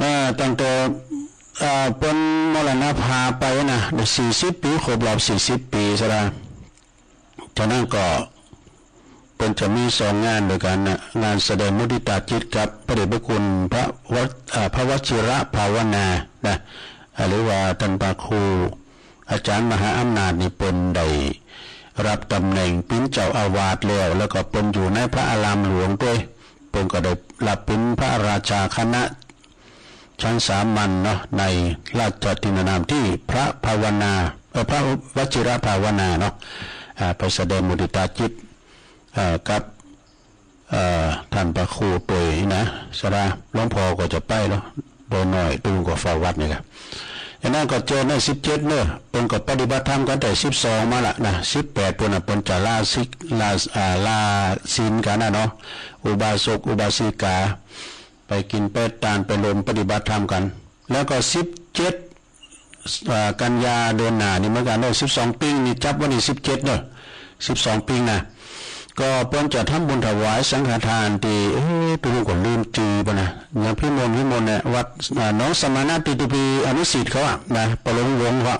อ่า ตั้งแต่ อ่า เปิ้นมรณภาพไปนะ ได้สี่สิบปี๋ ครบรอบสี่สิบปี๋ศรัทธา ฉะนั้นก็ เปิ้นจะมีสองงานด้วยกั๋นนะ งานแสดงมุทิตาจิตกับพระเดชพระคุณพระวัช อ่า พระวชิรภาวนานะ อ่า หรือว่าต้านพระครูอาจ๋ารย์มหาอำนาจนี่เปิ้นได้ฮับต๋ำแหน่งเป๋นเจ้าอาวาสแล้ว แล้วก็เปิ้นอยู่ในพระอารามหลวงตวย เปิ้นก็ได้ฮับเป๋นพระราชาคณะ ชั้นสามัญเนาะ ในราชทินนามตี้พระภาวนา เอ่อ พระวชิรภาวนาเนาะ อ่า ไปแสดงมุทิตาจิต เอ่อ กับ เอ่อ ต้านพระครูตวยนะ ศรัทธา หลวงป้อก็จะไปเนาะ โดยน้อยตุ๊ลุงก็เฝ้าวัดนี่แหละ อันนั้นก็เจิญในสิบเจ็ดเนาะ เปิ้นก็ปฏิบัติธรรมกั๋นแต่สิบสองมาละนะ สิบแปดปู้นน่ะ เปิ้นจะลาสิก ลา อ่า ลาศีลกั๋นนะเนาะ อุบาสกอุบาสิกา ไปกิ๋นไปตาน ไปรวมปฏิบัติธรรมกั๋น แล้วก็สิบเจ็ด อ่า กันยาเดือนหน้านี่เหมือนกั๋นเด้อ สิบสองปิ้งนี่ จับวันตี้สิบเจ็ดเด้อ สิบสองปิ้งนะ ก็เปิ้นจะทำบุญถวายสังฆทานตี้ เอ๊ะ ตุ๊ลุงก็ลืมจื้อบ่นะ อย่างพิมล พิมลเนี่ย วัด อ่า หนองสมณะ ตี้ตุ๊ปีอนุสิทธิ์เขาอะนะ ประหลงวงศ์เขา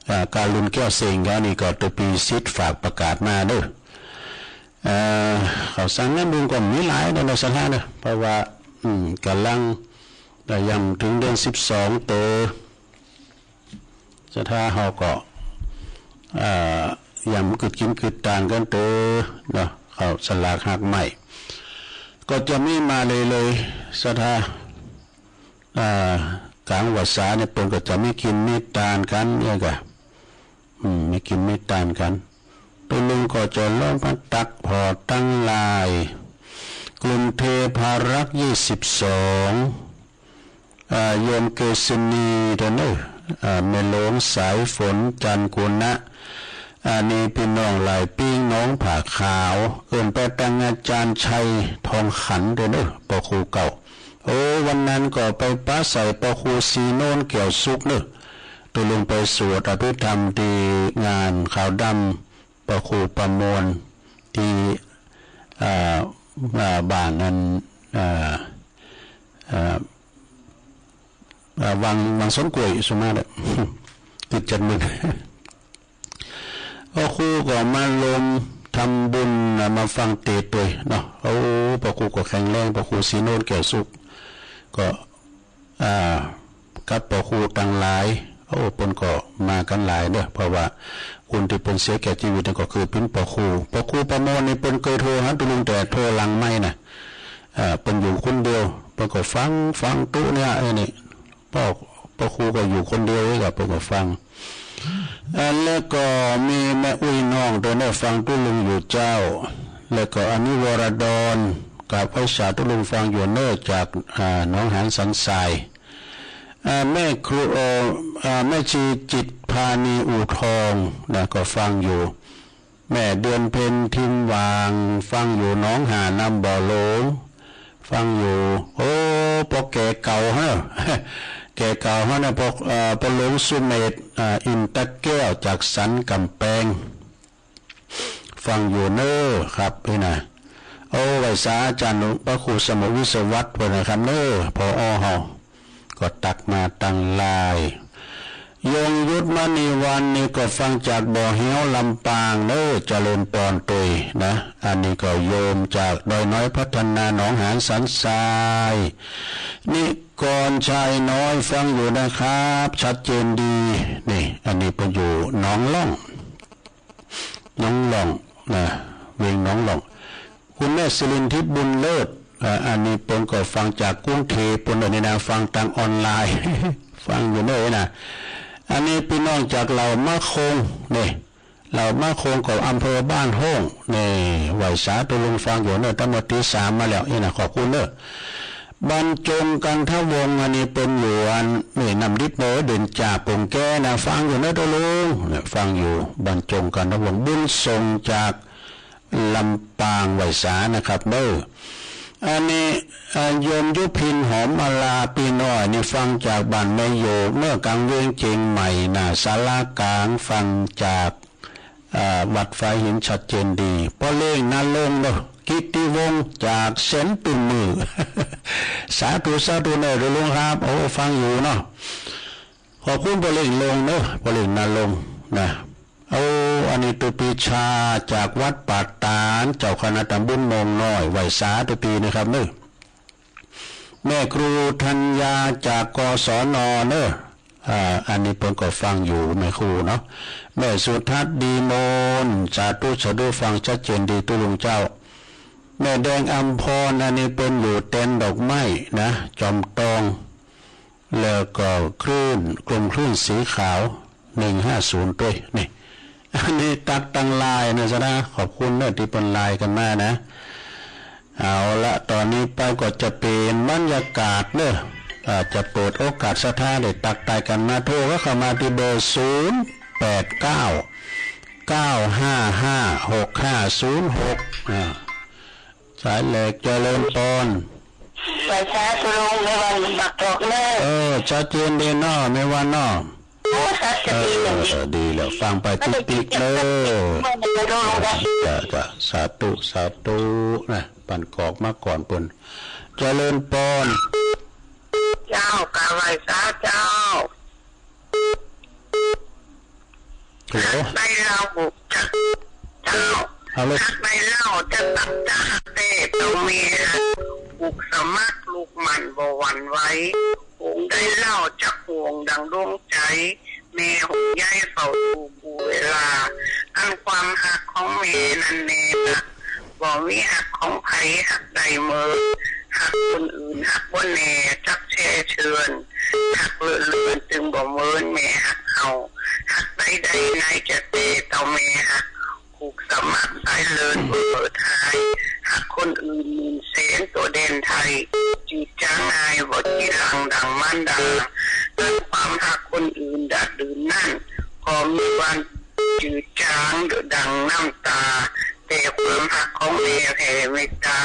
อ่า กาลุนแก้วเซ็งเขานี่ก็ตุ๊ปีสิทธิ์ฝากประกาศมาเด้อ เอ่อ ข้าวสารงานบุญก็มีหลายเด้อ ศรัทธาเด้อ เพราะว่า อืม ก่ำลัง อ่า ย่ำเถิงเดือนสิบสองเต๊อะ ศรัทธาเฮาก็ อ่า ย่ำกึ๊ดกิ๋นกึ๊ดตานกั๋นเต๊อะเนาะ ข้าวสลากหากไหม้ ก็จะมีมาเรื่อยๆ ศรัทธา อ่า ก๋างวรรษาเนี่ยเปิ้นก็จะมีกิ๋นมีตานกั๋นเนี่ยก่ะ อืม มีกิ๋นมีตานกั๋น ตุ๊ลุงก็จะลองมาตักผ่อตังหลาย กลุ่มเทพารักษ์ยี่สิบสอง อ่า โยมเกษณีเต๊อะเน่อ อ่า แม่หลวงสายฝน จันทร์กุณะ อันนี้ปี้น้องหลายปิ้ง หนองผาขาว เอิ้นไปตังอาจ๋ารย์ชัย ทองขันเต๊อะเน่อ ปอครูเก่า โอ้ วันนั้นก็ไปปะใส่ปอครูศรีโนน แก้วสุขเน่อ ตุ๊ลุงไปสวดอภิธรรมตี้งานขาวดำ ปอครูประมวลตี้ อ่า อ่า บ้านนั้น อ่า อ่า อ่า วัง วังสวนกล้วย สุมาเน่อ ติดจัดเมือง ปอครูก็มาลมทำบุญนะ มาฟังเตสน์ตวยเนาะ โอ้ ปอครูก็แข็งแรง ปอครูศรีโนน แก้วสุข ก็ อ่า กับปอครูตังหลาย โอ้ เปิ้นก็มากั๋นหลายเน่อ เพราะว่าคนตี้เปิ้นเสียแก่จีวิตนี่ก็คือเป๋นปอครู ปอครูประมวลนี่เปิ้นเกยโทรหาตุ๊ลุงแต่โทรหลังไมค์นะ อ่า เปิ้นอยู่คนเดียว เปิ้นก็ฟัง ฟังตุ๊เนี่ย เออ นี่ ปอ ปอครูก็อยู่คนเดียวเองอะ เปิ้นก็ฟัง อ่า แล้วก็มีแม่อุ๊ยน้องตวยเน่อ ฟังตุ๊ลุงอยู่เจ้า แล้วก็อันนี้วรดร กราบไหว้สาตุ๊ลุงฟังอยู่เน่อ จาก อ่า หนองหานสันทราย อ่า แม่ครู เอ่อ อ่า แม่ชีจิตพานีอู่ทองนะ ก็ฟังอยู่ แม่เดือนเพ็ญ ทิมหว่าง ฟังอยู่หนองหาน้ำบ่อหลง ฟังอยู่ โอ้ ปอแก่เก่าฮะ แก่เก่าฮะนะ ปอ เอ่อ ปอหลวงสุเมธ อ่า อินตะแก้ว จากสันกำแปง ฟังอยู่เน่อครับ นี่นะ โอ้ ไหว้สาอาจ๋ารย์หลวงพระครูสมุทรวิศวัตรเปิ้นนะครับเน่อ ผอ.เฮา ก็ตักมาตังหลาย ยงยุทธมณีวรรณนี่ก็ฟังจากบ่อเฮี้ยวลำปางเน่อ เจริญปอนตวยนะ อันนี้ก็โยมจากดอยน้อยพัฒนาหนองหานสันทราย นิกรชัยน้อยฟังอยู่นะครับ ชัดเจนดี นี่ อันนี้เปิ้นอยู่หนองล่อง หนองล่องนะ เวียงหนองล่อง คุณแม่สิรินทิพย์บุญเลิศ อ่า อันนี้เปิ้นก็ฟังจากกรุงเทพฯ เปิ้นอันนี้นะ ฟังตางออนไลน์ ฟังอยู่เน่อนะ อันนี้ปี้น้องจากเหล่ามะคง นี่ เหล่ามะคงก็อำเภอบ้านโฮ่ง นี่ ไหว้สาตุ๊ลุงฟังอยู่เน่อ ตั้งแต่ตีสามมาแล้ว นี่นะ ขอบคุณเน่อ บรรจงกันทวงศ์ อันนี้เปิ้นอยู่อัน นี่ น้ำดิบเน่อ เด่นจ่าปงแก้นะ ฟังอยู่เน่อตุ๊ลุง เนี่ย ฟังอยู่ บรรจงกันทวงศ์ บุญส่งจาก ลำปางไหว้สานะครับเน่อ อันนี้ เอ่อ โยมยุพินหอมมาลาปี้น้อยนี่ฟังจากบ้านแม่โยกเน่อ กลางเวียงเจียงใหม่ หน้าศาลากลาง ฟังจาก เอ่อ วัดฝายหินชัดเจนดี ป้อเล้งณรงค์เน่อ กิตติวงศ์จากเซนต์ปื้นมือ สาธุ สาธุเน่อตุ๊ลุงครับ โอ้ ฟังอยู่เนาะ ขอบคุณป้อเล้งณรงค์เน่อ ป้อเล้งณรงค์นะ โอ้ อันนี้ตุ๊ปีชาจากวัดป่าตาด เจ้าคณะตำบลโมงน้อย ไหว้สาตุ๊ปีนะครับเน่อ แม่ครูธัญญาจาก กศน เน่อ อ่า อันนี้เปิ้นก็ฟังอยู่ แม่ครูเนาะ แม่สุทัศน์ ดีมน สาธุ สาธุ ฟังชัดเจนดีตุ๊ลุงเจ้า แม่แดงอำพร อันนี้เปิ้นอยู่เต็นท์ดอกไม้นะ จอมตอง แล้วก็คลื่น กลมคลื่นสีขาว หนึ่งห้าศูนย์ ตุ๊ย นี่ อันนี้ตักตังไลน์นะศรัทธา ขอบคุณเน่อตี้เปิ้นไลน์กั๋นมานะ เอาละ ต๋อนนี้ไปก็จะเป๋นบรรยากาศเน่อ อ่า จะเปิดโอกาสศรัทธาได้ตักทายกั๋นมา โทรเข้ามาตี้เบอร์ ศูนย์แปดเก้า เก้าห้าห้า หกห้าศูนย์หก อ่า สายแหลก เจริญปอน ไหว้สาธุลุง แม่วันปากจอกเน่อ เออ ชัดเจนดีเนาะ แม่วันเนาะ โอ้ ชัดเจนดี เออ ดีแล้ว ฟังไปติ๊กๆ เน่อ เมื่อไหร่จะลงได้ จ้ะ จ้ะ สาธุ สาธุ นะ ปันกอกมาก่อนเปิ้น เจริญปอน เจ้า กราบไหว้สาเจ้า ฮัลโหล ฮักได้เล่าจัก เจ้า ฮัลโหล ฮักได้เล่าจัก จักฮักแต๊เต้าแม่ ผูกสมัครลูกหมั้นบ่หวั่นไหว หงได้เล่าจักห่วงดังดวงใจ๋ แม่ห่วงใยเฝ้าดูกู้เวลา อันความฮักของแม่นั้นแน่นะ บ่มีฮักของใผฮักได้เมิด ฮักคนอื่นฮักบ่แน่จักแช่เชิญ ฮักเลิศเลินจึงบ่เหมินแม่ฮักเฮา ฮักใดๆ ในจะแต๊เต้าแม่ฮัก ผูกสมัครสายเลินบ่เปิดหาย ฮักคนอื่นหมื่นแสนตัวแดนไทย จืดจางง่ายบ่จีรังดังมารดา อันความฮักคนอื่นดาดดื่นนั้น ก็มีวัน จืดจางดังน้ำตา แต่ความฮักของแม่แผ่เมตตา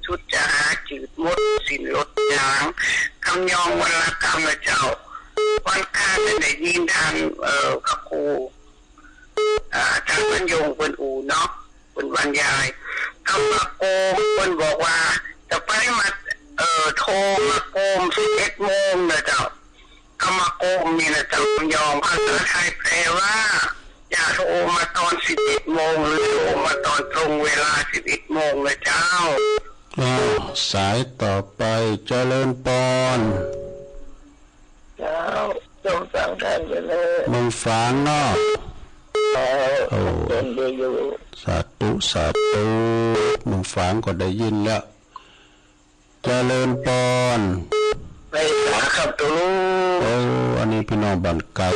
สุดจะหาจืดหมดสิ้นลดจาง กำยองวรรณกรรมนะเจ้า วันก่อนได้ยินท่าน เอ่อ พระครู อ่า อาจารย์บรรยงเปิ้นอู้เนาะ เปิ้นบรรยาย กำมาโกม เปิ้นบอกว่า จะไปมา เอ่อ โทรมาโกมสิบเอ็ดโมงนะเจ้า กำมาโกมนี่นะเจ้า กำยองภาษาไทยแปลว่า อย่าโทรมาตอนสิบเอ็ดโมง หรือโทรมาตอนตรงเวลาสิบเอ็ดโมงนะเจ้า อ้าว สายต่อไป เจริญปอน เจ้า จงฟังท่านอยู่เลย เมืองฝางเนาะ เจ้า โอ้ ชัดเจนดีอยู่ สาธุ สาธุ เมืองฝางก็ได้ยินแล้ว เจริญปอน ไหว้สาครับตุ๊ลุง โอ้ อันนี้พี่น้องบ้านไก๋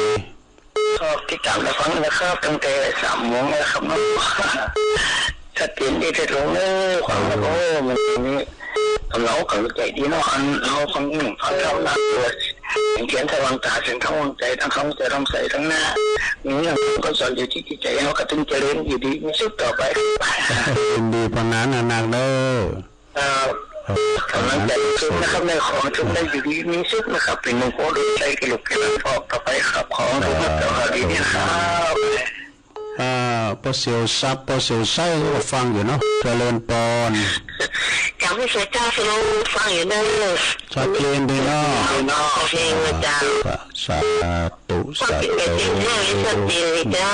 ชอบติดต๋ามรับฟังนะครับ ตั้งแต่สามโมงแล้วครับเนาะ ชัดเจนดีเถิดลุงเอ้ย ฟังแล้วก็มันมีกำลังอกกำลังใจ๋ดีเนาะ อันเฮาฟังหนึ่งฟังธรรมนะ เปิดแสงเทียนสว่างต๋า แสงธรรมสว่างใจ๋ ทั้งธรรมใจ๋ธรรมใสทั้งหน้า มีหยังก็สอนอยู่ตี้จิตใจ๋ เฮาก็ตึงเจริญอยู่ดีมีสุขต่อไป ยินดีปานนั้นนะนักเด้อ ครับ ครับ กำลังใจ๋ขึ้นนะครับ ในของทุกได้อยู่ดีมีสุขนะครับ เป๋นมงคลดวงใจ๋แก่ลูกแก่หลานออกต่อไปครับ ขอทุกท่านสวัสดีนะครับ อ่า ป้อเสี่ยวซับ ป้อเสี่ยวไส้ก็ฟังอยู่เนาะ เจริญปอน เจ้า ป้อเสี่ยวเจ้า ฟังอยู่เนาะ ชัดเจนดีเนาะ ชัดเจนนะเจ้า สาธุ สาธุ ชัดเจนดีเจ้า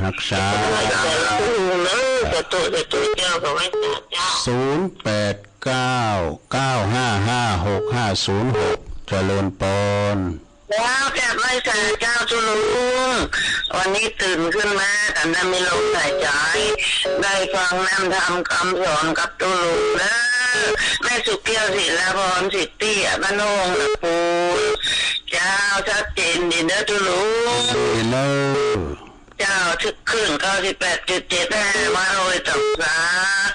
ฮักษา สาธุเนาะ สาธุ สาธุเจ้า ขอไหว้สาเจ้า ศูนย์แปดเก้า เก้าห้าห้า หกห้าศูนย์หก เจริญปอน เจ้า กราบไหว้สาเจ้าตุ๊ลุง วันนี้ตื่นขึ้นมา ตังแต่มีลมหายใจ๋ ได้ฟังน้ำธรรมคำสอนกับตุ๊ลุงเด้อ แม่สุขแก้ว ศิลาพร สิทธิ บ้านโฮงตะปู เจ้า ชัดเจนดีเนาะตุ๊ลุง ดีเนาะ เจ้า คลื่นเก้าสิบแปดจุดเจ็ด แผ่มาโดยตรงสา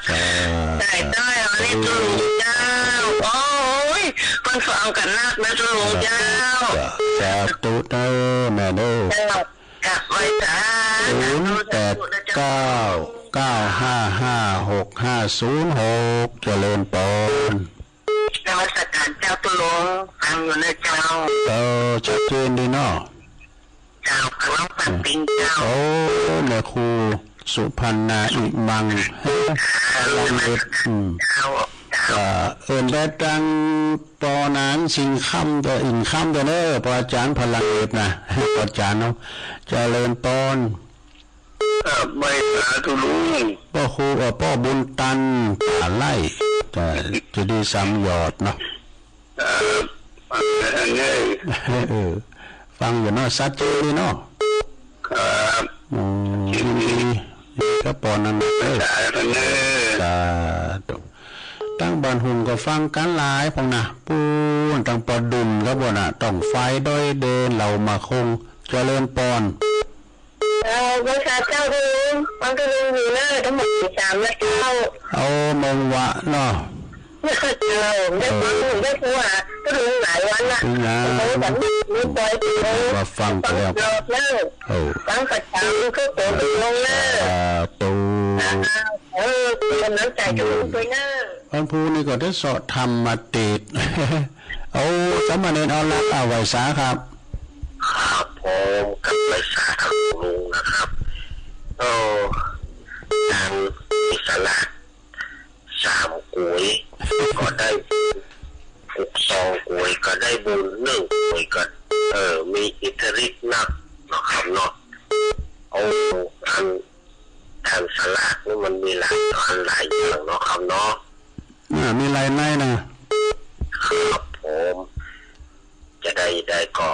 สาธุ ใจ๋ใต้วันนี้ตุ๊ลุงเจ้า โอ้ย คนฟังกั๋นนักนะตุ๊ลุงเจ้า สาธุเด้อแม่เด้อ เจ้า กราบไหว้สา ศูนย์แปดเก้า เก้าห้าห้า หกห้าศูนย์หก เจริญปอน นมัสก๋านเจ้าตุ๊ลุง ฟังอยู่เนาะเจ้า เออ ชัดเจนดีเนาะ เจ้า ฟังแล้วฟังปิ๊งเจ้า โอ้ แม่ครูสุพรรณาอิมัง พลังเล็บ อืม เจ้า เจ้า อ่า เอิ้นได้ตังปอหนานสิงห์คำ เอ่อ อินทร์คำเด้อ ปออาจ๋ารย์พลังเล็บนะ ปออาจ๋ารย์เนาะ เจริญปอน ครับ ไหว้สาตุ๊ลุง ป้อครู เอ่อ ป้อบุญตัน ป่าไร่ จะ จะดีสามหยอดเนาะ ครับ อันนี้ เออ ฟังอยู่เนาะ ชัดเจนดีเนาะ ครับ อืม ยินดี ยินดีกับปอนั้นเด้อ สาธุเด้อ สาธุ ตังบ้านหุ่งก็ฟังกั๋นหลายพ่องนะ ปู๊น ตังปอดุลก็บ่น่ะ ต้องไฟดอยเดน เหล่าหมากคง เจริญปอน เอ่อ ไหว้สาเจ้าตุ๊ลุง ฟังตุ๊ลุงอยู่เนาะ ตังหมดสิบสามนะเจ้า เอา เมืองวะเนาะ เจ้า ได้ฟัง ได้ฟังตุ๊ลุงหลายวันละ อืม โอ้ แต่ไม่ ไม่ปล่อยตุ๊ลุง ว่าฟังไปแล้ว รอบแล้ว เออ ฟังประจ๋ำทุกคนตุ๊ลุงเนาะ สาธุ เออ เป๋นก๋ำลังใจ๋ตรงลุงตวยเน่อ วันพูกนี่ก็ได้เซาะธรรมมาติด เอา สามเณรอรลักษณ์ อ่า ไหว้สาครับ ครับผม กับไหว้สาท่านลุงนะครับ เออ ก๋านมีสลาก สามก๋วย ก็ได้ หกสองก๋วย ก็ได้บุญ นึ่งก๋วย ก็ เออ มีอิทธิฤทธิ์นักเนาะครับเนาะ เอา อัน ก๋านสลากนี่มันมีหลายอันหลายอย่างเนาะครับเนาะ อ่า มีหลายในนะ ครับผม จะได้ ได้ก็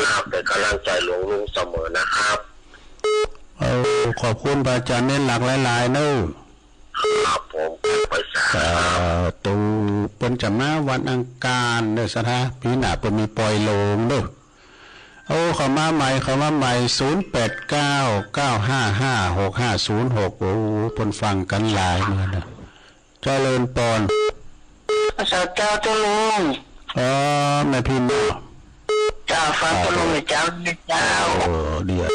ครับ เป๋นก๋ำลังใจ๋หลวงลุงเสมอนะครับ เออ ขอบคุณพระอาจ๋ารย์เณรหลักหลายๆ เน่อ ครับผม ไปสา สาธุ เปิ้นจะมาวันอังคารเน่อ ศรัทธา ปี๋หน้าเปิ้นมีปอยโลงเน่อ โอ้ เข้ามาใหม่ เข้ามาใหม่ ศูนย์แปดเก้า เก้าห้าห้า หกห้าศูนย์หก โอ้ เปิ้นฟังกั๋นหลายเหมือนกั๋นนะ เจริญปอน สาธุเจ้าลุง อ๋อ แม่พิมพ์เนาะ เจ้า ฟังเจ้าลุงเจ้า เจ้า เออ เดี๋ยว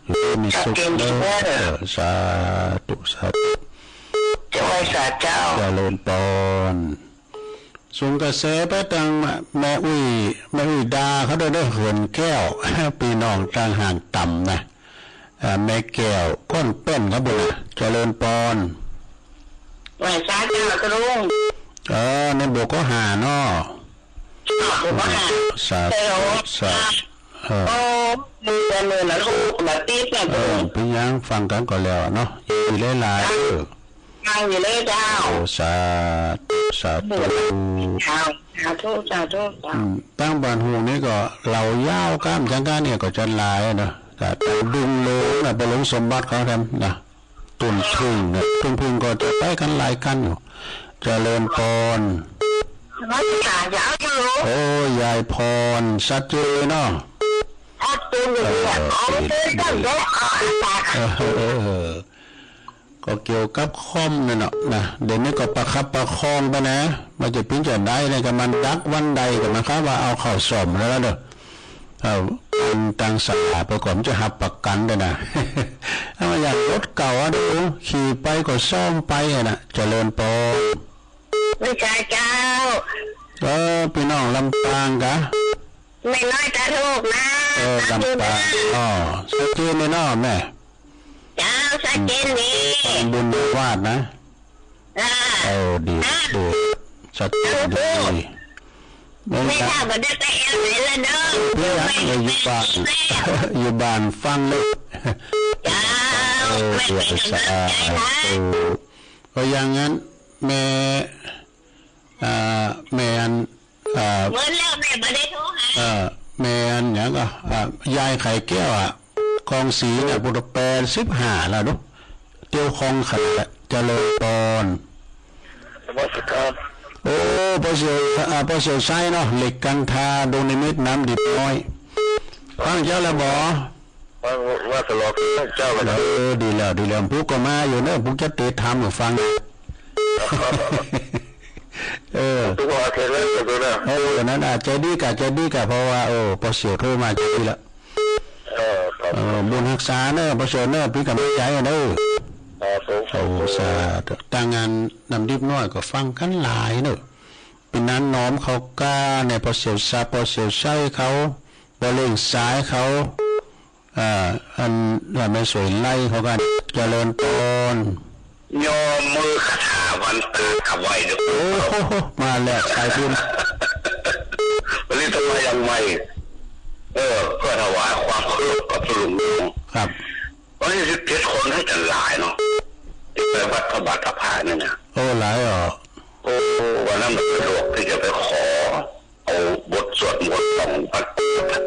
อยู่ดีมีสุขเน่อ ชัดเจนดีเน่อ เออ สาธุ สาธุ เจ้า ไหว้สาเจ้า เจริญปอน ส่งกระแสไปตางแม่อุ๊ย แม่อุ๊ยดาเขาด้วยเน่อ เหินแก้ว ปี้น้องตางห่างต่ำนะ อ่า แม่แก้ว ก้นเป้นครับผม เจริญปอน ไหว้สาเจ้าลุง เออ ในบวกก็หาเนาะ บวกก็หา สาธุ ฮัลโหล สาธุ เออ โอ้ มีแต่เนินนะลูก มาติดนะ เออ ลุง เป๋นหยัง ฟังกั๋นก็แล้วเนาะ ดีหลายๆ เออ ฟังอยู่เลยเจ้า โอ้ สาธุ สาธุ เจ้า สาธุ สาธุ เจ้า อืม ตางบ้านโฮงนี่ก็เหล่ายาวก้ามจังก้าเนี่ยก็จะหลายเนาะ แต่ แต่ดุงโลงนะ ไปหลวงสมบัติเขาทำนะ ต้นผึ้งเนี่ย ต้นผึ้งก็จะไปกั๋นหลายคันอยู่ เจริญปอน นมัสก๋านเจ้าลุง โอ้ ยายปอน ชัดเจนเนาะ ชัดเจนอยู่เนี่ย เออ โอ้ ดี ดี ตั้งแต่ เออ เออ เออ ก็เกี่ยวกับคอมเนี่ยเนาะ นะ เดี๋ยวนี้ก็ประคับประคองไปนะ มันจะปิ้นจะได้เนี่ย ก็มันดักวันใดก็มันครับว่าเอาเข้าซ่อมแล้วเด้อ เอา อันตางสาไปก่อน มันจะหับประกั๋นด้วยนะ เอาอย่างรถเก่าอะดู ขี่ไปก็ซ่อมไปอะนะ เจริญปอน ไหว้สาเจ้า เออ ปี้น้องลำปางกะ แม่น้อยตาถูกนะ เออ ลำปาง อ๋อ ชัดเจนเลยเนาะแม่ เจ้า ชัดเจนดี อืม บุญวาสนะ อ่า เออ ดี อ่า ดี ชัดเจนดี แม่ แม่ ถ้าบ่ได้ไปแอวไหนละเนาะ เออ อยู่บ้าน อยู่บ้านฟังเลย เจ้า เออ แม่ ไหว้สา เออ ก็อย่างนั้น แม่ อ่า แม่อัน อ่า เมื่อแล้วแม่บ่ได้โทรหา เอ่อ แม่อันหยังก็ อ่า ยายไข่แก้วอะ กองศรีเนี่ย ปุตตะแปดสิบห้าแล้วเนาะ เตียวคองขันแหละ เจริญปอน นมัสก๋าน โอ้ ป้อเสี่ยว อ่า ป้อเสี่ยวไส้เนาะ เหล็กกันทา ดงนิมิตร น้ำดิบน้อย ฟังเจ้าแล้วบ่ ฟังว่าตลอดเจ้าเลยนะ เออ ดีแล้ว ดีแล้ว ปุกก็มาอยู่เนอะ ปุกจะติดต๋ามอยู่ฟัง เออ ทุกวันเสร็จแล้วก็ดูนะ เออ นั้นอ่ะ ใจ๋ดีก่ะ ใจ๋ดีก่ะ เพราะว่า เออ ป้อเสี่ยวโทรมาใจ๋ดีละ เออ ครับ เออ บุญฮักษาเนอะ ป้อเสี่ยวเนอะ ปี้ก๋ำลังใจ๋เนอะ ครับผม โอ้ สาธุ ตางงานน้ำดิบน้อยก็ฟังกั๋นหลายเนอะ ปี้นั้นน้อมเขาก้าเนี่ย ป้อเสี่ยวซา ป้อเสี่ยวไส้เขา ป้อเล่งสายเขา อ่า อัน อ่า แม่สวยไล่เขากัน เจริญปอน ยอมมือคาถาวันตากับไหวเด้อ โอ้โห มาแล้ว สายบุญ วันนี้ต้องมาอย่างใหม่ เออ เพื่อถวายความเคารพกับหลวงลุง ครับ วันนี้สิบเจ็ดคนให้จันหลายเนาะ ตี้ไปวัดพระบาทตากผ้าเนี่ยนะ โอ้ หลายอ่ะ โอ้ วันนั้นมันสะดวกตี้จะไปขอ เอาบทสวดมนต์ของวัด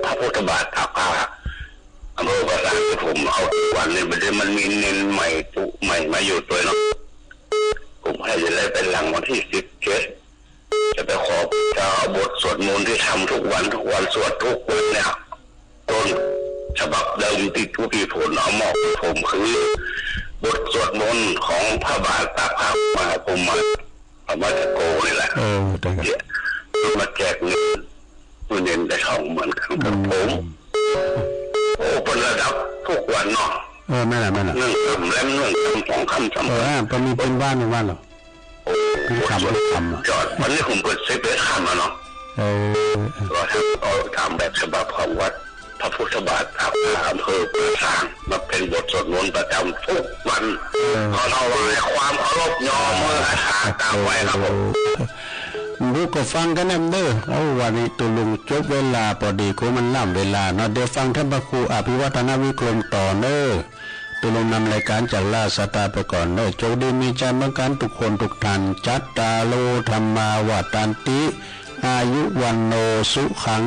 พระพุทธบาทตากผ้า อำเภอปราสาท ผมเอาทุกวันเลย มันได้ มันมีเณรใหม่ตุ๊ใหม่มาอยู่ตวยเนาะ ผมให้จะได้ไปหลังวันที่สิบเจ็ด จะไปขอเจ้าเอาบทสวดมนต์ตี้ทำทุกวัน ทุกวัน สวดทุกวันเนี่ย ต้นฉบับเดิมตี้ผู้มีผลเอามอบผมคือ บทสวดมนต์ของพระบาทตากผ้า มหาพรหมมา เอามาจากโกนี่แหละ เออ ได้ครับ เนี่ย มาแจกเณร ผู้เณรได้ทองเหมือนกันกับผม อืม โอ้ เปิ้นระดับทุกวันเนาะ เออ แม่นละ แม่นละ นึ่งค่ำแลมนึ่งค่ำสองค่ำสาม เออ อ่า ปะมีเป๋นวัน เป๋นวันเหรอ โอ้ เป๋นค่ำ เป๋นค่ำอะ ยอด วันนี้ผมเปิดสิบเอ็ดค่ำแล้วเนาะ เออ เออ ก็ทำ ก็ทำแบบฉบับของวัดพระพุทธบาท พระอำเภอป่าซาง มาเป๋นบทสวดมนต์ประจ๋ำทุกวัน เออ ขอถวายความเคารพยอมเมื่ออาสา กราบไหว้ครับผม เออ ลูกก็ฟังกั๋นแหมเน่อ เอ้า วันนี้ตุ๊ลุงจบเวลาปอดี กูมันล้ำเวลาเนาะ เดี๋ยวฟังต้านพระครูอภิวัฒนวิกรมต่อเน่อ ตุ๊ลุงนำรายก๋านจากราชสตาไปก่อนเน่อ โจคดีมีชัยเหมือนกั๋นกู้คนกู้ต้าน จัตตาโร ธัมมา วัฑฒันติ อายุ วัณโณ สุขัง